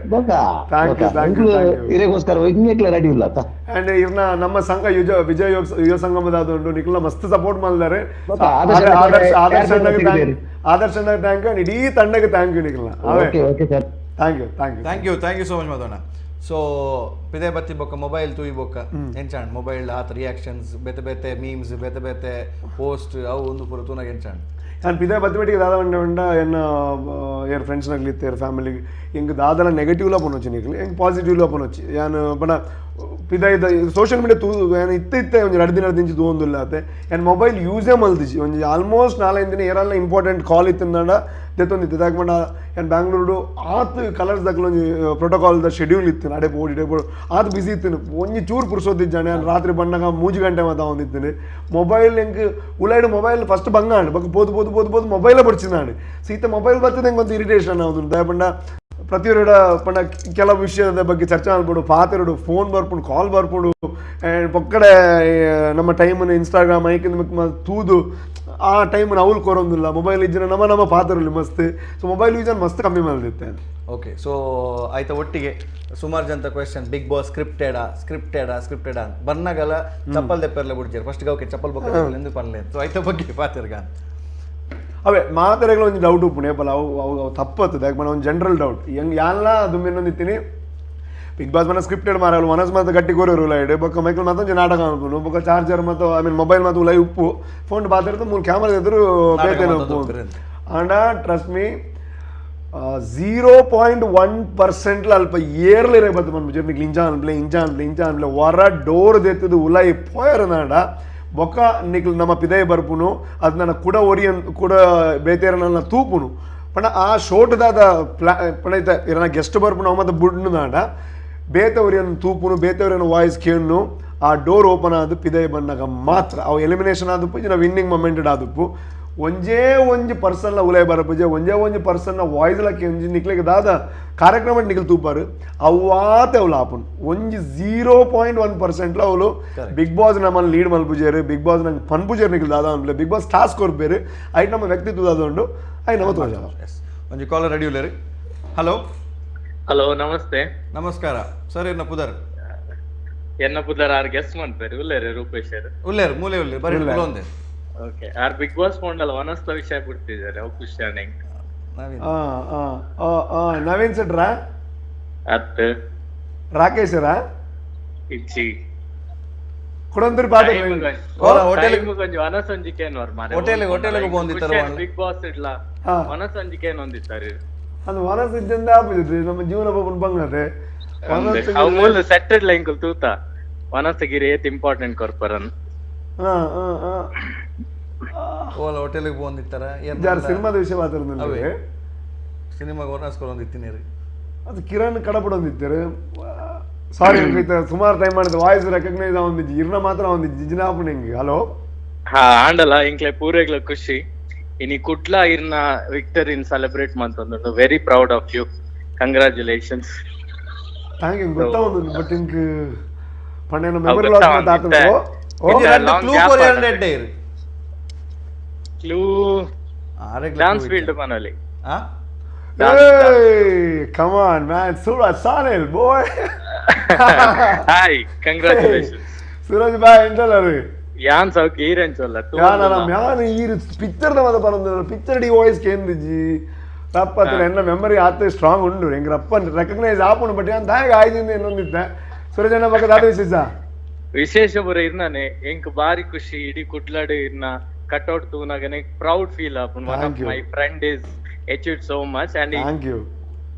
Thank you thank you. ಇರೇಗೋಸ್ಕರ ಇನ್ನೇಕ್ಲ ready ಇಲ್ಲ ಅಂಡ್ ಇರ್ನ ನಮ್ಮ ಸಂಘ ಯುಜ ವಿಜಯ ಯುವ ಸಂಗಮದ ಉಂಟು ನಿಕ್ಲ ಮಸ್ತ್ ಸಪೋರ್ಟ್ ಮಾಡಿದ್ದಾರೆ. ಆದರ್ಶ ಆದರ್ಶ thank you and ಇಡೀ ತಂಡಕ್ಕೆ thank you ನಿಕ್ಲ. Okay okay sir. Thank you thank you thank you thank you so much ಮದಣ್ಣ. So ಪಿದೆ ಬತ್ತಿ ಬೊಕ್ಕ ಮೊಬೈಲ್ ತೂಯಿ ಬೊಕ್ಕ ಎಂಚಾಂಡ್ ಮೊಬೈಲ್ ಆತ ರಿಯಾಕ್ಷನ್ಸ್ ಬೇತೆ ಬೇತೆ ಮೀಮ್ಸ್ ಬೇತೆ ಬೇತೆ ಪೋಸ್ಟ್ ಅವು ಒಂದು ಪೂರ ತೂನಾಗ ಎಂಚಾಂಡ್ ನಾನು ಪಿದೆ ಬತ್ತಿ ದಾದ ಉಂಡ ಉಂಡ ಎನ್ನ ಏರ್ ಫ್ರೆಂಡ್ಸ್ನಾಗ್ಲಿತ್ತು ಏರ್ ಫ್ಯಾಮಿಲಿಗೆ ಹಿಂಗೆ ದಾದಲ ನೆಗೆಟಿವ್ಲ ಪೊನೊಚ್ಚಿ ನಿಕ್ಲಿ ಹೆಂಗೆ ಪಾಸಿಟಿವ್ಲ ಪೊನೊಚ್ಚಿ ಯಾನ್ ಬಣ ಪಿದ ಇದ್ದ ಸೋಷಿಯಲ್ ಮೀಡಿಯಾ ತೂ ಯಾನ್ ಇತ್ತೆ ಇತ್ತೆ ಒಂಜಿ 2 ದಿನ ದಿಂಚಿ ತೂವೊಂದುಲ್ಲ ಆತೆ ಯಾನ್ ಮೊಬೈಲ್ ಯೂಸೇ ಮಲ್ದಿಜಿ ಒಂಜಿ ಆಲ್ಮೋಸ್ಟ್ 4-5 ದಿನ ಏರಲ್ಲ ಇಂಪಾರ್ಟೆಂಟ್ ಕಾಲ್ ಇತ್ತಂದಾಂಡ ದೆತ್ತೊಂದಿತ್ತು ದಾಯೆಗ್ ಪಂಡ ಯಾನ್ ಬ್ಯಾಂಗ್ಳೂರುಡು ಆತ್ ಕಲರ್ಸ್ ದಕ್ಲೊಂಜಿ ಪ್ರೋಟೋಕಾಲ್ ದ ಶೆಡ್ಯೂಲ್ ಇತ್ತು ಅಡೆ ಪೋಡು ಇಡೆ ಪೋಡು ಆತ್ ಬಿಸಿ ಇತ್ತು ಒಂಜಿ ಚೂರು ಪುರ್ಸೊತ್ತಿಜ್ಜಾನೆ ಯಾನ್ ರಾತ್ರಿ ಬಣ್ಣಗ 3 ಗಂಟೆ ಮಾತ ಆವೊಂದಿತ್ತಿನಿ ಮೊಬೈಲ್ ಎಂಕ್ ಉಲೈಡ್ ಮೊಬೈಲ್ ಫಸ್ಟ್ ಬಂಗಾಂಡ್ ಬೊಕ್ಕ ಪೋದು ಪೋದು ಪೋದು ಪೋದು ಮೊಬೈಲೇ ಬೊಡ್ಚಿನಾಂಡ್ ಸೊ ಇತ್ತೆ ಮೊಬೈಲ್ ಬತ್ತದ ಎಂಕ್ ಒಂತೆ ಇರಿಟೇಷನ್ ಆವೊಂದುಂಡು ದಾಯೆ ಪಂಡ ಪ್ರತಿಯೊರಡ ಪಂಡ ಕೆಲವು ವಿಷಯದ ಬಗ್ಗೆ ಚರ್ಚೆ ಮಾಡ್ಬೋದು ಪಾತೆರಡು ಫೋನ್ ಬರ್ಪುಂಡು ಕಾಲ್ ಬರ್ಪುಂಡು ಆ್ಯಂಡ್ ಪೊಕ್ಕಡೆ ನಮ್ಮ ಟೈಮನ್ನು ಇನ್ಸ್ಟಾಗ್ರಾಮ್ ಐಕ್ ತೂದು ಆ ಟೈಮನ್ನು ಅವ್ಲು ಕೊರೊಂದಿಲ್ಲ ಮೊಬೈಲ್ ಇಜ್ಜಿನ ನಮ್ಮ ನಮ್ಮ ಪಾತೆರಲಿ ಮಸ್ತ್ so mobile use ಮಸ್ತ್ ಕಮ್ಮಿ ಮಾಡಿರುತ್ತೆ. ಓಕೆ ಸೊ ಆಯ್ತಾ ಒಟ್ಟಿಗೆ ಸುಮಾರು ಜನತ question big boss ಸ್ಕ್ರಿಪ್ಟೆಡಾ ಸ್ಕ್ರಿಪ್ಟೆಡಾ ಸ್ಕ್ರಿಪ್ಟೆಡಾ ಅಂತ ಬರ್ನಾಗಲ್ಲ ಚಪ್ಪಲ್ ದೆಪ್ಪರ್ಲೆ ಬಿಡ್ಜಾರ ಫಸ್ಟ್ ಓಕೆ ಚಪ್ಪಲ್ ಬೊಕ್ಕ ಎಂದು ಪನ್ಲೆ ಸೊ ಆಯ್ತ ಬಗ್ಗೆ ಪಾತೆರ್ಗ ಅವೇ ಮಾತೆರೆಗ್ಲ ಒಂಜಿ ಡೌಟ್ ಉಪ್ಪುಂಡು ಏಪಲ ಅವು ಅವು ಅವು ತಪ್ಪತ್ತದ ಯಾಕೆ ಒಂದು ಜನರಲ್ ಡೌಟ್ ಹೆಂಗೆ ಯಾನ್ಲ ದುಮ್ಮಿನೊಂದಿತ್ತೀನಿ ಬಿಗ್ ಬಾಸ್ ಮನ ಸ್ಕ್ರಿಪ್ಟೆಡ್ ಮಾರಲ್ಲ ಮನಸ್ ಮಾತ್ರ ಗಟ್ಟಿ ಕೋರೋರು ಲೈಡ್ ಬೊಕ್ಕ ಮೈಕಲ್ ಮಾತ್ರ ಒಂಜಿ ನಾಟಕ ಅನ್ಪುಂಡು ಬೊಕ್ಕ ಚಾರ್ಜರ್ ಮತ್ತು I mean mobile ಮಾತ್ರ ಲೈ ಉಪ್ಪು ಫೋನ್ ಪಾತೆರ್ದು ಮೂರು ಕ್ಯಾಮ್ರಾ ಎದುರು ಬೇತೇನೆ ಉಪ್ಪು ಆಂಡ ಟ್ರಸ್ಟ್ ಮೀ 0.1% ಅಲ್ಪ ಏರ್ಲಿ ಬತ್ತು ಮನ್ಪುಜೆರ್ ನಿಕ್ಲು ಇಂಚ ಅನ್ಪ್ಲೆ ಇಂಚ ಅನ್ಪ್ಲೆ ಇಂಚ ಅನ್ಪ್ಲೆ ಹೊರ ಡೋರ್ ದೆತ್ತದು ಉಲೈ ಪೋಯರ್ ನಾಡ ಬೊಕ್ಕ ನಿಕ್ಲು ನಮ್ಮ ಪಿದಯ ಬರ್ಪುನು ಅದು ನನ್ನ ಕುಡ ಒರಿಯನ್ ಕುಡ ಬೇತೇರನ ತೂಪುನು ಪಂಡ ಆ ಶೋಟ್ದಾದ ಪ್ಲಾ ಪಂಡ ಇತ್ತ ಇರನ ಗೆಸ್ಟ್ ಬರ್ಪುನು ಅವು ಮತ್ತು ಬುಡ್ನು ನಾಡ ಬೇತೆ ಒರಿಯನ್ ತೂಪುನು ಬೇತೆ ಒರಿಯನ್ ವಾಯ್ಸ್ ಕೇಳ್ನು ಆ ಡೋರ್ ಓಪನ್ ಆದು ಪಿದಯ ಬಂದಾಗ ಮಾತ್ರ ಅವು ಎಲಿಮಿನೇಷನ್ ಆದಪ್ಪು ಇನ್ನು ವಿನ್ನಿಂಗ್ ಮೊಮೆಂಟೆಡ್ ಆದಪ್ಪು ಒಂಜೇ ಒಂಜಿ ಪರ್ಸನ್ನ ಉಲೈ ಬರಪುಜೆ ಒಂಜೇ ಒಂಜಿ ಪರ್ಸನ್ನ ವಾಯ್ಸ್ಲ ಕೆಂಜಿ ನಿಕ್ಲೆಗ್ ದಾದ ಕಾರ್ಯಕ್ರಮ ನಿಕ್ಲು ತೂಪಾರು ಅವಾತೆ ಅವಳು ಆಪುನ್ ಒಂಜಿ 0.1% ಅವಳು ಬಿಗ್ ಬಾಸ್ ನಮ್ಮನ್ನು ಲೀಡ್ ಮಲ್ಪುಜೇರು ಬಿಗ್ ಬಾಸ್ ನಂಗೆ ಪನ್ಪುಜೇರು ನಿಕ್ಲು ದಾದ ಅನ್ಪ್ಲೆ big boss task ಕೊರ್ಪೇರು ಐಟ್ ನಮ್ಮ ವ್ಯಕ್ತಿತ್ವ ದಾದ ಉಂಡು I ನಮ್ಮ ತೋಜ. ಒಂಜಿ ಕಾಲರ್ ರೆಡಿ ಉಲ್ಲೇರಿ. ಹಲೋ ಹಲೋ ನಮಸ್ತೆ. ನಮಸ್ಕಾರ ಸರ್, ಎನ್ನ ಪುದರ್? ಎನ್ನ ಪುದರ್ ಆರ್ ಗೆಸ್ ಮಾಡ್ತಾರೆ ಉಲ್ಲೇರು ರೂಪೇಶ್ ಉಲ್ಲೇರು ಮೂಲೆ ಉಲ್ಲೇರು ಬರೀ ಒಂದೇ. Okay R big boss ಫೋಂಡಲ್ಲ ವನಸ್ತ ವಿಷಯ ಬಿಡ್ತಿದ್ದಾರೆ ಅವು ಖುಷಿ ನವೀನ್ ಸೆಟ್ರಾ ಅತ್ ರಾಕೇಶರಾ ಇಚ್ಚಿ ಕುಡಂದರ್ ಬಾದ ಹೋಟೆಲ್ ಕೊಂಚ ವನಸಂಜಿಕೆ ಏನ್ವರ್ ಮಾರೆ ಹೋಟೆಲ್ ಹೋಟೆಲ್ ಬಂದಿತ್ತಾರೆ ಬಿಗ್ ಬಾಸ್ ಇಡ್ಲ ವನಸಂಜಿಕೆ ಒಂದಿತ್ತಾರೆ ಅದು ವನಸಂಜಿಂದ ಆಪುಜಿ ನಮ್ಮ ಜೀವನ ಬೊಬ್ಬನ್ ಬಂಗದೆ ಅವು ಮೂಲ ಸೆಟ್ಟೆಡ್ ಲೈನ್ ಕುಲ್ ತೂತ ವನಸಗಿರಿ ಏತ್ ಇಂಪಾರ್ಟೆಂಟ್ ಕೊರ್ಪರನ್. ಹಾ ಹಾ ಹಾ ಓಲ ಹೋಟೆಲ್ಗೆ ಬಂದಿತ್ತಾರ ಯಾರು ಸಿನಿಮಾದ ವಿಷಯ ಮಾತಾಡೋದು ಸಿನಿಮಾಗೆ ಹೊರಸ್ಕೊಂಡ್ ರೀ ಅದು ಕಿರಣ್ ಕಡಪಡೊಂದಿತ್ತಾರೆ. ಸಾರಿ ಸುಮಾರು ಟೈಮ್ ಮಾಡಿದ ವಾಯ್ಸ್ ರೆಕಗ್ನೈಸ್ ಆವೊಂದಿಜ್ಜಿ ಇರ್ನ ಮಾತ್ರ ಆವೊಂದಿಜ್ಜಿ ಜಿಜ್ಜಿನಾಪುಂಡು ಹಿಂಗೆ. ಹಲೋ ಹಾ ಆಂಡಲ ಇಂಕ್ಲೆ ಪೂರೆಗ್ಲ ಖುಷಿ ಇನಿ ಕುಡ್ಲ ಇರ್ನ ವಿಕ್ಟರಿನ್ ಸೆಲೆಬ್ರೇಟ್ ಮಂತೊಂದುಂಡು very proud of you, congratulations. Thank you. ಗೊತ್ತಾವೊಂದುಂಡು but ink ಪಂಡ ಮೆಮೊರಿ ಲಾಸ್ ಮಾತಾಡ್ತು. Clue dance field ಮನಲಿ. Hey, come on, man. Suraj Sanil, boy. Hi, congratulations. Suraj bhai, enjalaru. Yan sauki irencholla. Yan yan ee picture da mada parandru. Picture di voice kendiji. Tappa enna memory aathe strong undu. Engrappa recognize aapunu but yan dayaga aayidinde ennondithe. Suraj anna bagge daada ವಿಶೇಷ. ವಿಶೇಷ ಬರ ಇರ್ನಾನೆ enk ಬಾರಿ ಖುಷಿ ಇಡಿ ಕುಡ್ಲಾಡು ಇರ್ನ cutout ತೂನಾಗನೆ proud feel ಆಪುಂಡು. One of my friend is achieved so much and thank you.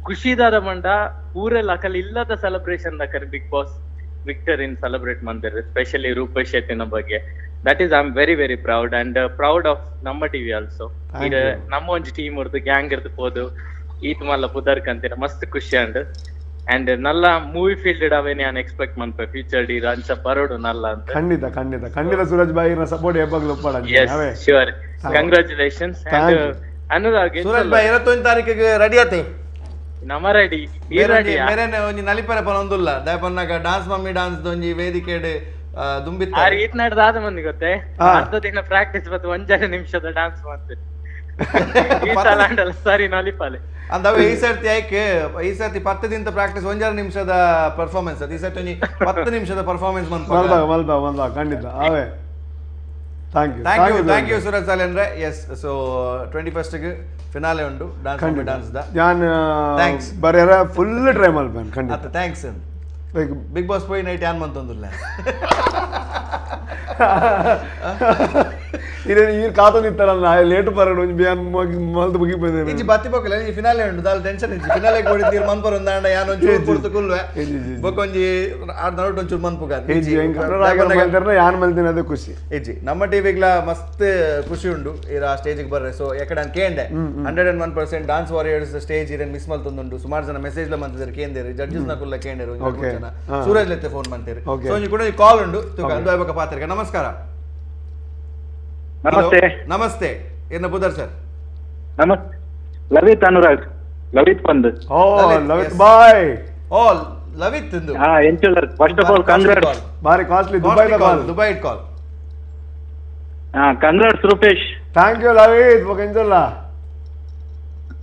ಖುಷಿದಾದ ಮಂಡ ಪೂರೆಲ್ಲ ಅಕಲ್ ಇಲ್ಲದ ಸೆಲೆಬ್ರೇಷನ್ ದಕರ್ big boss victor in celebrate ಮಂದಿರ್ ಸ್ಪೆಷಲಿ ರೂಪೇಶ್ ಶೆಟ್ಟಿನ ಬಗ್ಗೆ. That is I am very very proud and proud of ನಮ್ಮ TV also. ಇದು ನಮ್ಮ ಒಂಜಿ ಟೀಮ್ ಇರ್ದು ಗ್ಯಾಂಗ್ ಇರ್ದು ಪೋದು ಈತ್ ಮಲ್ಲ ಪುದರ್ಕ್ ಅಂತೀರ ಮಸ್ತ್ ಖುಷಿ ಅಂಡ್ ಅಂಡ್ ನಲ್ಲ ಮೂವಿ ಫೀಲ್ಡ್ ಅವೇನೆ ನಾನು ಎಕ್ಸ್ಪೆಕ್ಟ್ ಮನ್ಪೆ ಫ್ಯೂಚರ್ ಡಿ ಅಂಚ ಬರೋಡು ನಲ್ಲ ಅಂತ. ಖಂಡಿತ ಖಂಡಿತ ಖಂಡಿತ ಸೂರಜ್ ಭಾಯಿ ಸಪೋರ್ಟ್ ಯಾವಾಗಲೂ ಒಪ್ಪಡ. Yes sure, congratulations. And Anurag Suraj Bhai 21 ತಾರೀಕಿಗೆ ರೆಡಿ ಆತೆ? ನಮ್ಮ ರೆಡಿ ಈ ರೆಡಿ ಮೇರೆನೆ ಒಂಜಿ ನಲಿಪರೆ ಪನೊಂದುಲ್ಲ ದಯಪನ್ನಾಗ dance mummy dance ಒಂಜಿ ವೇದಿಕೆಡ್ ದುಂಬಿತ್ತ ಆರ್ ಈತ್ ನಡ್ದಾದ ಮಂದಿ ಗೊತ್ತೇ ಅರ್ಧ ದಿನ ಪ್ರಾಕ್ಟೀಸ್ ಬತ್ತು ಒಂಜಾರೆ ನಿಮಿಷದ ಡಾನ್ಸ್ ಮಾಡ್ತಾರೆ ಈ ಸಲ ಅಂಡಲ್ಲ ಸರಿ ನಲಿಪಾಲೆ ಅಂದವೆ ಈ ಸರ್ತಿ ಆಯ್ಕೆ ಈ ಸರ್ತಿ 10 ದಿನದ ಪ್ರಾಕ್ಟೀಸ್ 1 ನಿಮಿಷದ ಪರ್ಫಾರ್ಮೆನ್ಸ್ ಅದು ಈ ಸರ್ತಿ ಒಂಜಿ 10 ನಿಮಿಷದ ಪರ್ಫಾರ್ಮೆನ್ಸ್ ಮಲ್ಬಾ ಮಲ್ಬಾ ಮಲ್ಬಾ ಖಂಡಿತ ಅವೇ. Thank you thank you thank you Suraj ಸಾಲೇಂದ್ರೆ. S so 21st ಗೆ ಫಿನಾಲೆ ಉಂಟು dance dance the ನಾನು thanks ಬರೇರ full try ಮಲ್ಪೇನ್ ಖಂಡಿತ. ಅತ್ತ thanks. Like big boss ಪೋಯಿ night ಯಾನ್ ಮಂತೊಂದುಲ್ಲ. ಈರ್ ಕಾತೊಂದಿತ್ತರಲ್ಲ ಲೇಟ್ ಪರಡು ಒಂಜಿ ಬಿಯಾನ್ ಮಲ್ತು ಮುಗಿಪೋದೆ ಇಂಚಿ ಬತ್ತಿ ಪೋಕಲೆ ಈ ಫಿನಾಲೆ ಉಂಡು ದಾಲ್ ಟೆನ್ಷನ್ ಇಜ್ಜಿ ಫಿನಾಲೆ ಕೊಡಿ ತೀರ್ ಮನ್ಪರ್ ಒಂದಾಂಡ ಯಾನ್ ಒಂಚೂರು ಪೊರ್ತು ಕುಲ್ವೆ ಬೊಕ ಒಂಜಿ ಆರ್ ನಡುಟ್ ಒಂಚೂರು ಮನ್ಪುಗ ಯಾನ್ ಮಲ್ತಿನ ಅದೇ ಖುಷಿ ಇಜ್ಜಿ ನಮ್ಮ ಟಿವಿಗ್ಲ ಮಸ್ತ್ ಖುಷಿ ಉಂಡು ಈರ ಆ ಸ್ಟೇಜಿಗೆ ಬರ್ರೆ ಸೊ ಎಕಡೆ ಕೇಂಡೆ 101% dance warriors stage iron miss ಮಲ್ತೊಂದುಂಡು ಸುಮಾರು ಜನ ಮೆಸೇಜ್ ಲ ಮಂತಿದ್ದಾರೆ ಕೇಂದೇರು ಜಡ್ಜಸ್ ನಕುಲ್ಲ ಕೇಂದೇರು ಜನ ಸೂರಜ್ ಲೆತ್ತೆ ಫೋನ್ ಮಂತೇರು ಸೊ ಒಂಜಿ ಕೂಡ ಕಾಲ್ ಉಂಡು ತುಕ ಅಂದು ಪಾತ್ರಿಕ ನಮಸ್ಕಾರ ನಮಸ್ತೆ ನಮಸ್ತೆ ಏನ ಬುದರ್ ಸರ್ ನಮಸ್ತೆ ಲವಿತ್ ಅನುರಾಗ್ ಲವಿತ್ ಬಂದ್ ಓ ಲವಿತ್ ಬಾಯ್ ಓ ಲವಿತ್ ಇಂದು ಹಾ ಎಂಚುಲರ್ ಫಸ್ಟ್ ಆಫ್ ಆಲ್ ಕಂಗ್ರಾಟ್ಸ್ ಬಾರಿ costly Dubai call Dubai call ಹಾ congrats Rupesh thank you Lavith ಬೊಕ ಎಂಚಲ್ಲ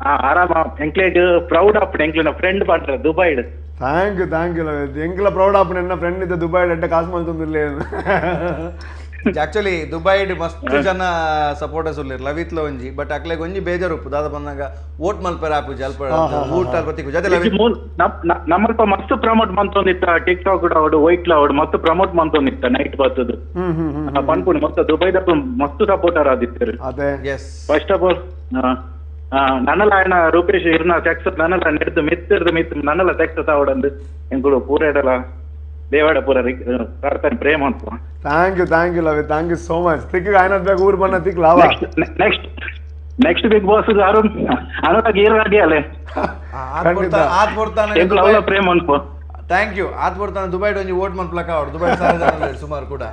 ಹಾ ಆರಾಮ ಎಂಕ್ಲೇಗ್ ಪ್ರೌಡ್ ಆಪ್ ಎಂಕ್ಲೆನ ಫ್ರೆಂಡ್ ಪಾಟ್ರ ದುಬೈಡ್ thank you thank you Lavith ಎಂಕ್ಲ ಪ್ರೌಡ್ ಆಪ್ ನನ್ನ ಫ್ರೆಂಡ್ ಇದ್ದ ದುಬೈ ಎಡ್ಡೆ ಕಾಸು ಮಲ್ತೊಂದಿಲ್ಲ ಆಕ್ಚುಲಿ ದುಬೈಡ್ ಮಸ್ತ್ ಜನ ಸಪೋರ್ಟರ್ಸ್ ಉಲ್ಲೇರ್ ಲವಿತ್ಲ ಒಂಜಿ ಬಟ್ ಅಕ್ಲೆಗ್ ಒಂಜಿ ಬೇಜಾರು ಉಪ್ಪು ದಾದ ಬಂದಾಗ ವೋಟ್ ಮಲ್ಪೆರ ಆಪುಜಿ ಅಲ್ಪ ವೋಟ್ ಅಲ್ಪ ತಿಕ್ಕು ಜೊತೆ ಲವಿತ್ ನಮ್ಮಲ್ಪ ಮಸ್ತ್ ಪ್ರಮೋಟ್ ಮಂತೊಂದಿತ್ತ ಟಿಕ್ ಟಾಕ್ ಅವಡು ವೈಟ್ ಅವಡು ಮಸ್ತ್ ಪ್ರಮೋಟ್ ಮಂತೊಂದಿತ್ತ ನೈಟ್ ಬತ್ತದು ಪನ್ಪುಣಿ ಮಸ್ತ್ ದುಬೈದ ಮಸ್ತ್ ಸಪೋರ್ಟರ್ ಆದಿತ್ತರು ಅದೇ ಫಸ್ಟ್ ಆಫ್ ಆಲ್ ನನ್ನಲ ಆಯನ ರೂಪೇಶ್ ಇರ್ನ ಸಕ್ಸಸ್ ನನ್ನಲ ನೆಡ್ದು ಮಿತ್ತಿರ್ದು ಮಿತ್ ನನ್ನಲ ಸಕ್ಸಸ್ ಆವಡಂದು ಎಂಕುಲು ಪೂರ ಇಡಲ ದೇವಾಡ ಪೂರ ಪ್ರಾರ್ಥನೆ ಪ್ರೇಮ ಅಂತ thank you Lavith thank you so much ತಿಕ್ ಆಯ್ನದ್ ಬೇಕು ಊರು ಬಣ್ಣ ತಿಕ್ ಲಾವ next next Bigg Boss Arun Anurag ಈರ್ ರೆಡಿ ಅಲೆ ಆತ್ ಬರ್ತಾನೆ ಎಂಕುಲು ಪ್ರೇಮ ಅನ್ಪು thank you ಆತ್ ಬರ್ತಾನೆ ದುಬೈ ಒಂಜಿ ವೋಟ್ ಮನ್ಪ್ಲಕ ಅವಡು ದುಬೈ ಸಾರ ಜನ ಸುಮಾರು ಕೂಡ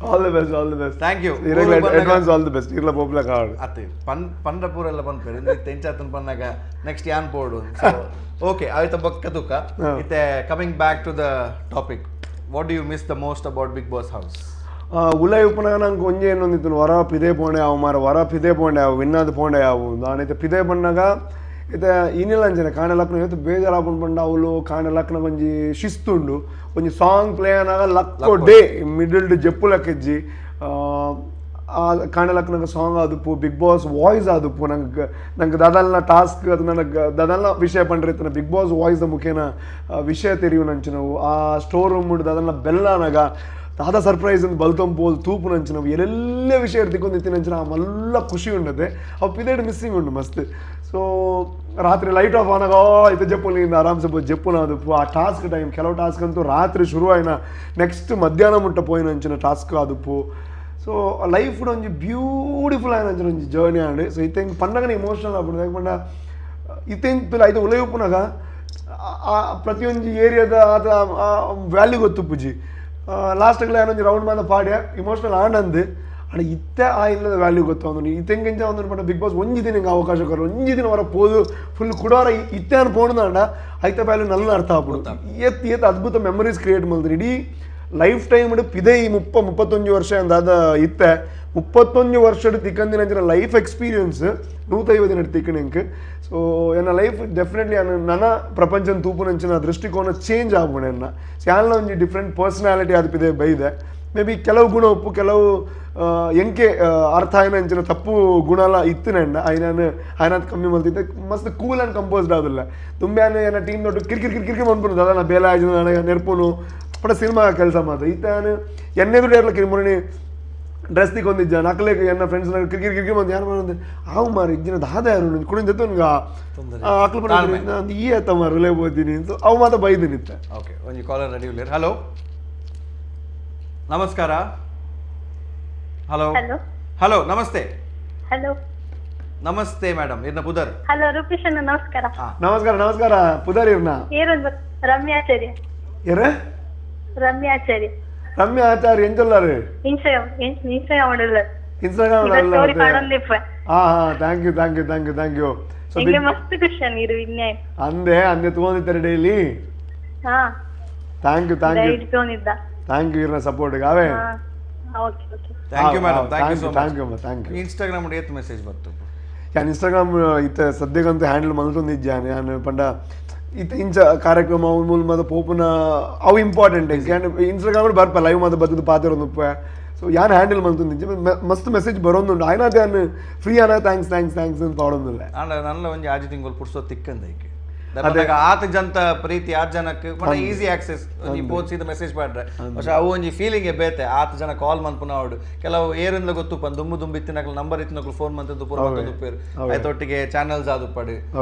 all the best all the best thank you advance all the best ಇರ್ಲ ಪೋಪ್ಲಕ ಅವಡು ಅತ್ತೆ ಪನ್ ಪಂಡ್ರ ಪೂರ ಎಲ್ಲ ಪನ್ಪೇರು ತೆಂಚಾತನ್ ಪನ್ನಾಗ ನೆಕ್ಸ್ಟ್ ಯಾನ್ ಪೋಡು ಸೊ ಓಕೆ ಆಯ್ತು ಬೊಕ್ಕ ತುಕ್ಕ ಇತ್ತೆ coming back to the topic what do you miss the most about Bigg Boss house ಉಲೈ ಉಪ್ಪನಾಗ ನಂಗೆ ಒಂಜಿ ಏನೊಂದಿತ್ತು ವರ ಪಿದೆ ಪೋಂಡೆ ಅವು ಮಾರ ವರ ಪಿದೆ ಪೋಂಡೆ ಅವು ವಿನ್ನಾದ ಪೋಂಡೆ ಅವು ನಾನೈತೆ ಪಿದೆ ಬಣ್ಣಾಗ ಇತ್ತೆ ಇನಿಲ್ಲ ಅಂಚನೆ ಕಾಣೆ ಲಕ್ನ ಇವತ್ತು ಬೇಜಾರಾಪುಂಡು ಪಂಡ ಅವಳು ಕಾಣೆ ಲಕ್ನ ಒಂಜಿ ಶಿಸ್ತುಂಡು ಒಂಜಿ ಸಾಂಗ್ ಪ್ಲೇ ಅನಾಗ ಲಕ್ಕೋ ಡೇ ಮಿಡಿಲ್ಡ್ ಜಪ್ಪು ಲಕ್ಕೆಜ್ಜಿ ಕಾಣೆ ಲಕ್ನಾಗ ಸಾಂಗ್ ಆದುಪ್ಪು ಬಿಗ್ ಬಾಸ್ ವಾಯ್ಸ್ ಆದುಪ್ಪು ನಂಗೆ ನಂಗೆ ದಾದಲ್ನ ಟಾಸ್ಕ್ ಅದು ನನಗೆ ದಾದಲ್ನ ವಿಷಯ ಪಂಡ್ರಿತ್ತನ ಬಿಗ್ ಬಾಸ್ ವಾಯ್ಸ್ ಮುಖೇನ ವಿಷಯ ತೆರಿಯು ನಂಚಿನವು ಆ ಸ್ಟೋರ್ ರೂಮ್ ದಾದಲ್ನ ಬೆಲ್ಲ ಅನಾಗ ದಾದ ಸರ್ಪ್ರೈಸ್ ಅಂತ ಬಲ್ತೊಂಪೋದು ತೂಪು ನಂಚಿನವು ಎಲ್ಲೆಲ್ಲ ವಿಷಯ ತಿಕ್ಕೊಂದಿತ್ತಿನ ನಂಚಿನ ಆ ಮಲ್ಲ ಖುಷಿ ಉಂಡದೆ ಅವು ಪಿದೇಡ್ ಮಿಸ್ಸಿಂಗ್ ಉಂಡು ಮಸ್ತ್ ಸೊ ರಾತ್ರಿ ಲೈಟ್ ಆಫ್ ಆನಾಗ ಇತ್ತ ಜಪ್ಪುಲಿಂದ ಆರಾಮ್ಸೆ ಪೋ ಜಪ್ಪುನ ಅದು ಆ ಟಾಸ್ಕ್ ಟೈಮ್ ಕೆಲವು ಟಾಸ್ಕ್ ಅಂತೂ ರಾತ್ರಿ ಶುರು ಆಯ್ನ ನೆಕ್ಸ್ಟ್ ಮಧ್ಯಾಹ್ನ ಮುಟ್ಟ ಪೋಯಿನ ಅಂಚಿನ ಟಾಸ್ಕ್ ಆದುಪ್ಪು ಸೊ ಲೈಫ್ ಒಂಜಿ ಬ್ಯೂಟಿಫುಲ್ ಆಯ್ನ ಅಂಚಿನ ಒಂಜಿ ಜರ್ನಿ ಆಂಡ್ ಸೊ ಇತ್ತೆ ಹಿಂಗೆ ಪನ್ನಗನೆ ಇಮೋಷನಲ್ ಆಪುಂಡು ದಾಯೆ ಪಂಡ ಇತ್ತೆ ಹಿಂಗೆ ಐತೆ ಉಲಯುಪ್ಪುನಾಗ ಪ್ರತಿಯೊಂಜಿ ಏರಿಯಾದ ಆತ ವ್ಯಾಲ್ಯೂ ಗೊತ್ತುಪ್ಪುಜಿ ಲಾಸ್ಟ್ಗೆ ಏನೊಂಜಿ ರೌಂಡ್ ಮಾದ ಪಾಡ್ಯ ಇಮೋಷನಲ್ ಆಂಡಂದು ಅಂಡ್ ಇತ್ತೆ ಆ ಇಲ್ಲದ ವ್ಯಾಲ್ಯೂ ಗೊತ್ತೊಂದು ಇತ್ತೆಂಗೆಂಚ ಒಂದು ಪಂಡ ಬಿಗ್ ಬಾಸ್ ಒಂಜಿ ದಿನ ಅವಕಾಶ ಕೊರು ಒಂಜಿ ದಿನ ಹೊರ ಪೋದು ಫುಲ್ ಕುಡೋರ ಇತ್ತೆ ಅನ್ ಪೋಣದಾಂಡ ಐತ ವ್ಯಾಲ್ಯೂ ನಲ್ಲ ಅರ್ಥ ಆಪುಂಡು ಏತ್ ಏತ್ ಅದ್ಭುತ ಮೆಮೊರೀಸ್ ಕ್ರಿಯೇಟ್ ಮಲ್ತ್ರಿ ಇಡೀ ಲೈಫ್ ಟೈಮ್ ಪಿದೆ ಈ 31 ವರ್ಷ ಅಂದಾದ ಇತ್ತೆ 31 ವರ್ಷದ ತಿಕ್ಕಂದಿನ ಲೈಫ್ ಎಕ್ಸ್ಪೀರಿಯನ್ಸ್ 150 ದಿನ ತಿಕ್ಕಣೆಂಕ್ ಸೊ ಎನ್ನ ಲೈಫ್ ಡೆಫಿನೆಟ್ಲಿ ನನ್ನ ಪ್ರಪಂಚನ ತೂಪುನಂಚಿನ ದೃಷ್ಟಿಕೋನ ಚೇಂಜ್ ಆಪುಂಡು ಎನ್ನ ಸೊ ಯಾನ್ಲ ಒಂಜಿ ಡಿಫ್ರೆಂಟ್ ಪರ್ಸನಾಲಿಟಿ ಆದ ಬೈದೆ ಮೇ ಬಿ ಕೆಲವು ಗುಣ ಉಪ್ಪು ಕೆಲವು ಎಂಕೆ ಅರ್ಥ ಆಯ್ನ ಅಂಚಿನ ತಪ್ಪು ಗುಣಲ ಇತ್ತಿನ ಆಯ್ನ ಆಯ್ನಾತ್ ಕಮ್ಮಿ ಮಲ್ತಿದ್ದೆ ಮಸ್ತ್ ಕೂಲ್ ಆ್ಯಂಡ್ ಕಂಪೋಸ್ಡ್ ಆದಿಲ್ಲ ತುಂಬಾನು ಏನ ಟೀಮ್ ದೊಡ್ಡ ಕಿರ್ಕಿರ್ ಕಿರ್ಕಿರ್ ಕಿರ್ಕಿರ್ ಮನ್ಪುನು ದಾದ ನಾ ಬೇಲೆ ಆಯ್ತು ನೆರ್ಪುನು ಪಡ ಸಿನಿಮಾ ಕೆಲಸ ಮಾತ್ರ ಇತ್ತ ಎನ್ನೆದುರು ಏರ್ಲ ಕಿರಿಮುರಣಿ ಡ್ರೆಸ್ ತಿಕ್ಕೊಂದಿಜ್ಜ ನಕಲೆ ಎನ್ನ ಫ್ರೆಂಡ್ಸ್ ಕಿರ್ಕಿರ್ ಕಿರ್ಕಿರ್ ಬಂದು ಯಾರು ಮಾಡೋದು ಆವು ಮಾರು ಇಜ್ಜಿನ ದಾದ ಯಾರು ಕುಡಿದ ಅಕ್ಲು ಈ ಆತ ಮಾರು ಲೇ ಬೋತೀನಿ ಅಂತ ಅವು ಮಾತ್ರ ಬೈದಿನಿ ಇತ್ತ ಓಕೆ ಒಂಜಿ ಕಾಲರ್ ರೆಡಿ ಉಲ್ಲೇರ್ ಹಲೋ ನಮಸ್ಕಾರ hello hello namaste hello namaste madam ಇರ್ನ ಪುದರ್ ಹಲೋ ರೂಪೇಶ್ ಅಣ್ಣ ನಮಸ್ಕಾರ ನಮಸ್ಕಾರ ನಮಸ್ಕಾರ ಪುದರ್ ಇರ್ನ ರಮ್ಯಾಚಾರ್ಯ ಏರ ರಮ್ಯಾಚಾರ್ಯ ರಮ್ಯಾ ಆಚಾರ್ಯ ಎಂಚೊಲ್ಲಾರು Instagram Instagram Instagram ha ha thank you thank you thank you thank you so ಮಸ್ತ್ ಖುಷಿ ನೀರು ವಿನ್ಯಾಯ ಅಂದೆ ಅಂದೆ ತಗೊಂಡಿದ್ದಾರೆ ಡೈಲಿ ಹಾ thank you thank you thank you ಇರ್ನ ಸಪೋರ್ಟ್ ಗಾವೆ okay okay thank you madam thank you so much thank you thank you Instagram ಏತ್ ಮೆಸೇಜ್ ಬತ್ತು ಯಾನ್ ಇನ್ಸ್ಟಾಗ್ರಾಮ್ ಇತ್ತ ಸದ್ಯಕ್ಕಂತೂ ಹ್ಯಾಂಡಲ್ ಮಲ್ತೊಂದಿಜ್ಜಾನೆ ಯಾನ್ ಪಂಡ ಇತ್ತ ಇಂಚ ಕಾರ್ಯಕ್ರಮ ಅವು ಮೂಲ ಮಾತ ಪೋಪುನ ಅವು ಇಂಪಾರ್ಟೆಂಟ್ ಇನ್ಸ್ಟಾಗ್ರಾಮ್ ಬರ್ಪ ಲೈವ್ ಮಾತ ಬತ್ತದ ಪಾತಿರೊಂದುಪ್ಪ ಸೊ ಯಾನ್ ಹ್ಯಾಂಡಲ್ ಮಲ್ತೊಂದಿಜ್ಜಿ ಮಸ್ತ್ ಮೆಸೇಜ್ ಬರೋಂದುಂಡು ಆಯ್ನ ಯಾನ್ ಫ್ರೀ ಆನ thanks thanks thanks ಅಂತ ಪಾಡೊಂದಿಲ್ಲ ಆಂಡ ನನ್ನ ಒಂಜಿ ಆಜಿ ತಿಂಗಳು ಪುಡ್ಸೋ ತಿಕ್ಕಂದ ಐಕೆ ಆತ ಜಂತ ಪ್ರೀತಿ ಆತ ಜನಕ್ಕೆ ಈಸಿ ಆಕ್ಸೆಸ್ ಒಂಜಿ ಪೋತ್ ಸೀದಾ ಮೆಸೇಜ್ ಮಾಡ್ರೆ ಬಹುಶಃ ಅವು ಒಂಜಿ ಫೀಲಿಂಗ್ ಬೇತೆ ಆತ ಜನ ಕಾಲ್ ಮನ್ಪುನ ಅವಡು ಕೆಲವು ಏರಿಂದ ಗೊತ್ತು ಪನ್ ದುಂಬು ದುಂಬು ಇತ್ತಿನಕ್ಲು ನಂಬರ್ ಇತ್ತಿನಕ್ಲು ಫೋನ್ ಮಂತದ್ದು ಪೂರ ಮಂತದ್ದು ಆಯ್ತೊಟ್ಟಿಗೆ ಚಾನಲ್ಸ್ ಆದುಪ್ಪಡು.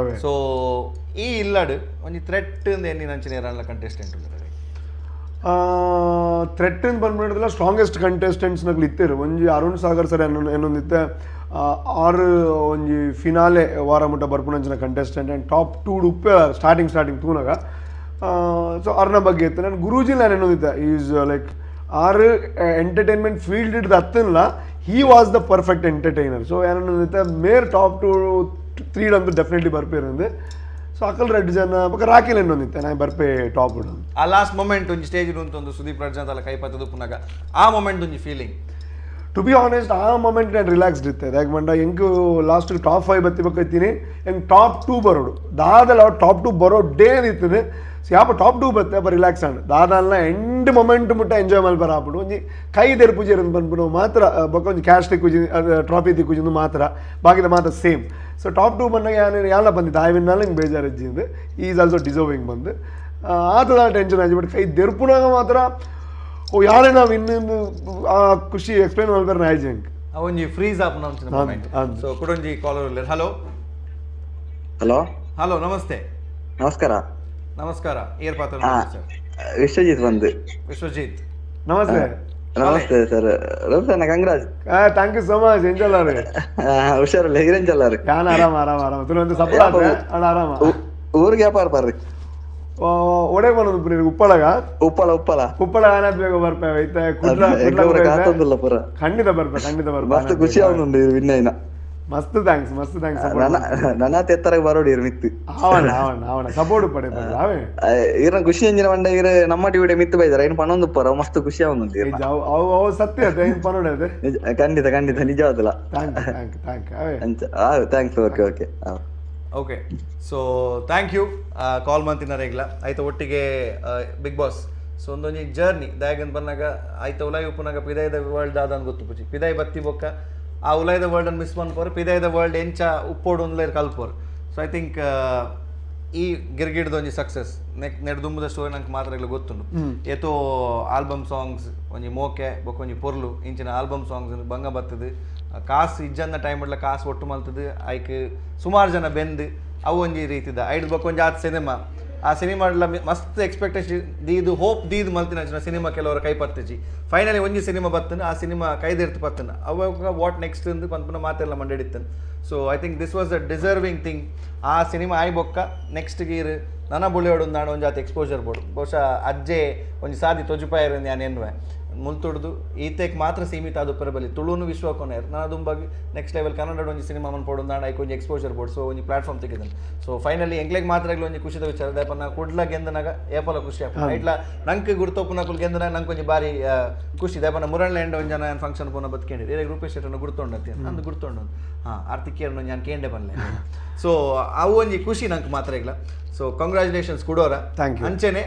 ಸೊ ಈ ಇಲ್ಲಡು ಒಂಜಿ ಥ್ರೆಟ್ ಎನ್ನಿನಂಚಿನ ಏರಲ್ಲ ಕಂಟೆಸ್ಟೆಂಟ್ ಥ್ರೆಟ್ ಬಂದ್ಬಿಡಿದ್ರೆ ಸ್ಟ್ರಾಂಗೆಸ್ಟ್ ಕಂಟೆಸ್ಟೆಂಟ್ಸ್ ನಕ್ಲು ಇತ್ತೇರು ಒಂಜಿ ಅರುಣ್ ಸಾಗರ್ ಸರ್ ಏನೊಂದಿತ್ತೆ ಆರು ಒಂಜಿ ಫಿನಾಲೆ ವಾರ ಮುಟ್ಟ ಬರ್ಪುನಂಚಿನ ಕಂಟೆಸ್ಟೆಂಟ್ ಆ್ಯಂಡ್ ಟಾಪ್ 2 ಉಪ್ಪೆ ಸ್ಟಾರ್ಟಿಂಗ್ ಸ್ಟಾರ್ಟಿಂಗ್ ತೂನಾಗ. ಸೊ ಅರ್ನ ಬಗ್ಗೆ ಇತ್ತು. ನಾನು ಗುರೂಜಿ ನಾನು ಏನೊಂದಿತ್ತೆ is like ಆರು ಎಂಟರ್ಟೈನ್ಮೆಂಟ್ ಫೀಲ್ಡ್ ಹಿಡ್ದು ಹತ್ತಿಲ್ಲ, he was the perfect entertainer. So ಏನೊಂದಿತ್ತೆ ಮೇರ್ ಟಾಪ್ 2 3 ಅಂತೂ ಡೆಫಿನೆಟ್ಲಿ ಬರ್ಪೇರಂದು. ಸೊ ಅಕಲ್ ರೆಡ್ ಜನ ಬೊಕ ರಾಕಿಲ್ ಎನ್ನೊಂದಿತ್ತೆ ನಾನು ಬರ್ಪೆ ಟಾಪ್ ಆ ಲಾಸ್ಟ್ ಮೊಮೆಂಟ್ ಒಂಜಿ ಸ್ಟೇಜ್ ಉಂಟು ಸುದೀಪ್ ರಡ್ಜನ್ ಅಲ್ಲ ಕೈ ಪತ್ತದು ಪುನಗ ಆ ಮೊಮೆಂಟ್ ಒಂಜಿ ಫೀಲಿಂಗ್. ಟು ಬಿ ಆನೆಸ್ಟ್ ಆ ಮೊಮೆಂಟ್ ನಾನು ರಿಲ್ಯಾಕ್ಸ್ಡ್ ಇತ್ತೆ. ಯಾಕೆ ಮಂಡ ಎಂಕ್ ಲಾಸ್ಟ್ ಟಾಪ್ 5 ಬತ್ತಿ ಬಕ್ಕಿತ್ತೀನಿ, ಎಂಕ್ ಟಾಪ್ 2 ಬರೋಡು ದಾದಲ ಟಾಪ್ 2 ಬರೋ ಡೇ ಇರ್ತದೆ. ಸೊ ಯಾಪ ಟಾಪ್ 2 ಬತ್ತೆ ಅಪ್ಪ ರಿಲ್ಯಾಕ್ಸ್ ಆಂಡ್ ದಾದಲ್ನ ಎಂಡ್ ಮೊಮೆಂಟ್ ಮುಟ್ಟ ಎಂಜಾಯ್ ಮಲ್ಪರ ಆಪುಂಡು. ಒಂಜಿ ಕೈ ದೆರ್ಪುಜಿ ಬಂದ್ಬಿಡು ಮಾತ್ರ ಬೊಕ್ಕ ಒಂಜಿ ಕ್ಯಾಶ್ ತಿಕ್ಕುಜಿ ಟ್ರಾಫಿ ತಿಕ್ಕುಜಿಂದು ಮಾತ್ರ ಬಾಕಿದ ಮಾತ್ರ ಸೇಮ್. ಸೊ ಟಾಪ್ 2 ಬಂದಾಗ ಯಾರು ಯಾಲ ಬಂದಿದ್ದು ಆಯ್ವಿನಾಲ ಹಿಂಗೆ ಬೇಜಾರಿಜ್ಜಿಂದು is also deserving ಬಂದು ಆತದ ಟೆನ್ಷನ್ ಆಗಿ. ಬಟ್ ಕೈ ದೆರ್ಪುನಾಗ ಮಾತ್ರ ಓ ಯಾರೇ ನಾವು ಇನ್ನೊಂದು ಆ ಖುಷಿ ಎಕ್ಸ್ಪ್ಲೈನ್ ಮಾಡ್ತಾರೆ ನಾಯ್ಜಿ ಅಂಕ್ ಒಂಜಿ ಫ್ರೀಸ್ ಆಪ್ moment. ಸೊ ಕುಡೊಂಜಿ ಕಾಲರ್ ಉಲ್ಲೆರ್. ಹಲೋ ಹಲೋ ಹಲೋ ನಮಸ್ತೆ. ನಮಸ್ಕಾರ ನಮಸ್ಕಾರ. ಏರ್ ಪಾತ್ರ ವಿಶ್ವಜಿತ್ ಬಂದು. ವಿಶ್ವಜಿತ್ ನಮಸ್ತೆ. ನಮಸ್ತೆ ಸರ್. ರವಿಸಣ್ಣ congrats. Thank you so much. ಎಂಜಲ್ಲಾರು ಹುಷಾರಲ್ಲ ಹಿರಂಜಲ್ಲಾರು? ನಾನು ಆರಾಮ ಆರಾಮ ಆರಾಮ. ತುಳು ಸಪೋರ್ಟ್ ಅಣ್ಣ ಆರಾಮ. ಊರಿಗೆ ವ್ಯಾಪಾರ ಬರ್ರಿ ಒಡೆ ಬಂದು ಉಪ್ಪಳಗ ಉಪ್ಪಳ ಉಪ್ಪಳ ಉಪ್ಪಳ ಆನಾತ್ ಬೇಗ ಬರ್ಪೆ ಐತೆ ಕುಡ್ಲ ಪೂರ ಖಂಡಿತ ಬರ್ಪೆ ಖಂಡಿತ ಬರ್ಪೆ. ಮಸ್ತ್ ಖುಷಿ ಆವನುಂಡು ವಿನ್ನಯ್ನ. ಮಸ್ತ್ thanks ಮಸ್ತ್ thanks. ನನ್ನ ಎತ್ತರ ಬರೋಡಿ ಮಿತ್ತು ಅವಣ ಅವಣ ಅವಣ ಸಪೋರ್ಟ್ ಪಡೆ ಅವೇ ಇರ ಖುಷಿ ಎಂಜಿನ ಮಂಡ ಇರ ನಮ್ಮ ಟಿವಿ ಮಿತ್ತು ಬೈದಾರ ಏನು ಪಣೊಂದು ಪರ ಮಸ್ತ್ ಖುಷಿ ಆವನುಂಡು. ಅವು ಅವು ಸತ್ಯ ಅದೇ ಏನು ಪಣೋಡೆ ಅದೇ ಖಂಡಿತ ಖಂಡಿತ ನಿಜವಾದಲ್ಲ. Thank thank thank away thanks. Okay okay okay. So thank you call ಮಂತಿನ ರೆಗ್ಲ ಆಯ್ತು ಒಟ್ಟಿಗೆ ಬಿಗ್ ಬಾಸ್. ಸೊ ಒಂದೊಂಜಿ ಜರ್ನಿ ದಾಯಗನ್ ಬಂದಾಗ ಆಯ್ತು ಉಲಾಯಿ ಉಪ್ಪುನಾಗ ಪಿದಾಯದ ವರ್ಲ್ಡ್ ಆದ ಗೊತ್ತು ಪುಜಿ ಪಿದಾಯಿ ಬತ್ತಿ ಬೊಕ್ಕ ಆ ಉಲಾಯ್ದ ವರ್ಲ್ಡ್ ಅನ್ನು ಮಿಸ್ ಮನ್ಪೋರು ಪಿದಾಯದ ವರ್ಲ್ಡ್ ಎಂಚ ಉಪ್ಪೋಡು ಒಂದ್ಲೇರ್ ಕಲ್ಪೋರು. ಸೊ I think ಈ ಗಿರ್ಗಿಡ್ದ ಒಂಜಿ ಸಕ್ಸಸ್ ನೆಕ್ ನೆಡ್ದುಂಬುದ ಸ್ಟೋರಿ ನಂಗೆ ಮಾತ್ರ ಗೊತ್ತುಂಡು. ಏತೋ ಆಲ್ಬಮ್ ಸಾಂಗ್ಸ್ ಒಂಜಿ ಮೋಕೆ ಬೊಕ್ಕ ಒಂಜಿ ಪೊರ್ಲು ಇಂಚಿನ ಆಲ್ಬಮ್ ಸಾಂಗ್ಸ್ ಬಂಗ ಬರ್ತದೆ. ಕಾಸು ಇಜ್ಜನ್ನ ಟೈಮ್ ಇಡ್ಲ ಕಾಸು ಒಟ್ಟು ಮಲ್ತದೆ ಐಕ್ ಸುಮಾರು ಜನ ಬೆಂದು ಅವು ಒಂಜಿ ರೀತಿದ ಐಡ್ ಬೊಕ್ಕ ಒಂಜಿ ಆತ ಸಿನಿಮಾ ಆ ಸಿನಿಮಾ ಮಸ್ತ್ ಎಕ್ಸ್ಪೆಕ್ಟೇಷನ್ ದೀದು ಹೋಪ್ ದೀದು ಮಲ್ತಿನ ಸಿನಿಮಾ ಕೆಲವರ ಕೈ ಪತ್ತಿಜಿ ಫೈನಲಿ ಒಂಜಿ ಸಿನಿಮಾ ಬತ್ತನ ಆ ಸಿನಿಮಾ ಕೈದೆರ್ತು ಪತ್ತನ ಅವಾಗ what next ಅಂದು ಪನ್ಪುನ ಮಾತೆಲ್ಲ ಮಂಡಿಡಿತ್ತನು. So I think this was a deserving thing. ಆ ಸಿನಿಮಾ ಆಯ್ ಬೊಕ್ಕ ನೆಕ್ಸ್ಟ್ ಗೀರ್ ನನ್ನ ಬುಳ್ಳಿಯೋಡು ನಾಡು ಒಂಜಾತಿ ಎಕ್ಸ್ಪೋಜರ್ ಬೋಡು ಬಹುಶಃ ಅಜ್ಜೆ ಒಂಜಿ ಸಾದಿ ತೊಜುಪಾಯರು ನಾನು ಎನ್ನುವೆ ಮುಲ್ತುಡ್ದು ಈತೆಕ್ ಮಾತ್ರ ಸೀಮಿತ ಆದ ಪರಬಲಿ ತುಳುನು ವಿಶ್ವ ಕೊನೆಯರ್ ನಾನು ದುಂಬಾಗಿ ನೆಕ್ಸ್ಟ್ ಲೆವೆಲ್ ಕನ್ನಡ ಒಂಜಿ ಸಿನಿಮಾ ಮನ್ಪೋಡು ನಾಡು ಐಕ್ ಒಂಜಿ ಎಕ್ಸ್ಪೋಜರ್ ಬೋರ್ಡ್. ಸೊ ಒಂಜಿ ಪ್ಲಾಟ್ಫಾರ್ಮ್ ತೆಗೆದನು. ಸೊ ಫೈನಲಿ ಎಂಗ್ಲೆಗ್ ಮಾತ್ರ ಒಂಜಿ ಖುಷಿದ ವಿಚಾರ ದಯಪ ನಾ ಕುಡ್ಲ ಗೆಂದನಾಗ ಏಪಲ ಖುಷಿ ಆಪ ಇಟ್ಲ ನಂಗೆ ಗುರ್ತೊಪ್ಪುನಕುಲು ಗೆಂದನಾಗ ನಂಗೆ ಒಂಜಿ ಬಾರಿ ಖುಷಿ ದಯಪನ ಮುರಳ್ಳ ಎಂಡ ಒಂಜಿ ಜನ ಫಂಕ್ಷನ್ ಪೋನ ಬತ್ಕೇಂಡಿ ಏ ರೂಪೇಶ್ ಶೆಟ್ಟನ್ನು ಗುರ್ತೊಂಡತ್ತಿ ಅಂದು ಗುರ್ತೊಂಡು ಹಾಂ ಆರ್ತಿಕೇರನ್ನು ನಾನು ಕೇಂಡೆ ಬನ್ಲೆ. ಸೊ ಅವು ಒಂಜಿ ಖುಷಿ ನಂಗೆ ಮಾತ್ರ ಇಲ್ಲ. ಸೊ ಕಂಗ್ರ್ಯಾಚುಲೇಷನ್ಸ್ ಕುಡೋರ. Thank you. ಅಂಚೆನೆ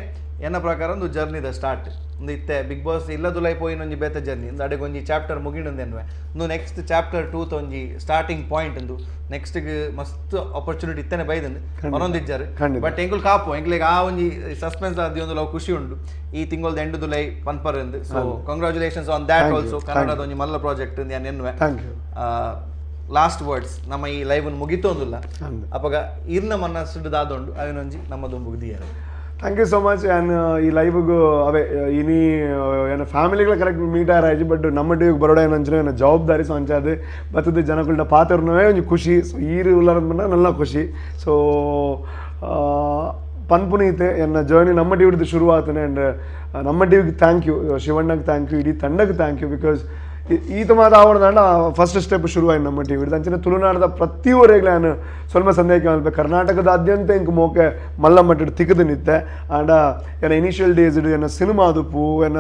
ಎನ್ನ ಪ್ರಕಾರ ಒಂದು ಜರ್ನಿ the start ಒಂದು ಇತ್ತೆ ಬಿಗ್ ಬಾಸ್ ಇಲ್ಲದುಲೈ ಪೋಯಿನ ಒಂಜಿ ಬೇತೆ ಜರ್ನಿ ಒಂದು ಅಡೆಗೆ ಒಂಜಿ ಚಾಪ್ಟರ್ ಮುಗಿಣಂದೆನ್ವೆ ಒಂದು ನೆಕ್ಸ್ಟ್ ಚಾಪ್ಟರ್ 2 ಒಂಜಿ ಸ್ಟಾರ್ಟಿಂಗ್ ಪಾಯಿಂಟ್ ಒಂದು ನೆಕ್ಸ್ಟ್ ಮಸ್ತ್ ಆಪರ್ಚುನಿಟಿ ಇತ್ತನೆ ಬೈದಂದು ಮನೊಂದಿಜ್ಜಾರು. ಬಟ್ ಎಂಕುಲ್ ಕಾಪು ಎಂಕ್ಲೆಗ್ ಆ ಒಂಜಿ ಸಸ್ಪೆನ್ಸ್ ಆದಿ ಒಂದು ಲವ್ ಖುಷಿ ಉಂಡು ಈ ತಿಂಗಳದ ಎಂಡು ದುಲೈ ಪನ್ಪರ್ ಎಂದು. So congratulations on that also. ಕನ್ನಡದ ಒಂಜಿ ಮಲ್ಲ ಪ್ರಾಜೆಕ್ಟ್ ನಾನು ಎನ್ನುವೆ. ಲಾಸ್ಟ್ ವರ್ಡ್ಸ್ ನಮ್ಮ ಈ ಲೈವ್ ಮುಗಿತು ಅಂದಿಲ್ಲ ಅಪಗ ಇರ್ನ ಮನಸ್ಸು ದಾದೊಂಡು ಅವನೊಂಜಿ ನಮ್ಮ ದುಂಬುಗಿದಿಯಾರು. Thank you so much. And ಈ ಲೈವ್ಗೂ ಅವೇ ಇನಿ ಏನ ಫ್ಯಾಮಿಲಿಗಳ ಕರೆಕ್ಟ್ ಮೀಟ್ ಆರಾಯ್ತು ಬಟ್ ನಮ್ಮ ಟಿವಿಗೆ ಬರೋಡ ಏನಂಚನೆ ಏನ ಜವಾಬ್ದಾರಿ ಸೊ ಅಂಚಾದೆ ಬತ್ತದ ಜನಗಳ ಪಾತ್ರನವೇ ಒಂಜಿ ಖುಷಿ. ಸೊ ಈರು ಉಲ್ಲಾರ ನಲ್ಲ ಖುಷಿ. ಸೊ ಪನ್ಪುನೀತೆ ಎನ್ನ ಜರ್ನಿ ನಮ್ಮ ಟಿವಿದು ಶುರು ಆತನೆ. ಆ್ಯಂಡ್ ನಮ್ಮ ಟಿವಿಗೆ thank you, ಶಿವಣ್ಣಗೆ thank you, ಇಡೀ ತಂಡಕ್ಕೆ thank you. Because ಈತ ಮಾತಾವಣದಾಂಡ ಫಸ್ಟ್ ಸ್ಟೆಪ್ ಶುರುವಾಯ್ತು ನಮ್ಮ ಟಿವಿ ಅಂಚನೆ ತುಳುನಾಡದ ಪ್ರತಿಯೊರೆಗ್ಲ ನಾನು ಸ್ವಲ್ಪ ಸಂದೇಹ ಮಲ್ಪೆ ಕರ್ನಾಟಕದಾದ್ಯಂತ ಇಂಕ್ ಮೋಕೆ ಮಲ್ಲ ಮಟ್ಟಡ್ ತಿಕ್ಕದು ನಿತ್ತೆ. ಆಂಡ ಎನ್ನ ಇನಿಷಿಯಲ್ ಡೇಸ್ ಎನ್ನ ಸಿನಿಮಾ ಆದುಪ್ಪು, ಎನ್ನ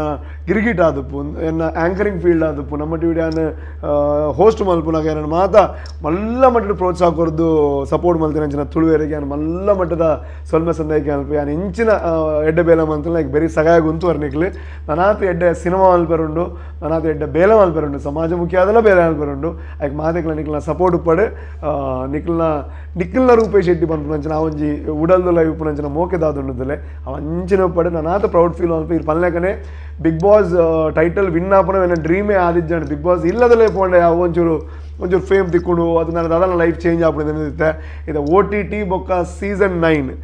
ಗಿರಿಗಿಟ್ ಆದುಪ್ಪು, ಎನ್ನ ಆ್ಯಂಕರಿಂಗ್ ಫೀಲ್ಡ್ ಆದುಪ್ಪು, ನಮ್ಮ ಟಿವಿ ಯಾನ್ ಹೋಸ್ಟ್ ಮಲ್ಪುನಾಗ ಎನ್ನ ಮಾತ ಮಲ್ಲ ಮಟ್ಟದ ಪ್ರೋತ್ಸಾಹ ಕೊರ್ದು ಸಪೋರ್ಟ್ ಮಲ್ತಿನ ಅಂಚಿನ ತುಳುವೆರಿಗೆ ಯಾನ್ ಮಲ್ಲ ಮಟ್ಟದ ಸ್ವಲ್ಪ ಸಂದೇಹ ಮಲ್ಪೆ ಯಾನ್ ಇಂಚಿನ ಎಡ್ಡೆ ಬೇಲ ಮಂತಲ್ಲ ಲೈಕ್ ಬೆರಿ ಸಗಾಯ ಗುಂತು ವರ್ನಿಕ್ಲಿ ನನಾತ್ ಎಡ್ಡೆ ಸಿನಿಮಾ ಮಲ್ಪೆರುಂಡು, ನನಾತ್ ಎಡ್ಡೆ ಬೇಲ ಮಲ್ಪೆ ಮಲ್ಪೆರುಂಡು, ಸಮಾಜಮುಖಿ ಆದಲ ಬೇಲೆ ಮಲ್ಪೆರುಂಡು. ಐಕ್ ಮಾತೆಕ್ಲ ನಿಕ್ಲ್ನ ಸಪೋರ್ಟ್ ಉಪ್ಪಡು. ನಿಕ್ಲ್ನ ನಿಕ್ಲ್ನ ರೂಪೇಶ್ ಶೆಟ್ಟಿ ಪನ್ಪುನಂಚಿನ ಆ ಒಂಜಿ ಉಡಲ್ದುಲ ಇಪ್ಪುನಂಚಿನ ಮೋಕೆ ದಾದುಂಡುದಲೆ ಅವು ಅಂಚಿನ ಉಪ್ಪಡು. ನಾನಾತ ಪ್ರೌಡ್ ಫೀಲ್ ಮಲ್ಪ ಇರ್ ಪನ್ಲೆಕನೆ ಬಿಗ್ ಬಾಸ್ ಟೈಟಲ್ ವಿನ್ ಆಪುನ ಎನ್ನ ಡ್ರೀಮೇ ಆದಿಜ್ಜಾಂಡ್. ಬಿಗ್ ಬಾಸ್ ಇಲ್ಲದಲೇ ಪೋಂಡೆ ಅವು ಒಂಚೂರು ಒಂಚೂರು ಫೇಮ್ ತಿಕ್ಕುಂಡು, ಅದು ನನ್ನ ದಾದನ ಲೈಫ್ ಚೇಂಜ್ ಆಪುಂಡು. ಇದು ಓ ಟಿ ಟಿ ಬೊಕ್ಕ ಸೀಸನ್ 9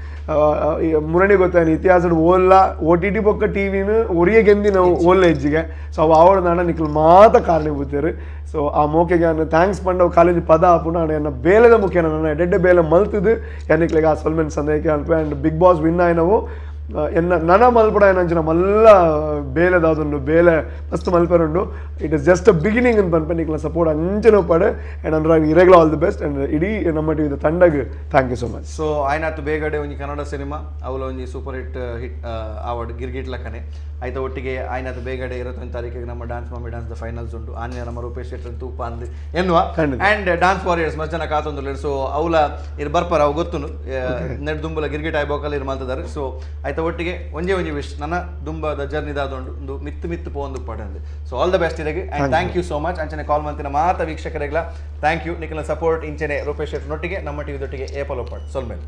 ಮುರಣಿ ಗೊತ್ತಾಯ್ತು ಇತಿಹಾಸದ ಓಲ್ಲ ಓ ಟಿ ಟಿ ಬೊಕ್ಕ ಟಿ ವಿನ ಒರಿಯ ಗೆಂದಿ ನಾವು ಓಲ್ಲ ಹೆಜ್ಜಿಗೆ. ಸೊ ಅವು ಆವಡ ನಾಡ ನಿಕ್ಲು ಮಾತ ಕಾರಣೀಭೂತರು. ಸೊ ಆ ಮೋಕೆಗೆ ನಾನು thanks ಪಂಡ ಕಾಲೇಜ್ ಪದ ಆಪುಂಡು. ನಾನು ಎನ್ನ ಬೇಲೆದ ಮುಖ್ಯ ನನ್ನ ಎಡ್ಡೆ ಬೇಲೆ ಮಲ್ತದು ಎನ್ನಿಕ್ಲಿಗೆ ಆ ಸೊಲ್ಮೆನ್ ಸಂದೇಹಕ್ಕೆ ಅನ್ಪೆ. ಆ್ಯಂಡ್ ಬಿಗ್ ಬಾಸ್ ವಿನ್ ಆಯ್ನವು ಎನ್ನ ನನ ಮಲ್ಪಡ ಏನಂಚಿನ ಮಲ್ಲ ಬೇಲೆದಾದೊಂದು ಬೇಲೆ ಮಸ್ತ್ ಮಲ್ಪೆರುಂಡು. It is just a beginning ಅಂತ ಪನ್ಪೆ. ನಿಕ್ಲ ಸಪೋರ್ಟ್ ಅಂಚಿನ ಉಪ್ಪಡು. ಆ್ಯಂಡ್ ಅನುರಾಗ್ ಇರೆಗ್ಲ ಆಲ್ the best. And ಇಡೀ ನಮ್ಮ ಟಿವಿದ ತಂಡಗ್ thank you so much. So ಆಯ್ನಾತು Begada ಒಂಜಿ ಕನ್ನಡ ಸಿನಿಮಾ ಅವಲ ಒಂಜಿ ಸೂಪರ್ ಹಿಟ್ ಹಿಟ್ ಆವಡ್ ಗಿರ್ಗಿಟ್ ಲಕ್ಕನೆ ಆಯ್ತ ಒಟ್ಟಿಗೆ ಆಯ್ನಾತು ಬೇಗಡೆ 21 ತಾರೀಕಿಗೆ ನಮ್ಮ dance mummy dance the finals ಉಂಟು. ಆನ್ಯ ನಮ್ಮ ರೂಪೇಶ್ ಶೆಟ್ಟರ್ ತೂಪ ಅಂದ್ ಎನ್ನುವ ಆ್ಯಂಡ್ ಡಾನ್ಸ್ ವಾರಿಯರ್ಸ್ ಮಸ್ತ್ ಜನ ಕಾತೊಂದುಲ್ಲೆರ್. ಸೊ ಅವಲ ಇರ್ ಬರ್ಪರ ಅವು ಗೊತ್ತುಂಡು ನೆಡ್ ದುಂಬುಲ ಗಿರ್ಗಿಟ್ ಆಯ್ಬೋಕಲ್ ಇರ್ ಮಲ್ತದಾರೆ. ಸೊ ಆಯ್ತ ಒಟ್ಟಿಗೆ ಒಂಜೇ ಒಂಜಿ ವಿಶ್ ನನ್ನ ದುಂಬದ ಜರ್ನಿ ದಾದೊಂಡು ಒಂದು ಮಿತ್ತು ಮಿತ್ತು ಪೋಂದು ಪಡಂದು. ಸೊ ಆಲ್ the best ಇರೆಗ್ and thank you so much. ಅಂಚನೆ ಕಾಲ್ ಮಂತಿನ ಮಾತ ವೀಕ್ಷಕರಿಗೆಲ್ಲ thank you. Nikhil support ಇಂಚನೆ Rupesh Shettar ನೊಟ್ಟಿಗೆ ನಮ್ಮ ಟಿವಿ ದೊಟ್ಟಿಗೆ ಏಪಲ್ ಒಪ್ಪಾಡು ಸೊಲ್ಮೇಲೆ.